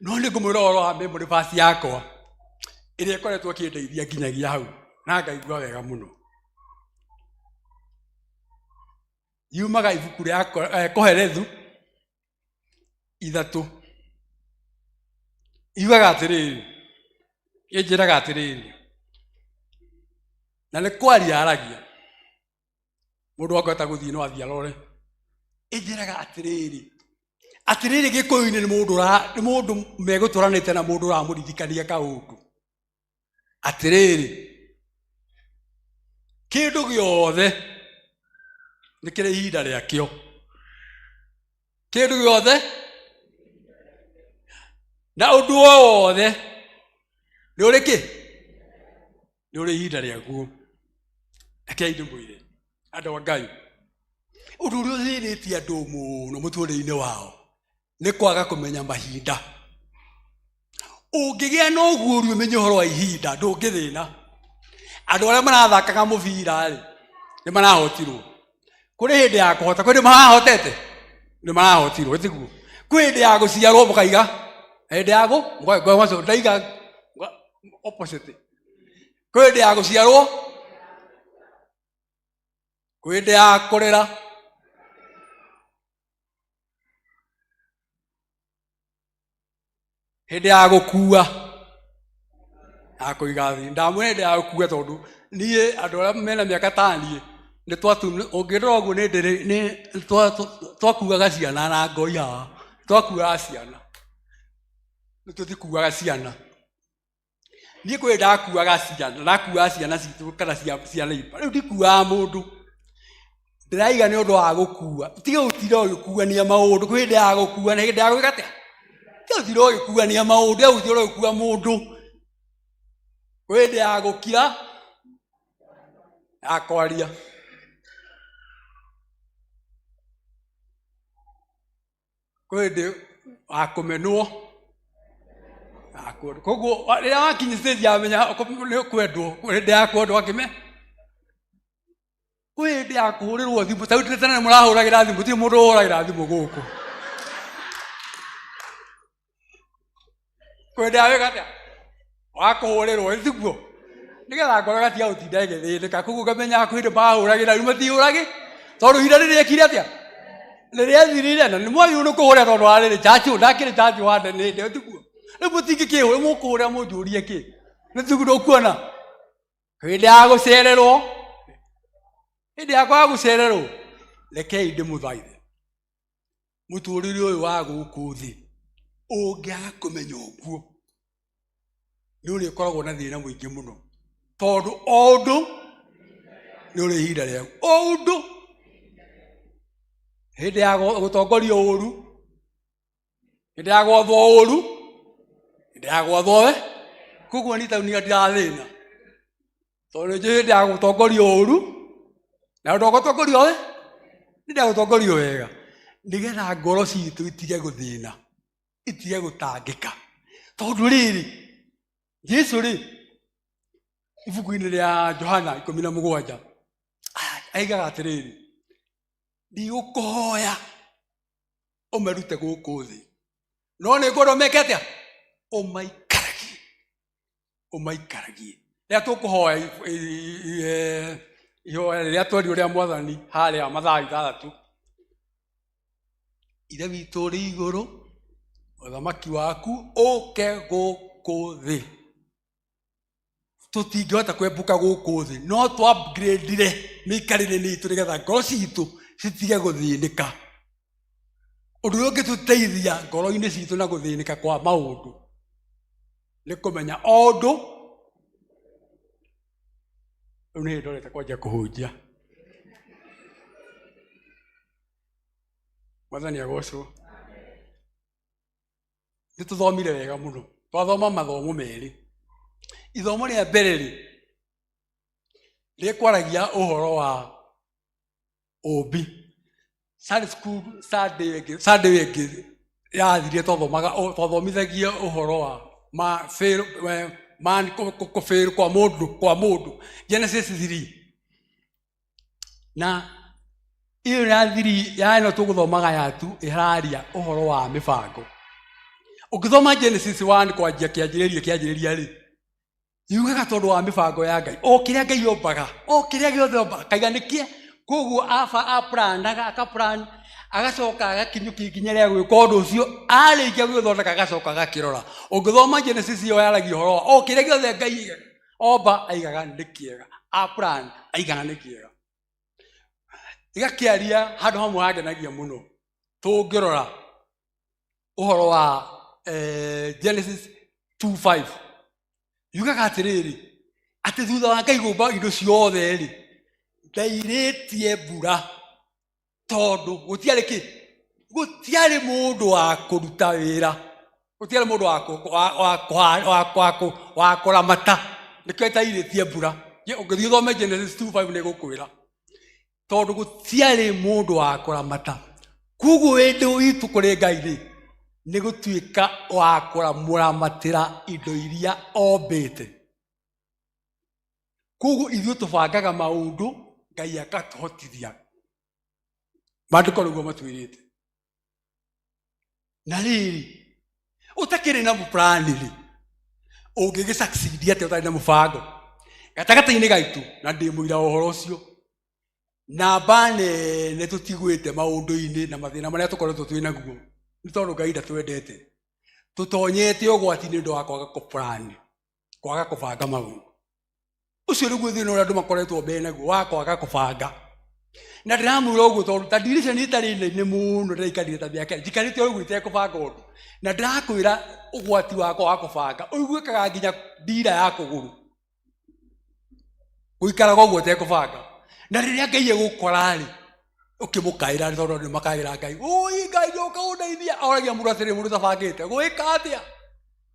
no nĩ ngũmwĩra ũhoro wa memory verse yakwa ĩrĩa ĩkoretwo ĩkĩndeithia nginyagia hau na ngaigua wega mũno. Yumaga ibuku rĩa Kohelethu 3. Yugaga atĩrĩrĩ, ĩnjĩraga atĩrĩrĩ, na nĩ kwaria aragia mũndũ angĩhota gũthiĩ no athiĩ arore. Ĩnjĩraga atĩrĩrĩ, atĩrĩrĩ gĩkũyũ-inĩ nĩ mũndũ nĩ mũndũ megũtũranĩte na mũndũ ũramũririkania kaũndũ. Atĩrĩrĩ, kĩndũ gĩothe nĩ kĩrĩ ihinda rĩakĩo, kĩndũ gĩothe na ũndũ o wothe nĩ ũrĩ kĩ nĩ ũrĩ ihinda rĩaguo. Rekei ndĩmwĩre andũ a Ngai, ũndũ ũrĩa ũthĩnĩtie andũ mũno mũtũrĩre-inĩ wao nĩ kwaga kũmenya mahinda. Ũngĩgĩa na ũguũrio ũmenye ũhoro wa ihinda, ndũngĩthĩna. Andũ arĩa marathakaga mũbira rĩ, nĩ marahotirwo. Kũrĩ hĩndĩ ya kũhota, kwĩ hĩndĩ marahotete, nĩ marahotirwo, tiguo? Kwĩ hĩndĩ ya gũciarwo mũkaiga, hĩndĩ ya gũ ndaiga opposite. Kwĩ hĩndĩ ya gũciarwo, kwĩ hĩndĩ ya kũrĩra, hĩndĩ ya gũkua, ya kũiga thĩ. Ndamwĩra hĩndĩ ya gũkua tondũ niĩ andũ arĩa mena mĩaka ta niĩ nĩ twatu ũngĩrora ũguo nĩ ndĩrĩ nĩ twakuaga ciana na ngoi haha, twakuaga ciana, rĩu tũtikuaga ciana. Niĩ kwĩ ndakuaga ciana, ndakuaga ciana citũ kana cia neighbor. Rĩu ndikuaga mũndũ, ndĩraiga nĩ ũndũ wa gũkua. Tiga gũtinda ũgĩkuania maũndũ, kwĩ hĩndĩ ya gũkua na hĩndĩ ya gwĩka atĩa? Tiga gũtinda ũgĩkuania maũndũ, tiga gũtinda ũgĩkua mũndũ. Kwĩ hĩndĩ ya gũkira, ya kwaria. Kwĩ hĩndĩ wa kũmenwo, ya kwendwo. Koguo rĩrĩa wakinya stage ya menya nĩ kwendwo, kwĩ hĩndĩ ya kwendwo akĩme, kwĩ hĩndĩ ya kũhũrĩrwo thimũ. Ta rĩu tene nĩ mũrahũragĩra thimũ, gũtirĩ mũndũ ũhũragĩra thimũ gũkũ. Kwĩ hĩndĩ ya gwĩka atĩa? Wa kũhũrĩrwo, ĩ tiguo? Nĩgetha ngoro ĩgatiga gũtinda ĩgĩthĩnĩka. Koguo ngamenyaga kwĩ hĩndĩ mahũragĩra, rĩu matihũragĩ, tondũ ihinda rĩrĩ rĩekire atĩa? Nĩrĩathirire, na nĩmwagĩrĩirwo nĩ kũhũrĩra tondũ wa rĩrĩ, church ndakĩrĩ church wa nĩ ndĩ, tiguo? Rĩu mũtingĩkĩhũra, mũkũhũrĩra mũnjũrie kĩ? Nĩ tiguo ndũkuona? Hĩndĩ ya gũcererwo, Hĩndĩ yakwa ya gũcererwo, rekei ndĩmũthaithe. Mũtũrĩre ũyũ wa gũkũ thĩ, ũngĩaga kũmenya ũguo, nĩ ũrĩkoragwo na thĩna mũingĩ mũno. Tondũ o ũndũ nĩ ũrĩ ihinda rĩaguo. O ũndũ hĩndĩ ya gũtongorio ũru, hĩndĩ ya gwathwo ũru, hĩndĩ ya gwathwo we, koguo niĩ taũni ndirathĩna. Tondũ nĩ njũĩ hĩndĩ ya gũtongorio ũru, na ũndũ wa gũtongorio we, hĩndĩ ya gũtongorio wega, nĩgetha ngoro citũ itige gũthĩna, itige gũtangĩka. Tondũ rĩrĩ, Jesu rĩ, ibuku-inĩ rĩa Johana 17, aigaga atĩrĩrĩ, ndigũkũhoya ũmerute gũkũ thĩ, no nĩ ngwenda ũmeke atĩa? Ũmaikaragie, ũmaikaragie. Rĩrĩa tũkũhoya ihoya rĩrĩa twerirwo rĩa Mwathani harĩa mathaa 6, Ithe witũ ũrĩ igũrũ, ũthamaki waku ũke gũkũ thĩ. Tũtingĩhota kwembũka gũkũ thĩ, no tũ upgrade-ire mĩikarĩre-inĩ itũ nĩgetha ngoro citũ citige gũthĩnĩka. Ũndũ ũrĩa ũngĩtũteithia ngoro-inĩ citũ na gũthĩnĩka kwa maũndũ nĩ kũmenya o ũndũ. Rĩu nĩ hĩndĩ ndorete kwanjia kũhunjia. Mwathani agocwo. Nĩ tũthomire wega mũno, twathoma mathomo merĩ. Ithomo rĩa mbere rĩ, rĩkwaragia ũhoro wa ũmbi. Sunday school, Sunday ĩngĩ, Sunday ĩngĩ yathirire twathomaga, twathomithagia ũhoro wa ma fail, man kũ fail kwa mũndũ, kwa mũndũ. Genesis 3. Na ĩyo ya thiri ya ĩno tũgũthomaga ya tu ĩraria ũhoro wa mĩbango. Ũngĩthoma Genesis 1 kwanjia kĩanjĩrĩria kĩanjĩrĩria rĩ, yugaga tondũ wa mĩbango ya Ngai, o kĩrĩa Ngai ombaga, o kĩrĩa gĩothe ombaga, kaiga nĩkĩe, koguo aplanaga, akaplan, agacoka agakinyũkia ikinya rĩa gwĩka ũndũ ũcio, arĩkia gwĩthondeka agacoka agakĩrora. Ũngĩthoma Genesis ĩyo yaragia ũhoro wa o kĩrĩa gĩothe Ngai omba aigaga nĩ kĩega, aplan aigaga nĩ kĩega. Ĩgakĩaria handũ hamwe hangenagia mũno, tũngĩrora ũhoro wa Genesis 2:5 yugaga atĩrĩrĩ, atĩ thutha wa Ngai kũmba indo ciothe rĩ, ndairĩtie mbura tondũ gũtiarĩ kĩ, gũtiarĩ mũndũ wa kũruta wĩra, gũtiarĩ mũndũ wa kũramata, nĩkĩo ĩtairĩtie mbura. Ũngĩthiĩ ũthome Genesis 2:5 nĩ ĩgũkwĩra tondũ gũtiarĩ mũndũ wa kũramata. Koguo wendo witũ kũrĩ Ngai rĩ, nĩ gũtuĩka wa kũmũramatĩra indo iria ombĩte. Koguo ithuĩ tũbangaga maũndũ, Ngai akatũhotithia. Maandĩko nĩguo matwĩrĩte. Na rĩrĩ, ũtakĩrĩ na mũplani rĩ, ũngĩgĩ succeed atĩa ũtarĩ na mũbango? Gatagatĩ-inĩ gaitũ, na ndĩ mũira wa ũhoro ũcio, namba nene tũtigwĩte maũndũ-inĩ na mathĩna marĩa tũkoretwo twĩ naguo, nĩ tondũ Ngai ndatwendete. Tũtonyete ũgwati-inĩ nĩ ũndũ wa kwaga kũplan, kwaga kũbanga maũndũ. Ũcio nĩguo thĩna ũrĩa andũ makoretwo menaguo wa kwaga kũbanga. Na ndĩramwĩra ũguo tondũ ta ndiriceni ĩtarĩ nene mũno ndĩraikarire ta mĩaka, njikarĩte ũguo itekũbanga ũndũ. Na ndĩrakwĩra ũgwati wa kwaga kũbanga, ũiguĩkaga nginya ndira ya kũgũrũ. Gũikaraga ũguo ũtekũbanga. Na rĩrĩa Ngai egũkora rĩ, ũkĩmũkaĩra nĩ tondũ andũ nĩmakaĩra Ngai, ũi Ngai ũka ũndeithie. Oragia mũndũ atĩrĩ, mũndũ ũtabangĩte, gwĩka atĩa?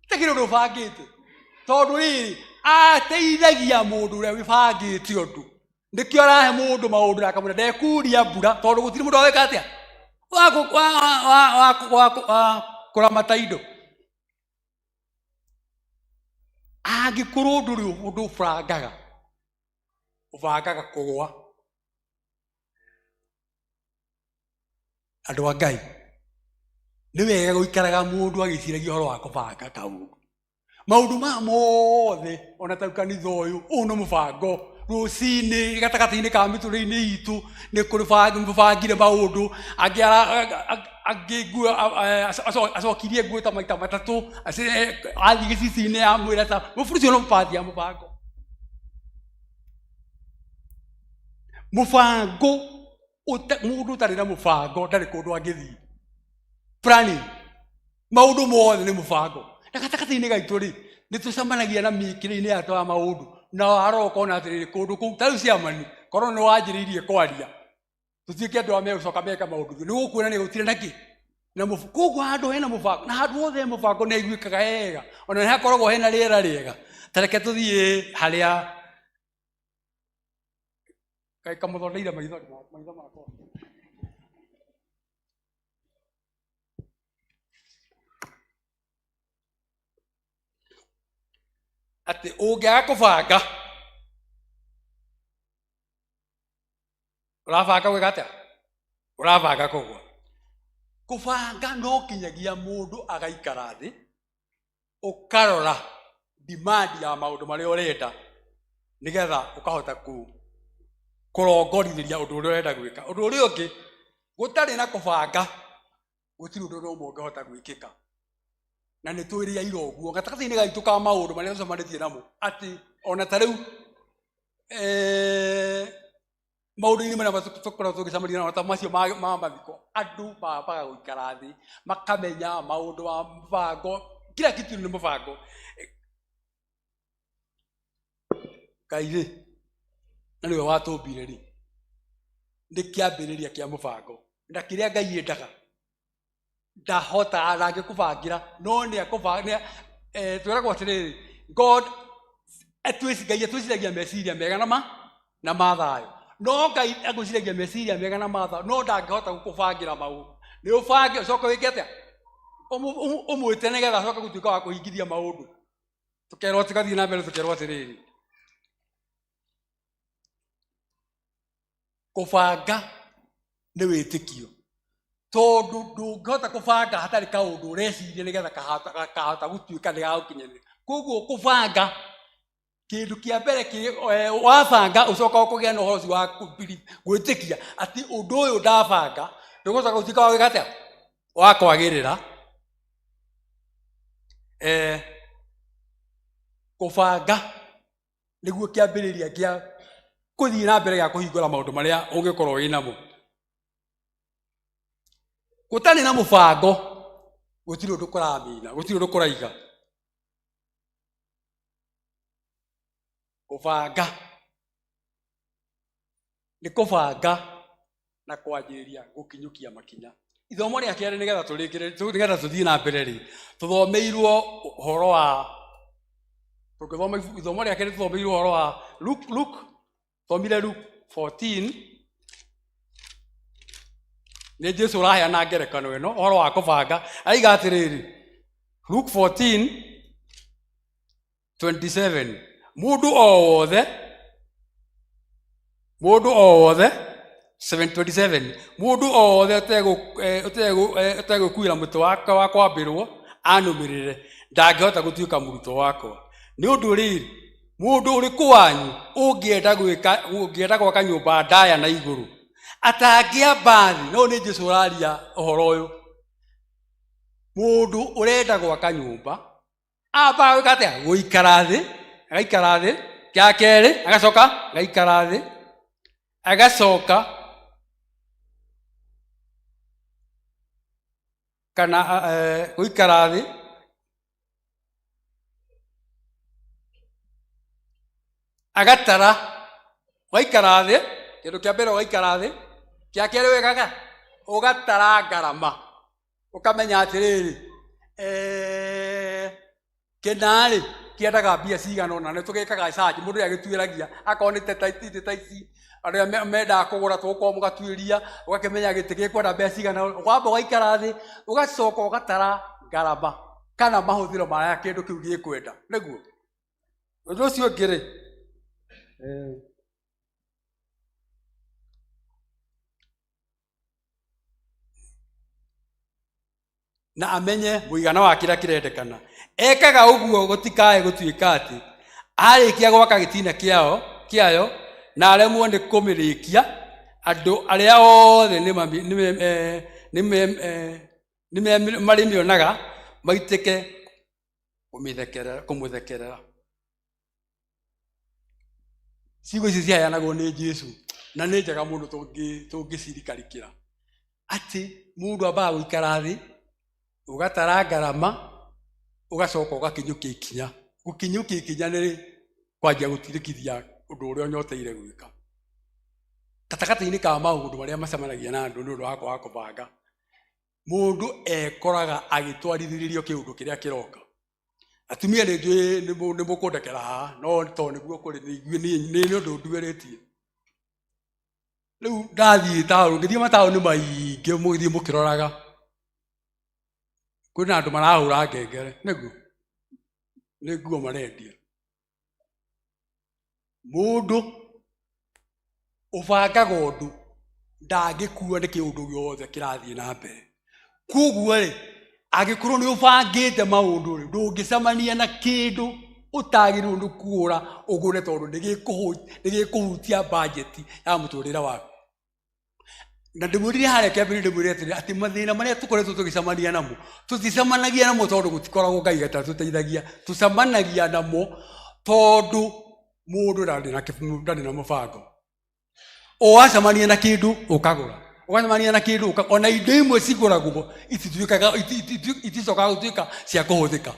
Takĩrĩ ũndũ ũbangĩte. Tondũ rĩrĩ, ateithagia mũndũ ũrĩa wĩbangĩte ũndũ. Nĩkĩo arahe mũndũ maũndũ na akamwĩra ndekuria mbura, tondũ gũtirĩ mũndũ wawĩka atĩa? Wa kũramata indo. Angĩkorwo ndũrĩ ũndũ ũbangaga, ũbangaga kũgũa. Andũ a Ngai, nĩ wega gũikaraga mũndũ agĩciragia ũhoro wa kũbanga kaũndũ. Maũndũ maya mothe, ona ta kanitha ũyũ, ũyũ nĩ mũbango. Rũcinĩ gatagatĩ-inĩ ka mĩtũrĩre-inĩ itũ, nĩ kũrĩ mũbangire maũndũ, angĩ angĩ nguo, acokirie nguo ta maita matatũ, athiĩ gĩcicio-inĩ amwĩra ta, ũcio nĩ part ya mũbango. Mũbango mũndũ ũtarĩ na mũbango ndarĩ kũndũ angĩthiĩ. Planning, maũndũ mothe nĩ mũbango. Na gatagatĩ-inĩ gaitũ rĩ, nĩ tũcemanagia na mĩkĩre-inĩ ya ya maũndũ, na warora ũkona atĩrĩrĩ, kũndũ kũu ta rĩu ciamani, korwo nĩ wanjĩrĩirie kwaria, tũtuĩke andũ a megũcoka meka maũndũ, nĩ gũkuonania gũtirĩ na kĩ na koguo handũ hena mũbango, na handũ hothe he mũbango nĩ haiguĩkaga wega, ona nĩ hakoragwo hena rĩera rĩega. Ta reke tũthiĩ harĩa kaĩ kamũthondeire maitho maitho makwa. Atĩ ũngĩaga kũbanga, ũrabanga gwĩka atĩa? Ũrabanga kũgwa. Kũbanga no kinyagia mũndũ agaikara thĩ, ũkarora demand ya maũndũ marĩa ũrenda, nĩgetha ũkahota kũrongorithĩria ũndũ ũrĩa ũrenda gwĩka. Ũndũ ũrĩa ũngĩ, gũtarĩ na kũbanga, gũtirĩ ũndũ ũmwe ũngĩhota gwĩkĩka. Na nĩ twĩrĩaire ũguo gatagatĩ-inĩ gaitũ ka maũndũ marĩa tũcemanĩtie namo, atĩ ona ta rĩu maũndũ-inĩ marĩa tũkoragwo tũgĩcemania namo ta macio ma mathiko, andũ mambaga gũikara thĩ makamenya maũndũ ma mũbango, kila kitu nĩ mũbango. Ngai rĩ, na nĩwe watũmbire rĩ, nĩ kĩambĩrĩria kĩa mũbango, na kĩrĩa Ngai endaga ndahotaga, ndangĩkũbangĩra, no nĩ akũbangĩra. Twĩragwo atĩrĩrĩ, God Ngai atwĩciragia meciria mega na na ma thayũ. No Ngai agwĩciragia meciria mega na ma thayũ, no ndangĩhota gũkũbangĩra maũndũ. Nĩ ũbange ũcoke wĩke atĩa? Ũmwĩte nĩgetha acoke gũtuĩka wa kũhingithia maũndũ. Tũkerwo, tũgathiĩ na mbere tũkerwo atĩrĩrĩ, kũbanga nĩ wĩtĩkio, tondũ ndũngĩhota kũbanga hatarĩ kaũndũ ũreciria nĩgetha kahota gũtuĩka nĩ gagũkinyanĩra. Koguo kũbanga kĩndũ kĩa mbere wabanga ũcoka ũkũgĩa na ũhoro ũcio wa gwĩtĩkia atĩ ũndũ ũyũ ndabanga ndũgũcoka gũtuĩka wa gwĩka atĩa, wa kwagĩrĩra. Kũbanga nĩguo kĩambĩrĩria kĩa kũthiĩ na mbere gĩa kũhingũra maũndũ marĩa ũngĩkorwo wĩ namo. Gũtarĩ na mũbango gũtirĩ ũndũ kũramina, gũtirĩ ũndũ kũraiga. Kũbanga nĩ kũbanga na kwanjĩrĩria gũkinyũkia makinya. Ithomo rĩa kerĩ, nĩgetha tũrĩkĩrĩrie, nĩgetha tũthiĩ na mbere rĩ, tũthomeirwo ũhoro wa, tũngĩthoma ithomo rĩa kerĩ, tũthomeirwo ũhoro wa Luke, Luke, thomire Luke 14. Nĩ Jesu ũraheana ngerekano ĩno ũhoro wa kũbanga. Aiga atĩrĩrĩ, Luke 14:27, mũndũ o wothe, mũndũ o wothe, 7:27, mũndũ o wothe ũtegũkuĩra mũtĩ wake wa kwambĩrwo anũmĩrĩre, ndangĩhota gũtuĩka mũrutwo wakwa. Nĩ ũndũ rĩrĩ, mũndũ ũrĩkũ wanyu ũngĩenda gwĩka, ũngĩenda gwaka nyũmba ndaya na igũrũ, atangĩamba thĩ? No nĩ Jesu ũraria ũhoro ũyũ. Mũndũ ũrenda gwaka nyũmba ambaga gwĩka atĩa? Gũikara thĩ, agaikara thĩ. Kĩa kerĩ, agacoka agaikara thĩ, agacoka kana gũikara thĩ, agatara. Waikara thĩ, kĩndũ kĩa mbere ũgaikara thĩ, kĩa kerĩ wĩkaga ũgatara ngarama, ũkamenya atĩrĩrĩ, kĩnarĩ kĩendaga mbia cigana ũna. Nĩ tũgĩkaga search, mũndũ nĩ agĩtuĩragia, akorwo nĩ ta itĩ ta ici arĩa mendaga kũgũra, tũgũkorwo mũgatuĩria, ũgakĩmenya gĩtĩ gĩkwenda mbeca cigana ũna. Ũkamba ũgaikara thĩ, ũgacoka ũgatara ngarama kana mahũthĩro marĩa kĩndũ kĩu gĩkwenda. Nĩguo ũndũ ũcio ũngĩ rĩ, na amenye mũigana wa kĩrĩa kĩrendekana. Ekaga ũguo gũtikae gũtuĩka atĩ arĩkia gwaka gĩtina kĩayo na aremwo nĩ kũmĩrĩkia, andũ arĩa othe marĩmĩonaga maitĩke kũmũthekerera. Ciugo ici ciheanagwo nĩ Jesu. Na nĩ njega mũno tũngĩcirikarikĩra atĩ mũndũ ambaga gũikara thĩ, ũgatara ngarama, ũgacoka ũgakinyũkia ikinya. Gũkinyũkia ikinya nĩ kwanjia gũtirikithia ũndũ ũrĩa ũnyoteire gwĩka. Gatagatĩ-inĩ ka maũndũ marĩa macemanagia na andũ nĩ ũndũ wa kwaga kũbanga, mũndũ ekoraga agĩtwarithĩrĩrio kĩũndũ kĩrĩa kĩroka. Atumia nĩ njũĩ nĩ mũkũndekera haha, no to nĩguo kũrĩ, nĩ ũndũ nduĩrĩtie. Rĩu ndathiĩ taũni, ngĩthiĩ mataũni maingĩ mũgĩthiĩ mũkĩroraga, kwĩna andũ marahũra ngengere, nĩguo nĩ nguo marendia. Mũndũ ũbangaga ũndũ ndangĩkua nĩ kĩũndũ gĩothe kĩrathiĩ na mbere. Koguo rĩ, angĩkorwo nĩ ũbangĩte maũndũ rĩ, ndũngĩcemania na kĩndũ ũtagĩrĩirwo nĩ kũgũra ũgũre, tondũ nĩ gĩkũhutia bajeti ya mũtũrĩre waku. Na ndĩmwĩrire harĩa kĩambĩrĩria, ndĩmwĩrire atĩrĩ, atĩ mathĩna marĩa tũkoretwo tũgĩcemania namo, tũticemanagia namo tondũ gũtikoragwo Ngai atatũteithagia, tũcemanagia namo tondũ mũndũ ndarĩ na mũbango. Ũgacemania na kĩndũ ũkagũra, ũgacemania na kĩndũ ona indo imwe cigũragwo itituĩkaga, iticokaga gũtuĩka cia kũhũthĩka.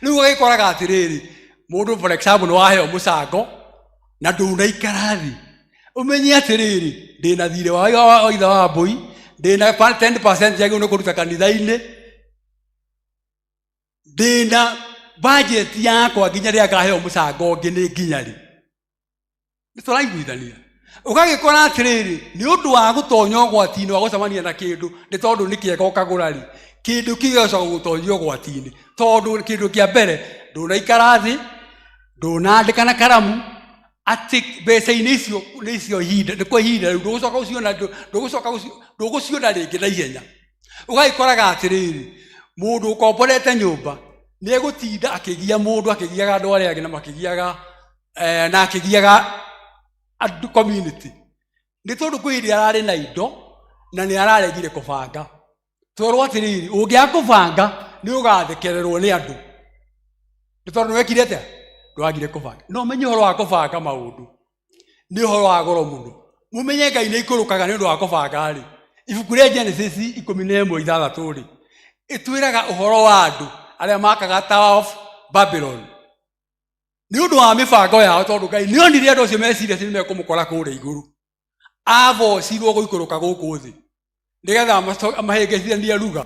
Rĩu ũgagĩkoraga atĩrĩrĩ, mũndũ for example nĩ waheo mũcango na ndũnaikara thĩ ũmenye atĩrĩrĩ, ndĩna thirĩ wa ithe wa mbũi, ndĩna 10% yagĩrĩirwo nĩ kũruta kanitha-inĩ, ndĩna budget yakwa nginya rĩrĩa ngaheo mũcango ũngĩ nĩ nginya rĩ. Nĩ tũraiguithania? Ũgagĩkora atĩrĩrĩ, nĩ ũndũ wa gũtonya ũgwati-inĩ wa gũcemania na kĩndũ, nĩ tondũ nĩ kĩega ũkagũra rĩ, kĩndũ kĩu gĩgacoka gũgũtonyia ũgwati-inĩ, tondũ kĩndũ kĩa mbere ndũnaikara thĩ, ndũnandĩka na karamu atĩ mbeca-inĩ icio nĩ icio ihinda, nĩ kwa ihinda rĩu, ndũgũcoka gũciona, ndũgũcoka ndũgũciona rĩngĩ na ihenya. Ũgagĩkoraga atĩrĩrĩ, mũndũ ũkomborete nyũmba nĩ egũtinda akĩgia mũndũ, akĩgiaga andũ arĩa angĩ, na makĩgiaga, na akĩgiaga andũ community, nĩ tondũ kwĩ hĩndĩ ararĩ na indo na nĩ araregire kũbanga. Twerwo atĩrĩrĩ, ũngĩaga kũbanga nĩ ũgathekererwo nĩ andũ, nĩ tondũ nĩwekire atĩa? Ndwagire kũbanga. No ũmenye ũhoro wa kũbanga maũndũ nĩ ũhoro wa goro mũno. Mũmenye Ngai nĩ aikũrũkaga nĩ ũndũ wa kũbanga rĩ. Ibuku rĩa Genesis 11:6 rĩ, ĩtwĩraga ũhoro wa andũ arĩa makaga Tower of Babylon nĩ ũndũ wa mĩbango yao, tondũ Ngai nĩ onire andũ acio meciria atĩ nĩ mekũmũkora kũrĩa igũrũ, avocirwo gũikũrũka gũkũ thĩ nĩgetha amahĩngĩcithanie ruga.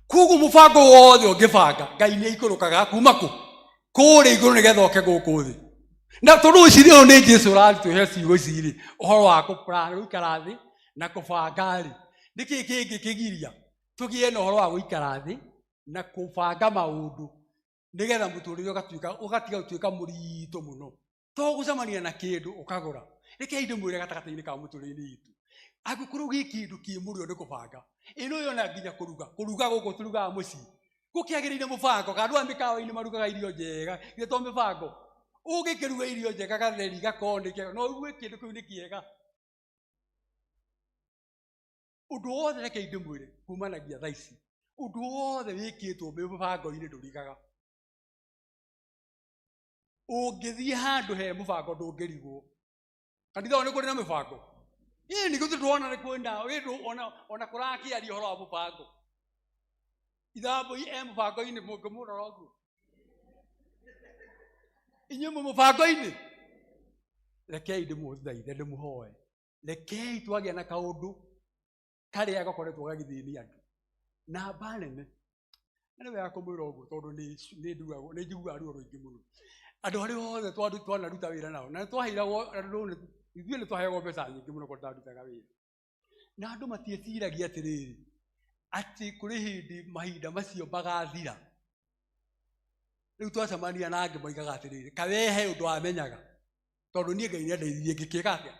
Koguo mũbango wothe ũngĩbanga, Ngai nĩ aikũrũkaga kuma kũ? Kũrĩa igũrũ nĩgetha oke gũkũ thĩ. Na tondũ ũcio ũyũ nĩ Jesu ũratũhe ciugo ici rĩ, ũhoro wa gũikara thĩ na kũbanga rĩ, nĩkĩ kĩngĩkĩgiria tũgĩe na ũhoro wa gũikara thĩ na kũbanga maũndũ nĩgetha mũtũrĩre ũgatiga gũtuĩka mũritũ mũno? To gũcemania na kĩndũ ũkagũra. Rekei ndĩmwĩre gatagatĩ-inĩ ka mũtũrĩre-inĩ witũ, angĩkorwo gwĩ kĩndũ kĩ mũrĩo nĩ kũbanga. Ĩno yona nginya kũruga, kũruga gũkũ tũrugaga mũciĩ gũkĩagĩrĩire mũbango. Kana andũ a mĩkawa-inĩ marugaga irio njega, githĩ to mĩbango? Ũngĩkĩruga irio njega gatheri gakorwo nĩ kega, no ũigue kĩndũ kĩu nĩ kĩega. Ũndũ wothe, rekei ndĩmwĩre kumanagia thaa ici, ũndũ wothe wĩkĩtwo mĩbango-inĩ ndũrigaga. Ũngĩthiĩ handũ he mũbango ndũngĩrigwo. Kanitha ũyũ nĩ kũrĩ na mĩbango? Ĩĩ, nĩ gũtirĩ ndĩrona nĩ kwĩna wĩndũ ona kũrakĩaria ũhoro wa mũbango. Ithambũi e mũbango-inĩ, mũngĩmũrora ũguo. Inyuĩ mwĩ mũbango-inĩ? Rekei ndĩmũthaithe, ndĩmũhoe, rekei twagĩa na kaũndũ karĩa gakoretwo gagĩthĩnia andũ namba nene. Na nĩ wega kũmwĩra ũguo tondũ nĩ njiguaga ruo rũingĩ mũno. Andũ arĩa othe twanaruta wĩra nao, na nĩtwaheiragwo, andũ ithuĩ nĩtwaheagwo mbeca nyingĩ mũno kũrĩa twarutaga wĩra. Na andũ matieciragia atĩrĩrĩ, atĩ kũrĩ hĩndĩ mahinda macio magathira. Rĩu twacemania na angĩ moigaga atĩrĩrĩ, kawe he ũndũ wamenyaga, tondũ niĩ Ngai nĩandeithirie ngĩkĩka atĩa,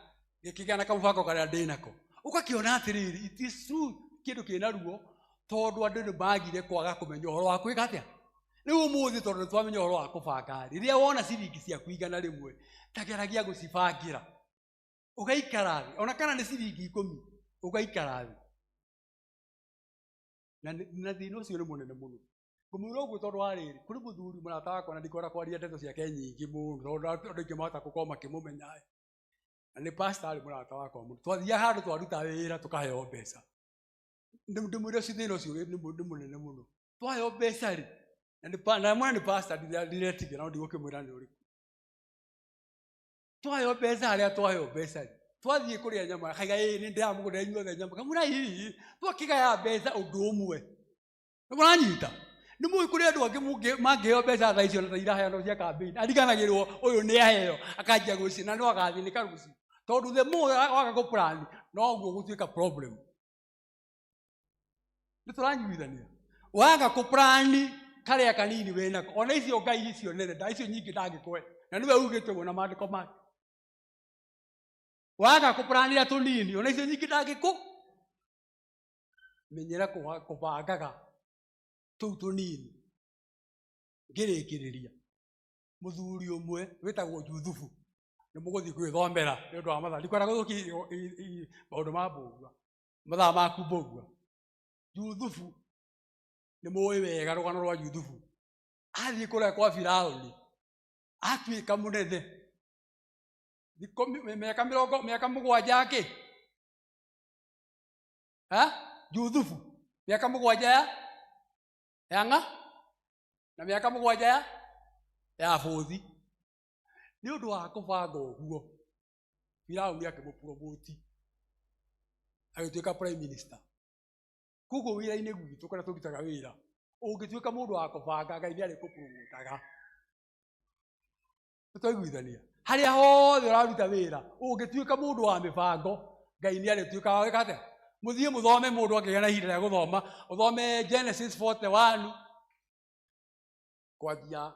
ngĩkĩgĩa na kamũbango karĩa ndĩnako. Ũgakĩona atĩrĩrĩ, it is true, kĩndũ kĩna ruo, tondũ andũ nĩ magire kwaga kũmenya ũhoro wa kwĩka atĩa. Rĩu ũmũthĩ tondũ nĩ twamenya ũhoro wa kũbanga, rĩrĩa wona ciringi ciaku 100, ta geragia gũcibangĩra, ũgaikara thĩ, ona kana nĩ ciringi 10, ũgaikara thĩ. Na thĩna ũcio nĩ mũnene mũno. Ngũmwĩra ũguo tondũ wa rĩrĩ, kũrĩ mũthuri mũrata wakwa, na ndikwenda kwaria ndeto ciake nyingĩ mũno, tondũ andũ aingĩ mahota gũkorwo makĩmũmenya. Na nĩ pastor arĩ mũrata wakwa mũno. Twathiaga handũ twaruta wĩra tũkaheo mbeca. Ndĩmwĩre ũcio thĩna ũcio nĩ mũnene mũno. Twaheo mbeca rĩ, na nĩ na mwene nĩ pastor ndiretigĩra no ndigũkĩmwĩra nĩ ũrĩkũ. Twaheo mbeca harĩa twaheo mbeca rĩ, twathiĩ kũrĩa nyama akaiga ĩĩ nĩ ndĩramũgũrĩra inyuothe nyama. Kamwĩra ii twakĩgaya mbeca ũndũ ũmwe. Nĩ mũranyita? Nĩ mũĩ kũrĩ andũ angĩ mangĩheo mbeca thaa icio na ta iraheanwo cia campaign. Ariganagĩrwo ũyũ nĩ aheo akanjia gwĩciria na no agathĩnĩka rũciũ. Tondũ the more waga kũ plan noguo gũtuĩka problem. Nĩ tũranyuithania. Waga kũ plan karĩa kanini wĩnako ona icio ngai icio nene nda icio nyingĩ ndangĩkũhe na nĩwe ugĩte ũguo na maandĩko make. Waga kũ planĩra tũnini ona icio nyingĩ ndangĩkũ. Menyera kũbangaga tũu tũnini. Ngĩrĩkĩrĩria mũthuri ũmwe wĩtagwo Juthubu nĩ mũgũthiĩ gwĩthomera nĩ ũndũ wa mathaa ndikwenda gũthũkia maũndũ ma mbũgua mathaa maku mbũgua. Juthubu nĩ mũĩ wega rũgano rwa Juthubu. Athiĩ kũrĩa kwa Firaũni atuĩka mũnene thikũ mĩaka mĩrongo mĩaka mũgwanja kĩ ha Juthubu mĩaka mũgwanja ya ng'a na mĩaka mũgwanja ya bũthi. Nĩ ũndũ wa kũbanga ũguo Firaũni akĩmũpromoti agĩtuĩka prime minister. Koguo wĩra-inĩ gwitũ kũrĩa tũrutaga wĩra ũngĩtuĩka mũndũ wa kũbanga Ngai nĩ arĩkũpromotaga. Nĩtwaiguithania? Harĩa hothe ũraruta wĩra ũngĩtuĩka mũndũ wa mĩbango Ngai nĩ arĩtuĩka wa gwĩka atĩa? Mũthiĩ mũthome mũndũ akĩgĩa na ihinda rĩa gũthoma ũthome Genesis 41 kwanjia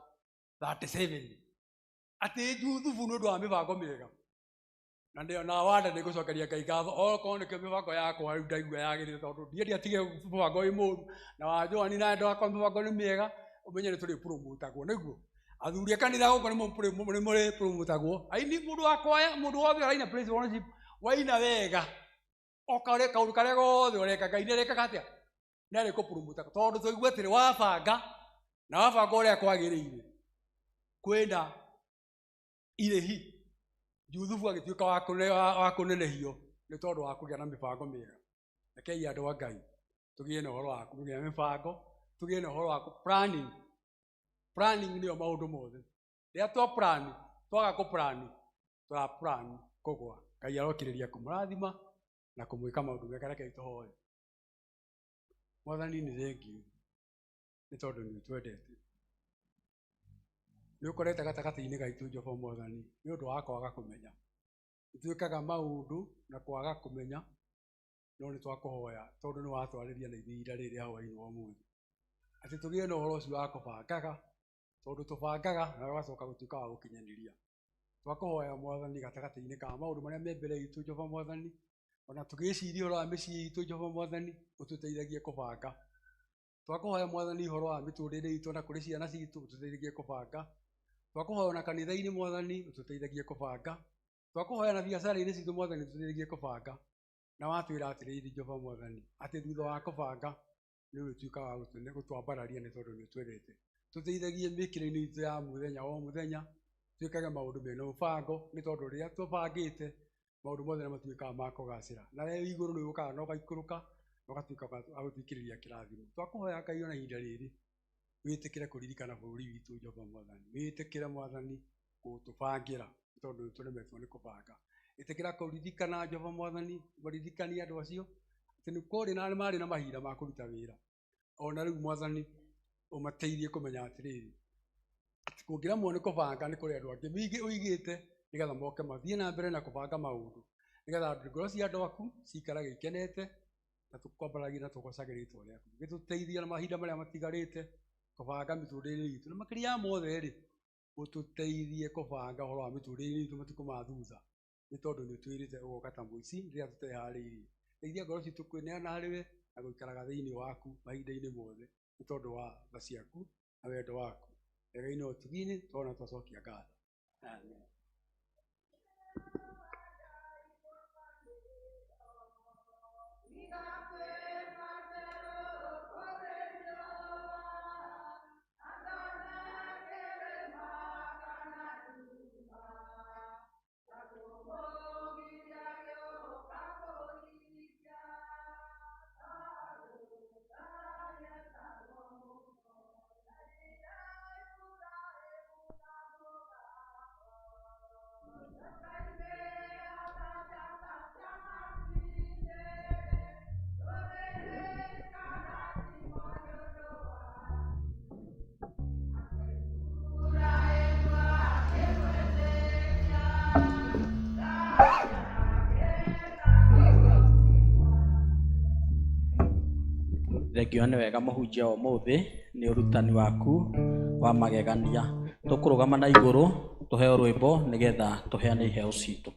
37 atĩ Juthubu nĩ ũndũ wa mĩbango mĩega. Na ndio na wanda nĩ ngũcokeria Ngai ngatho okorwo nĩkĩo mĩbango yakwa rĩu ndaigua yagĩrĩte tondũ ndiendia tige mũbango wĩ mũru na wa Joani na andũ akwa mĩbango nĩ mĩega ũmenye nĩ tũrĩpromotagwo nĩguo. Athuri a kanitha gũkũ nĩ mũrĩpromotagwo. Aini mũndũ wa kwaya mũndũ wothe ũraina praise worship waina wega o kaũndũ karĩa gothe ũreka Ngai nĩ arĩkaga atĩa? Nĩ arĩkũpromotaga tondũ twaigua atĩrĩ wabanga na wabanga ũrĩa kwagĩrĩire kwĩna irĩhi. Juthubu agĩtuĩka wa kũnenehio nĩ tondũ wa kũgĩa na mĩbango mĩega. Rekei andũ a Ngai tũgĩe na ũhoro wa kũgĩa na mĩbango, tũgĩe na ũhoro wa planning. Planning nĩyo maũndũ mothe. Rĩrĩa twa plan, twaga kũ plan, tũra plan kũgwa. Ngai arokĩrĩria kũmũrathima na kũmwĩka maũndũ mega. Rekei tũhoe. Mwathani nĩ thengiũ nĩ tondũ nĩ ũtwendete. Nĩ ũkorete gatagatĩ-inĩ gaitũ Jehova Mwathani nĩ ũndũ wa kwaga kũmenya. Nĩtwĩkaga maũndũ na kwaga kũmenya no nĩ twakũhoya tondũ nĩ watwarĩria na ithuĩ ihinda rĩrĩ rĩa hwaĩ-inĩ wa ũmũthĩ. Atĩ tũgĩe na ũhoro ũcio wa kũbangaga tondũ tũbangaga na ũgacoka gũtuĩka wa gũkinyanĩria. Twakũhoya Mwathani gatagatĩ-inĩ ka maũndũ marĩa me mbere itũ Jehova Mwathani ona tũgĩciria ũhoro wa mĩciĩ itũ Jehova Mwathani ũtũteithagie kũbanga. Twakũhoya Mwathani ũhoro wa mĩtũrĩre itũ na kũrĩ ciana citũ ũtũteithagie kũbanga. Twakũhoya ona kanitha-inĩ Mwathani ũtũteithagie kũbanga. Twakũhoya na biacara-inĩ citũ Mwathani ũtũteithagie kũbanga. Na watwĩra atĩrĩrĩ Jehova Mwathani atĩ thutha wa kũbanga nĩ ũrĩtuĩka wa gũtwambararia nĩ tondũ nĩ ũtwendete. Tũteithagie mĩkĩre-inĩ itũ ya mũthenya o mũthenya twĩkage maũndũ mena mũbango nĩ tondũ rĩrĩa tũbangĩte maũndũ mothe nĩ matuĩkaga ma kũgacĩra. Na we wĩ igũrũ nĩ ũkaga na ũgaikũrũka na ũgatuĩka wa gũtũikĩrĩria kĩrathimo. Twakũhoya Ngai ona ihinda rĩrĩ wĩtĩkĩre kũririkana bũrũri witũ Jehova Mwathani. Wĩtĩkĩre Mwathani gũtũbangĩra nĩ tondũ nĩ tũremetwo nĩ kũbanga. Ĩtĩkĩra kũririkana Jehova Mwathani, ũmaririkanie andũ acio atĩ nĩ kũrĩ na marĩ na mahinda ma kũruta wĩra. Ona rĩu Mwathani ũmateithie kũmenya atĩrĩrĩ atĩ kũngĩremwo nĩ kũbanga nĩ kũrĩ andũ angĩ ũigĩte nĩgetha moke mathiĩ na mbere na kũbanga maũndũ nĩgetha ngoro cia andũ aku ciikarage ikenete na tũkwambaragie na tũgocage rĩtwa rĩaku. Gĩtũteithie na mahinda marĩa matigarĩte kũbanga mĩtũrĩre itũ na makĩria ya mothe rĩ ũtũteithie kũbanga ũhoro wa mĩtũrĩre itũ matukũ ma thutha nĩ tondũ nĩ ũtwĩrĩte ũgoka ta mũici rĩrĩa tũteharĩirie. Teithia ngoro citũ kwĩneana harĩ we na gũikaraga thĩinĩ waku mahinda-inĩ mothe nĩ tondũ wa tha ciaku na wendo waku. Wega-inĩ na ũtugi-inĩ twana twacokia ngatho. Amen. Thengio nĩ wega mũhunjia wa ũmũthĩ nĩ ũrutani waku wa magegania. Tũkũrũgama na igũrũ tũheo rwĩmbo nĩgetha tũheane iheo citũ.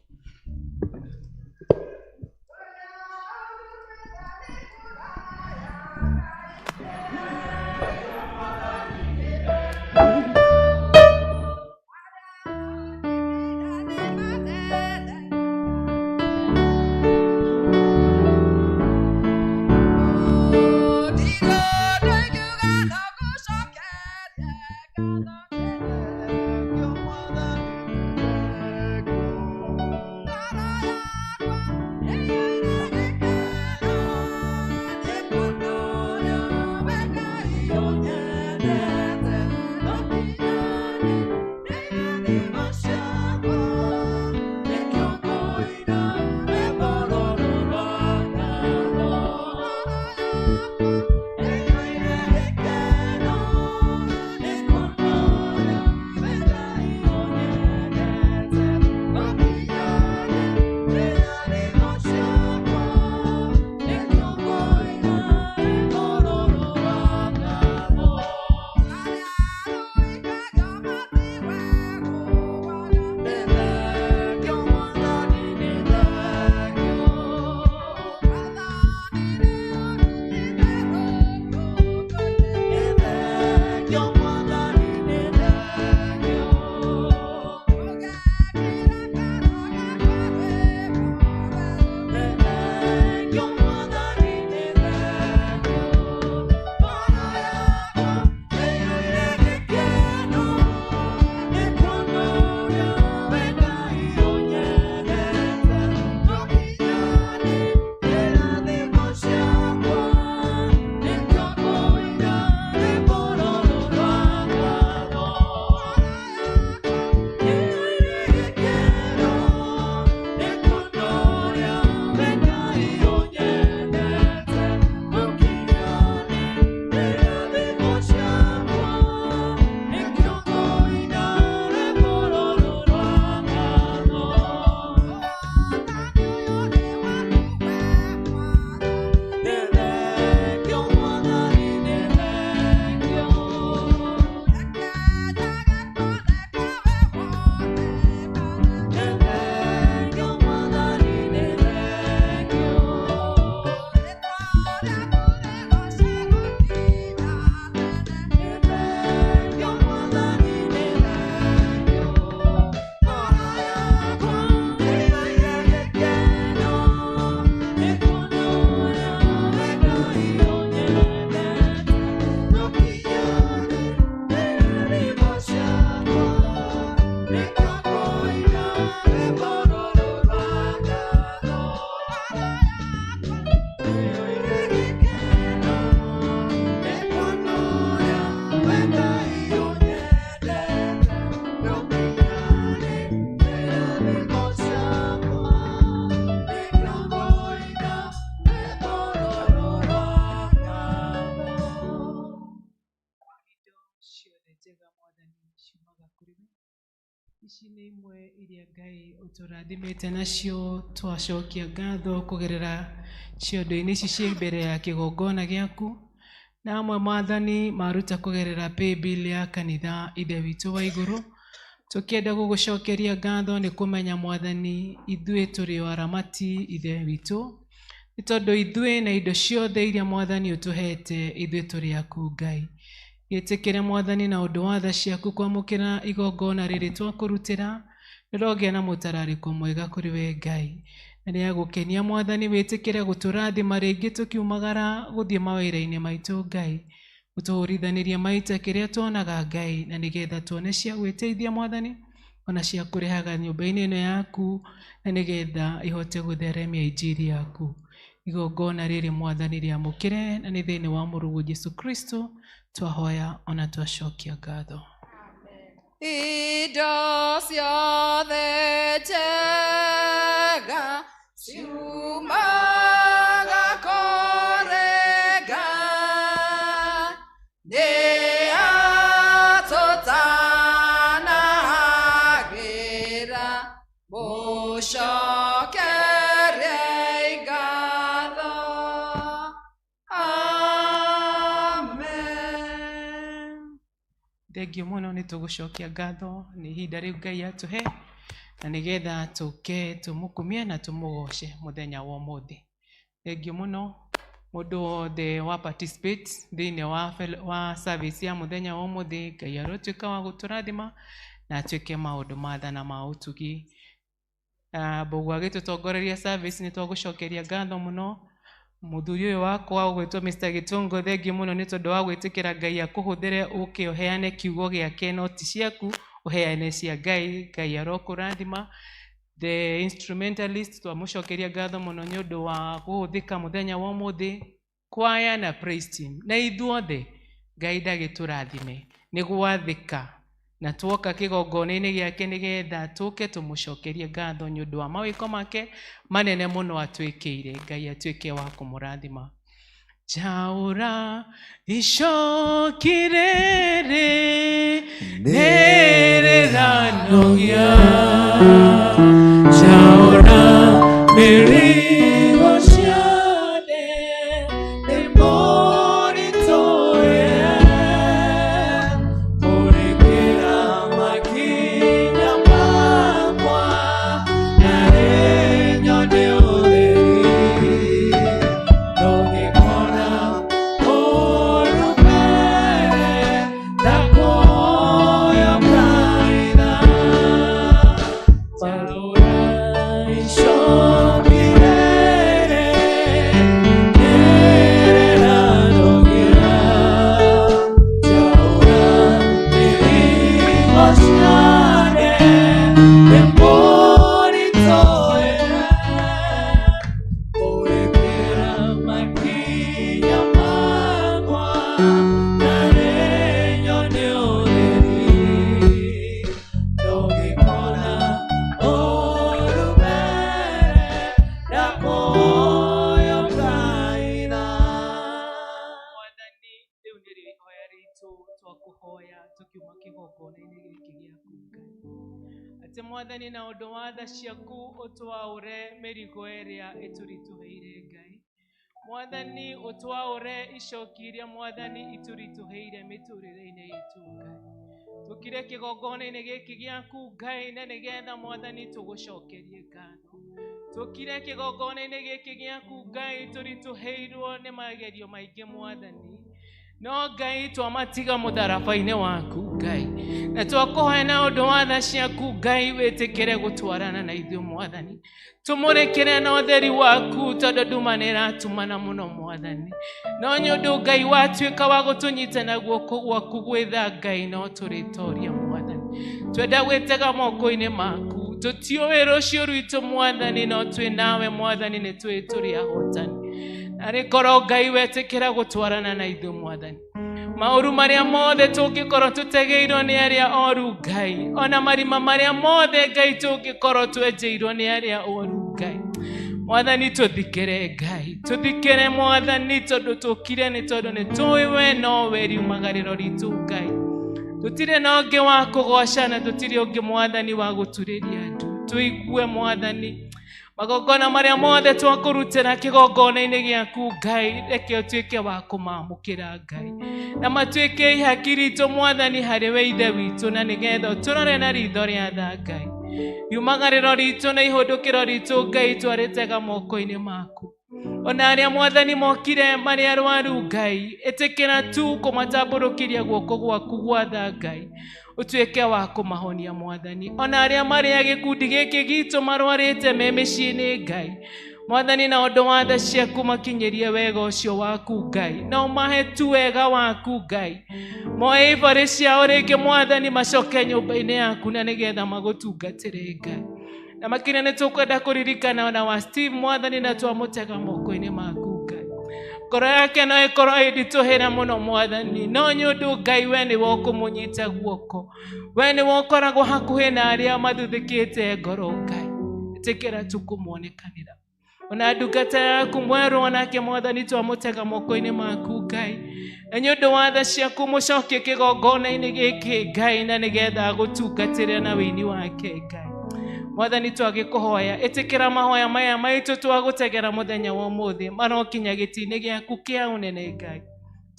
Ici nĩ imwe iria Ngai ũtũrathimĩte nacio twacokia ngatho kũgerera ciondo-inĩ ici ciĩ mbere ya kĩgongona gĩaku, na amwe Mwathani maruta kũgerera paybill ya kanitha Ithe witũ wa igũrũ. Tũkĩenda gũgũcokeria ngatho nĩ kũmenya Mwathani ithuĩ tũrĩ o aramati Ithe witũ, nĩ tondũ ithuĩ na indo ciothe iria Mwathani ũtũhete ithuĩ tũrĩ aku Ngai. Gĩtĩkĩre Mwathani na ũndũ wa tha ciaku kwamũkĩra igongona rĩrĩ twakũrutĩra, rĩrogĩa na mũtararĩko mwega kũrĩ we Ngai. Na rĩagũkenia Mwathani wĩtĩkĩre gũtũrathima rĩngĩ tũkiumagara gũthiĩ mawĩra-inĩ maitũ Ngai. Ũtũhũrithanĩrie maita kĩrĩa tuonaga Ngai, na nĩgetha tuone cia gwĩteithia Mwathani, ona cia kũrehaga nyũmba-inĩ ĩno yaku, na nĩgetha ihote gũtheremia injiri yaku. Igongona rĩrĩ Mwathani rĩamũkĩre, na nĩ thĩinĩ wa Mũrũguo Jesũ Kristo twahoya ona twacokia ngatho. Indo ciothe njega ciumaga kũrĩ Ngai, nĩ atũtanagĩra, mũcokerie ngatho. Thengio mũno, nĩ tũgũcokia ngatho nĩ ihinda rĩu Ngai atũhe na nĩgetha tũke tũmũkumie na tũmũgoce mũthenya wa ũmũthĩ. Thengio mũno mũndũ wothe wa participate thĩinĩ wa service ya mũthenya wa ũmũthĩ. Ngai arotuĩka wa gũtũrathima na atuĩke maũndũ ma tha na ma ũtugi. Mbũgua agĩtũtongoreria service, nĩ twagũcokeria ngatho mũno. Mũthuri ũyũ wakwa ũgwĩtwo Mr. Gĩtũngũ, thengio mũno nĩ tondũ wa gwĩtĩkĩra Ngai akũhũthĩre ũke ũheane kiugo gĩake, no ti ciaku, ũheane cia Ngai. Ngai arokũrathima. The instrumentalist, twamũcokeria ngatho mũno nĩ ũndũ wa kũhũthĩka mũthenya wa ũmũthĩ. Choir na praise team na ithuothe, Ngai ndagĩtũrathime nĩ gwathĩka na tuoka kĩgongona-inĩ gĩake nĩgetha tũke tũmũcokerie ngatho nĩ ũndũ wa mawĩko make manene mũno atwĩkĩire. Ngai atuĩke wa kũmũrathima. Njaũra icoki rĩrĩ nĩrĩranogia, njaũra mĩrigo ciothe nĩ mũritũhe, kũrĩkĩra makinya makwa narĩ nyone ũtheri, ndũngĩkora ũũru mbere ndakuoya kaitha. Njaũra icoki rĩrĩ nĩrĩranogia, njaũra mĩrigo ciothe nĩ mũritũhe, kũrĩkĩra makinya makwa narĩ nyone ũtheri, ndũngĩkora ũũru mbere ndakuoya kaitha. Mwathani, rĩu nĩrĩo ihoya ritũ twakũhoya tũkiuma kĩgongona-inĩ gĩkĩ gĩaku Ngai, atĩ Mwathani na ũndũ wa tha ciaku ũtwaũre mĩrigo ĩrĩa ĩtũritũhĩire Ngai. Mwathani, ũtwaũre icoki iria Mwathani itũritũhĩire mĩtũrĩre-inĩ itũ Ngai. Tũkire kĩgongona-inĩ gĩkĩ gĩaku Ngai na nĩgetha Mwathani tũgũcokerie ngatho. Tũkire kĩgongona-inĩ gĩkĩ gĩaku Ngai tũritũhĩirwo nĩ magerio maingĩ Mwathani, no Ngai twamatiga mũtharaba-inĩ waku Ngai, na twakũhoya na ũndũ wa tha ciaku Ngai wĩtĩkĩre gũtwarana na ithuĩ Mwathani, tũmũrĩkĩre na ũtheri waku tondũ nduma nĩ ĩratumana mũno Mwathani, no nĩ ũndũ Ngai watuĩka wa gũtũnyita na guoko gwaku gwĩtha Ngai no tũrĩtoria Mwathani. Twenda gwĩtega moko-inĩ maku, tũtiũĩ rũciũ rwitũ Mwathani, no twĩ nawe Mwathani nĩ twĩ tũrĩ ahotani. Narĩ korwo Ngai wetĩkĩra gũtwarana na ithuĩ Mwathani, maũru marĩa mothe tũngĩkorwo tũtegeirwo nĩ arĩa oru Ngai, ona marima marĩa mothe Ngai tũngĩkorwo twenjeirwo nĩ arĩa oru Ngai, Mwathani tũthikĩre Ngai, tũthikĩre Mwathani, tondũ tũkire nĩ tondũ nĩ tũĩ we nowe riumagarĩro ritũ Ngai. Tũtirĩ na ũngĩ wa kũgoca na tũtirĩ ũngĩ Mwathani wa gũturĩria andũ. Tũigue Mwathani magongona marĩa mothe twakũrutĩra kĩgongona-inĩ gĩaku Ngai, reke ũtuĩke wa kũmamũkĩra Ngai, na matuĩke ihaki ritũ Mwathani harĩ we Ithe witũ, na nĩgetha ũtũrore na ritho rĩa tha Ngai. Riumagarĩro ritũ na ihũndũkĩro ritũ Ngai twarĩtega moko-inĩ maku. Ona arĩa Mwathani mokire marĩ arwaru Ngai, ĩtĩkĩra tu kũmatambũrũkĩria guoko gwaku gwa tha Ngai, ũtuĩke wa kũmahonia Mwathani. Ona arĩa marĩ a gĩkundi gĩkĩ gitũ marwarĩte me mĩciĩ-inĩ Ngai, Mwathani na ũndũ wa tha ciaku makinyĩrie wega ũcio waku Ngai, na ũmahe tu wega waku Ngai, moe ibarĩ ciao rĩngĩ Mwathani, macoke nyũmba-inĩ yaku na nĩgetha magũtungatĩre Ngai. Na makĩria nĩ tũkwenda kũririkana ona wa Steve Mwathani, na twamũtega moko-inĩ maku Ngai. Ngoro yake no ĩkorwo ĩnditũhĩra mũno Mwathani, no nĩ ũndũ Ngai we nĩwe ũkũmũnyita guoko, we nĩwe ũkoragwo hakuhĩ na arĩa mathuthĩkĩte ngoro Ngai, ĩtĩkĩra tu kũmuonekanĩra. Ona ndungata yaku mwerũ onake Mwathani twamũtega moko-inĩ maku Ngai, na nĩ ũndũ wa tha ciaku mũcokie kĩgongona-inĩ gĩkĩ Ngai, na nĩgetha agũtungatĩre na wĩini wake Ngai. Mwathani twagĩkũhoya ĩtĩkĩra mahoya maya maitũ twagũtegera mũthenya wa ũmũthĩ, marokinya gĩtĩ-inĩ gĩaku kĩa ũnene Ngai.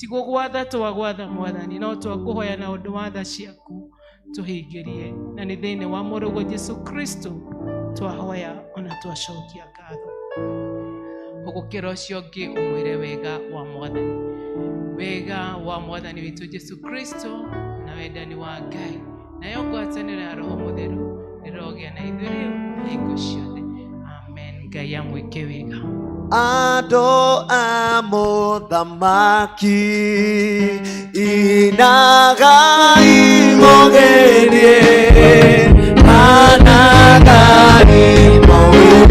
Ti gũgwatha twagwatha Mwathani, no twakũhoya na ũndũ wa tha ciaku tũhingĩrie, na nĩ thĩinĩ wa mũrũguo Jesu Kristo twahoya ona twacokia ngatho. Hũgũkĩra ũcio ũngĩ ũmwĩre wega wa Mwathani, wega wa Mwathani witũ Jesu Kristo na wendani wa Ngai, nayo ngwatanĩro ya Roho Mũtheru ĩrogĩa na ithuĩ rĩu na hingo ciothe. Amen. Ngai amwĩke wega. Andũ a mũthamaki inagai mũgerie anagai mũgerie.